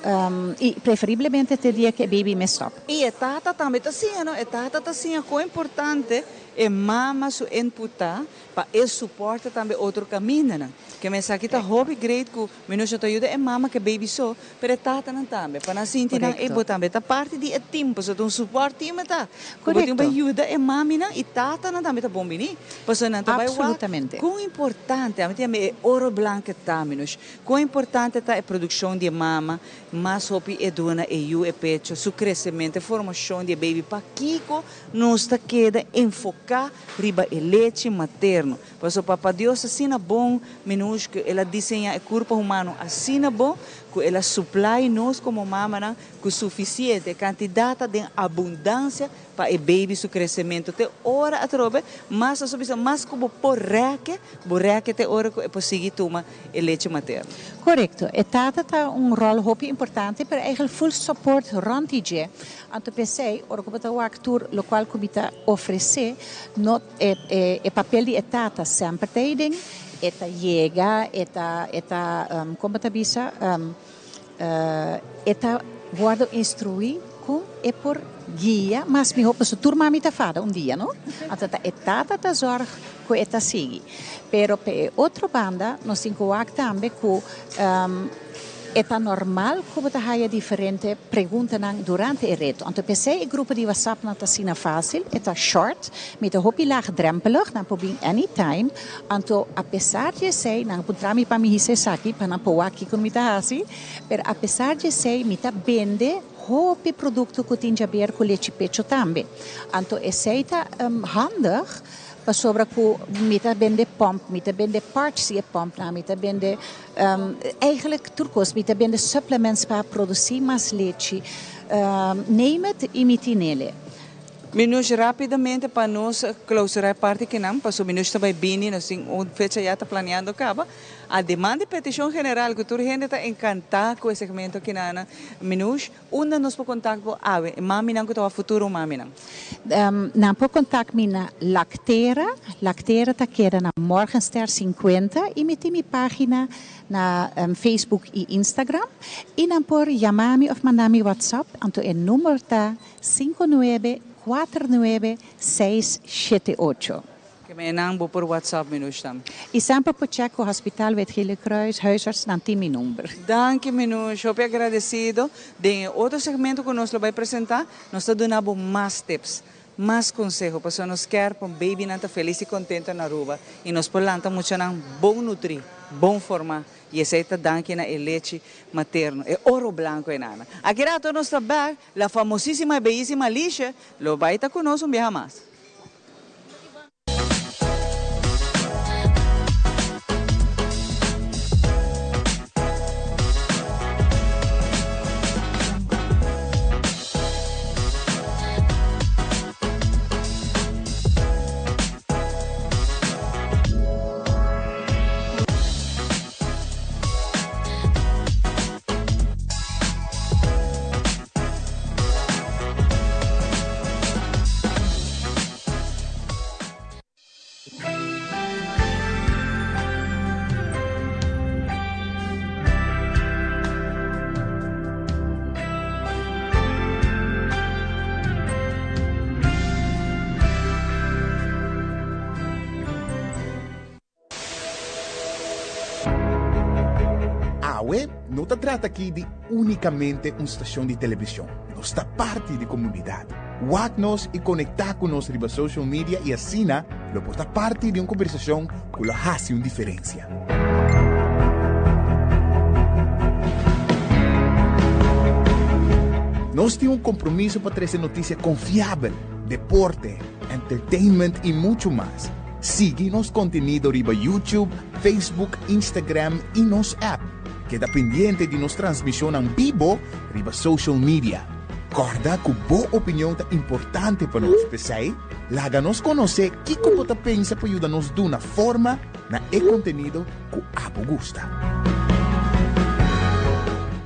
i preferiblemente te dia ku e baby mes stop. I e tata tambe ta siña, no? E tata ta siña kon importante E mama su input ta pa e suporta tambe otro camindanan. Ke men esaki ta hopi great cu Minusha ta yuda e mama cu e baby so, pero e tatanan tambe, pa nan sinti nan ey bo tambe ta parti di e team, pasobra ta un support team e ta. Cu bo tin pa yuda e maminan y tatanan tambe ta bon bini, pasobra nan ta bay wak con importante, ami ta yama e oro blanco ta, Minush, con importante ta e produccion di e mama, mas hopi e duna e yu e pecho, su crecemento, e formacion di e baby, pakico nos ta keda enfoca riba e lechi materno? Pasobra Papa Dios asina bon, Minush, cu El a diseña e curpa humano asina bon, cu El a supply nos como mamanan cu suficiente cantidad ta den abundancia pa e baby su crecemento. Te ora atrobe, mas nos a bisa, mas cu bo por reke, bo reke te ora cu e por sigui tuma e lechi materno. Corecto. E tata ta un rol hopi importante, pero eigenlijk full support rond di dje. Anto p'esey, ora cu bo ta wak tur locual cu mi ta ofrece, no. E e papel di e tata semper ta ei den, e ta yega, e ta e ta kon bo ta bisa e ta wòrdu instruí kon e por guia mas mihó pasobra tur mami ta fada un dia no, anto ta e tata ta zòrg ku e ta sigui. Pero pa e otro banda nos tin ku wak tambe ku E ta normal ku bo ta haya diferente preguntanan durante e reto. Anto p'esei e grupo di WhatsAppnan ta asina fásil, e ta short, mi ta hopi laagdrempelig, nan por bin anytime. Anto apesar di esei, nan a puntra mi pa mi hisa esaki pa nan por wak kiko mi ta hasi, pero apesar di esei mi ta bende hopi produkto ku tin djaber ku lechi pecho tambe. Anto esei ta handig. Pasobra ku mi ta bende pòmp, mi ta bende parts di e pòmpnan, mi ta bende eigenlijk tur kos, mi ta bende supplements pa produsí mas lechi, name it i mi tinele. Minush rapidamente pa nos clausura e parti kinan, pasobra Minush ta bai bini, nos tin un fecha ya ta planeando kaba. Ademas di petishon general ku tur hende ta enkantá ku e segmento kinan, Minush, Unda nos por contact bo awe? E maminan cu ta wak futuro maminan. Nan por contact mi na Lactera. Lactera ta keda na Morgenster 50 y mi tin mi pagina na Facebook y Instagram. Y nan por yama mi of manda mi WhatsApp anto e number ta 594 9678. Ke me nan bo por WhatsApp mi nush tambe. I semper por check ku Hospital Wit Gele Kruis, huisarts nan tin mi number. Danki Minush, hopi agradecido. Den e otro segmento ku nos lo bai presenta, nos ta duna bo mas tips, mas conseho, pasobra nos kier pa babynan ta felis i contento na Aruba i nos por lanta muchanan bon nutri, bon forma i esei ta danki na e lechi materno, e oro blanco e nana. Aki rato nos ta back, la famosisima i beyisima Alicia lo bai ta ku nos un biaha mas. Awe no ta trata aki di únikamente un stashon di televishon. Nos ta parti di komunidat. Wak nos i konektá ku nos riba social media i asina lo por ta parti di un kombersashon ku lo hasi un diferensia. Nos tin un kompromiso pa trese notisia konfiabel, deporte, entertainment i muchu mas. Sigui nos kontenido riba YouTube, Facebook, Instagram i nos app. Keda pendiente di nos transmishonnan bibo riba social media. Kòrda ku bo opinion ta importante pa nos, p'esei laga nos konosé kiko bo ta pensa pa yuda nos duna forma na e kontenido ku abo gusta.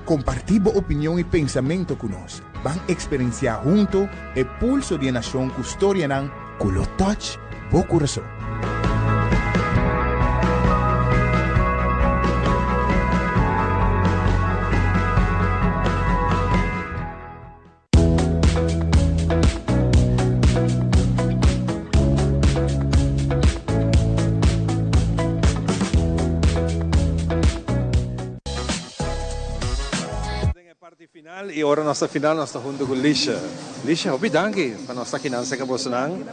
Kompartí bo opinion i pensamentu ku nos. Ban eksperensiá huntu e pulso di e nashon ku storianan ku lo touch bo kurason. Final y ora nos ta final nos ta hunto cu Lisha. Lisha hopi danki pa nos ta kinan cerca bosonan.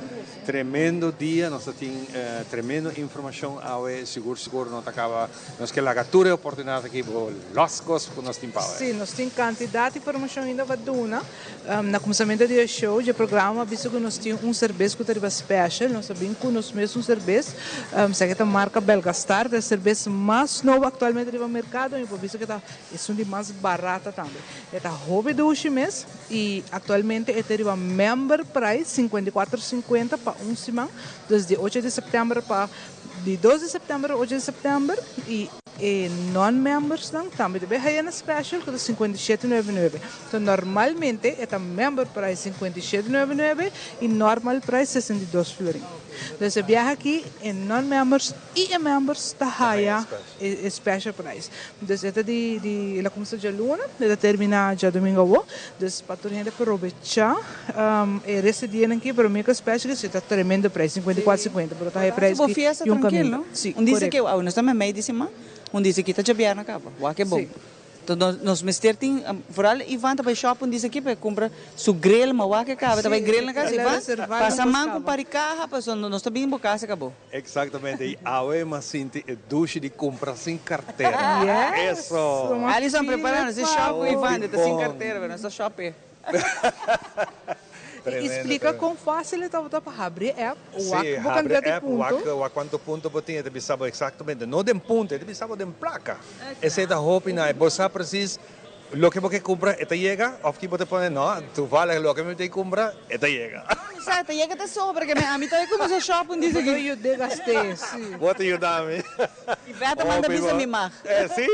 Tremendo dia nos ta tin tremendo informacion awe sigur sigur no ta caba nos ke laga tur e oportunidad aki bo los cos cu nos tin pa awe. Si nos tin cantidad informacion ainda pa duna. Na cuminsamento di e show dje programa a bisa cu nos tin un cerbes cu ta riba special nos a bin cu nos mes un cerbes esaki ta marca Belgastar ta e cerbes mas nobo actualmente riba mercado mi por bisa cu ta Esun di mas barata tambe. E ta hopi dushi mes y actualmente e ta riba member price 54.50 pa un siman, dus di ocho di september pa di dos di september pa ocho di september y e non membersnan tambe ta bay haya na special cu ta 57.99. So normalmente e ta member price 57.99 y normal price 62 florin. Dus e biaha aki e non members y e members ta haya e special price. Dus e ta di di el a cuminsa djaluna, e ta termina djadomingo awo. Dus pa tur hende probecha e resto di dianan aki, pero mi cu e special ki ta tremendo prijs, 54.50, pero ta e prijs Bo ki fiesta y un trankil, caminda. no? Si, Un dice correcto. ke awe nos ta mei di siman, un dice ki ta djabièrnè kaba. Wak e bon. Si. Enton nos mester tin, vooral Ivan ta bai shop un dice aki pa e cumpra su grill, ma wak e kaba, e ta bai grill na casa, El a Ivan, reserva pasa na man cu caba. par di caha, pasobra nos ta bin bo casa kabo. Exactamente, y awe m'a sinti e dushi di cumpra sin cartera. Yes! Eso! Uma Alison, prepara nos e shop cu Ivan, e ta sin Bon. cartera, pero nos ta shop e. Y Tremendo, splica tremendo. con facil e tabata pa habri e app, wak Sí, bo habri cantidad di app, punto. wak, wak cuanto punto bo tin, e ta bisa bo exactamente, no den punto, e ta bisa bo den placa. Esey ta hopi na, bo sa precies Loke bo ke kumpra e ta yega of ki bo ta pone no toevallig loke mi ta kumpra e ta yega. Mi sa e ta yega ta sobra ke mi ami ta kuminsa shop un disa Bo ta aki. yude gast'é si. Bo ta yuda mi. I Beta manda Hopi bisa bo. mi mag. Eh si.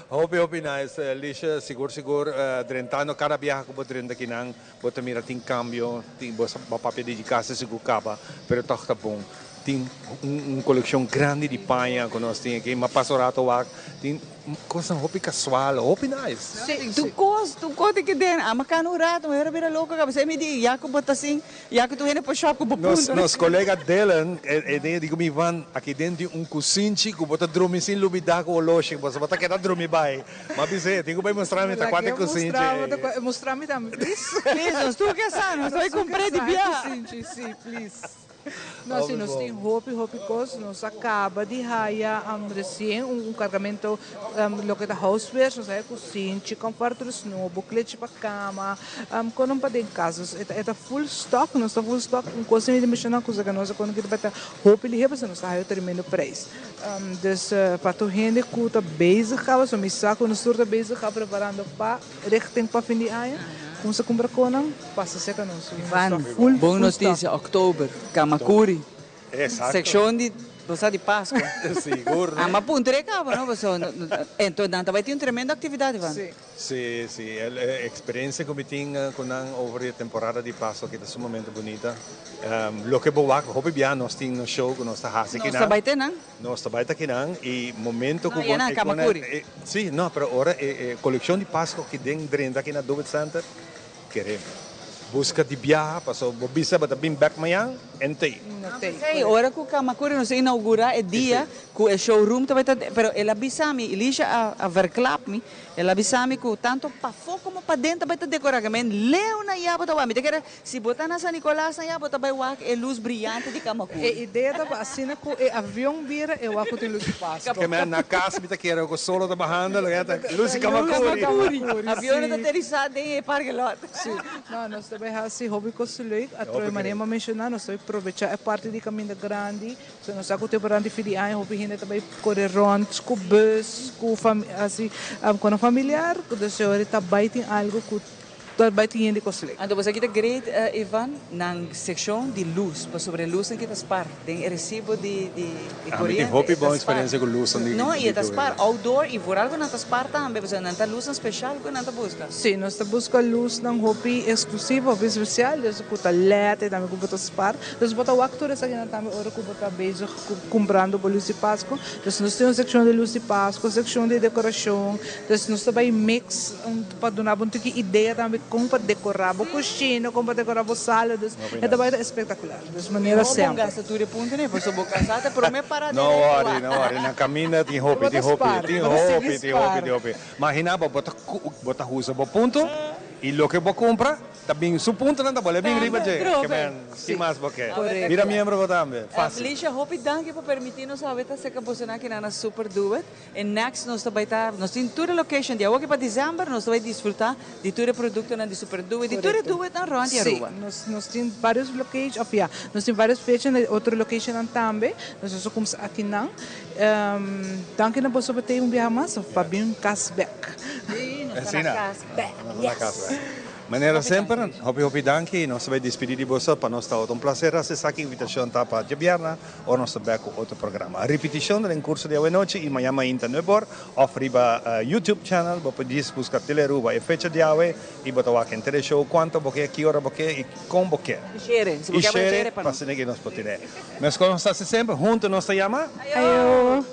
Hopi hopi nice Lisha sigur sigur drentando kada biaha ku bo drenta kinan bo ta mira tin kambio tin bo sa bo papia di dje kasi sigur kaba pero tòg ta bon. Tin un kolekshon grandi di paña ku nos tin aki. M'a pasa un rato wak. Tin kosnan hopi kasual, hopi nice. Sí, tur kos, tur kos tin keden. Ama kana un rato, mi a bira loko kaba. Esei mi di, ya ku bo ta asin, ya ku tur hende por shop ku bo Nos, punto. nos kolega Dylan, e den di ku mi Ivan, aki den tin un kusinchi ku bo ta drumi sin lubidá ku oloshi, bo ta keda drumi bai. M'a bis'é, tin ku bai mustra mi ta kua ta e kusinchi ei. Mustra mi tambe, please. Please, nos tur ke sa, nos ta bai kumpr'é di bia. Kusinchi, sí, please. No, si nos tin hopi hopi cos, nos a caba di haya recien un cargamento loke ta housewares, nos a haya cusinchi, comforters nobo, klechi pa cama, conon pa den cas. Dus e ta full stock, nos ta full stock. Un cos mi ta menciona cosa cu nos a cono kita ta hopi lihe pasobra nos ta haya tremendo prijs. Dus pa tur hende cu ta bezig caba, so mi sa cu nos tur ta bezig caba preparando pa richting pa fin di aña, cuminsa cumpra conan. Pasa serka nos. Ivan, bon noticia, oktober, Kamakuri, seccion di, bo sa di Pascua. Sigur, no? Ama puntra e caba, no? Pasobra, enton nan ta bai tin un tremendo actividad, Ivan. Si. Si, si. E experiencia cu mi tin cu nan over di e temporada di Pascua aki ta sumamente bunita. Loke bo wak, hopi bia nos tin nos show cu nos ta haci Nos kinan. ta bai te nan? Nos ta bai ta kinan y momento cu No, ya bo nan, Kamakuri. Si, no, pero ora e coleccion di Pascua aki den drenta aki na Dubit Center, Kere buska di biaha paso bo bisa bo ta bin bek mañan en tei. P'esei ora ku Kamakuri nos a inaugurá e dia ku e showroom tabata pero el a bisa mi, Elisha a a verklap mi, el a bisa mi ku tanto pafó komo paden tabata dekorá ke men leu na ya bo ta wak. Mi ta kere si bo ta na San Nicolas na ya bo ta bai wak e lus briyante di Kamakuri. E idea ta asina ku e avion bira e wak ku tin lus di Pasko. Ke men na kas mi ta kere ku solo ta bahando lo ta lus di Kamakuri. Avion no ta aterisa den e parke lot. Si. No, nos ta bai hasi hopi kos leuk. Atrobe manera mi a menshoná nos ta bai probechá e parti di kaminda grandi. So nos sa ku temporada di fin di aña hopi hende ta bai kore rònt ku bus, ku hasi ku nan familiar. Dus e ora ta bai tin algu ku Ta bai tin hende kos lek. Anto bo sa ki ta great Ivan? Nan sekshon di lus, pasobra e lusnan ki ta spar den e resibo di di Ah, mi tin koriente hopi e ta bon spar. eksperensia ku lusnan di No, i e di ta spar koriente. outdoor i vooral ku nan ta spar tambe, pasobra nan ta lusnan speshal ku nan ta buska. Sí, nos ta buska lusnan hopi eksklusivo, hopi spesial, dus ku ta led i tambe ku bo ta spar. Dus bo ta wak tur esakinan tambe ora ku bo ta bezig ku kumprando bo lus di Pasko. Dus nos tin un sekshon di lus di Pasko, sekshon di dekorashon, dus nos ta bai mix un. Pa duna bo un tiki idea tambe Kon pa dekorá bo kushina, kon pa dekorá bo sala, dus e ta bai ta espektakular. Dus manera Mihó bon semper. gasta tur e punto ne, pasobra bo kasá ta promé para No den worry, no worry, na kaminda tin hopi, tin hopi, tin hopi, tin hopi, tin hopi. Maginá bo, bo ta bo ta usa bo punto i loke bo kumpra ta bin su puntonan ta bole bin riba dje. Ke men, ki mas bo ke? Bira miembro bo tambe, fásil. Lisha, hopi danki pa permití nos awe ta aserka bosonan aki na Super Duet. E next nos ta bai ta, nos tin tur e location di awoki pa december nos ta bai disfruta di tur e productonan di Super Duet, di tur e Duetnan rond di Aruba. Sí, nos nos tin varios location, of ya, nos tin varios fecha na e otro locationnan tambe, nos a kumsa akinan. Danki na boso pa tei un biaha mas of pa bin kas bek. Sí, nos ta na kas bek, yes. Manera semper, hopi hopi danki y nos ta bai dispidi di boso pa nos tabata un placer haci esaki, invitacion ta pa djabièrnè. Ora nos ta bek ku otro programa. Ripitishon ta den kurso di awenochi i mañan mainta nuebor òf riba YouTube channel. Bo por djis buska Telearuba e fecha di awe i bo ta wak henter e show kuantu bo ke, ki ora bo ke i kon bo ke. I shere, si bo I ke bo shere shere pa pa nos. asina ke nos por tene. Meskos nos ta hasi semper, huntu nos ta yama. Ayo!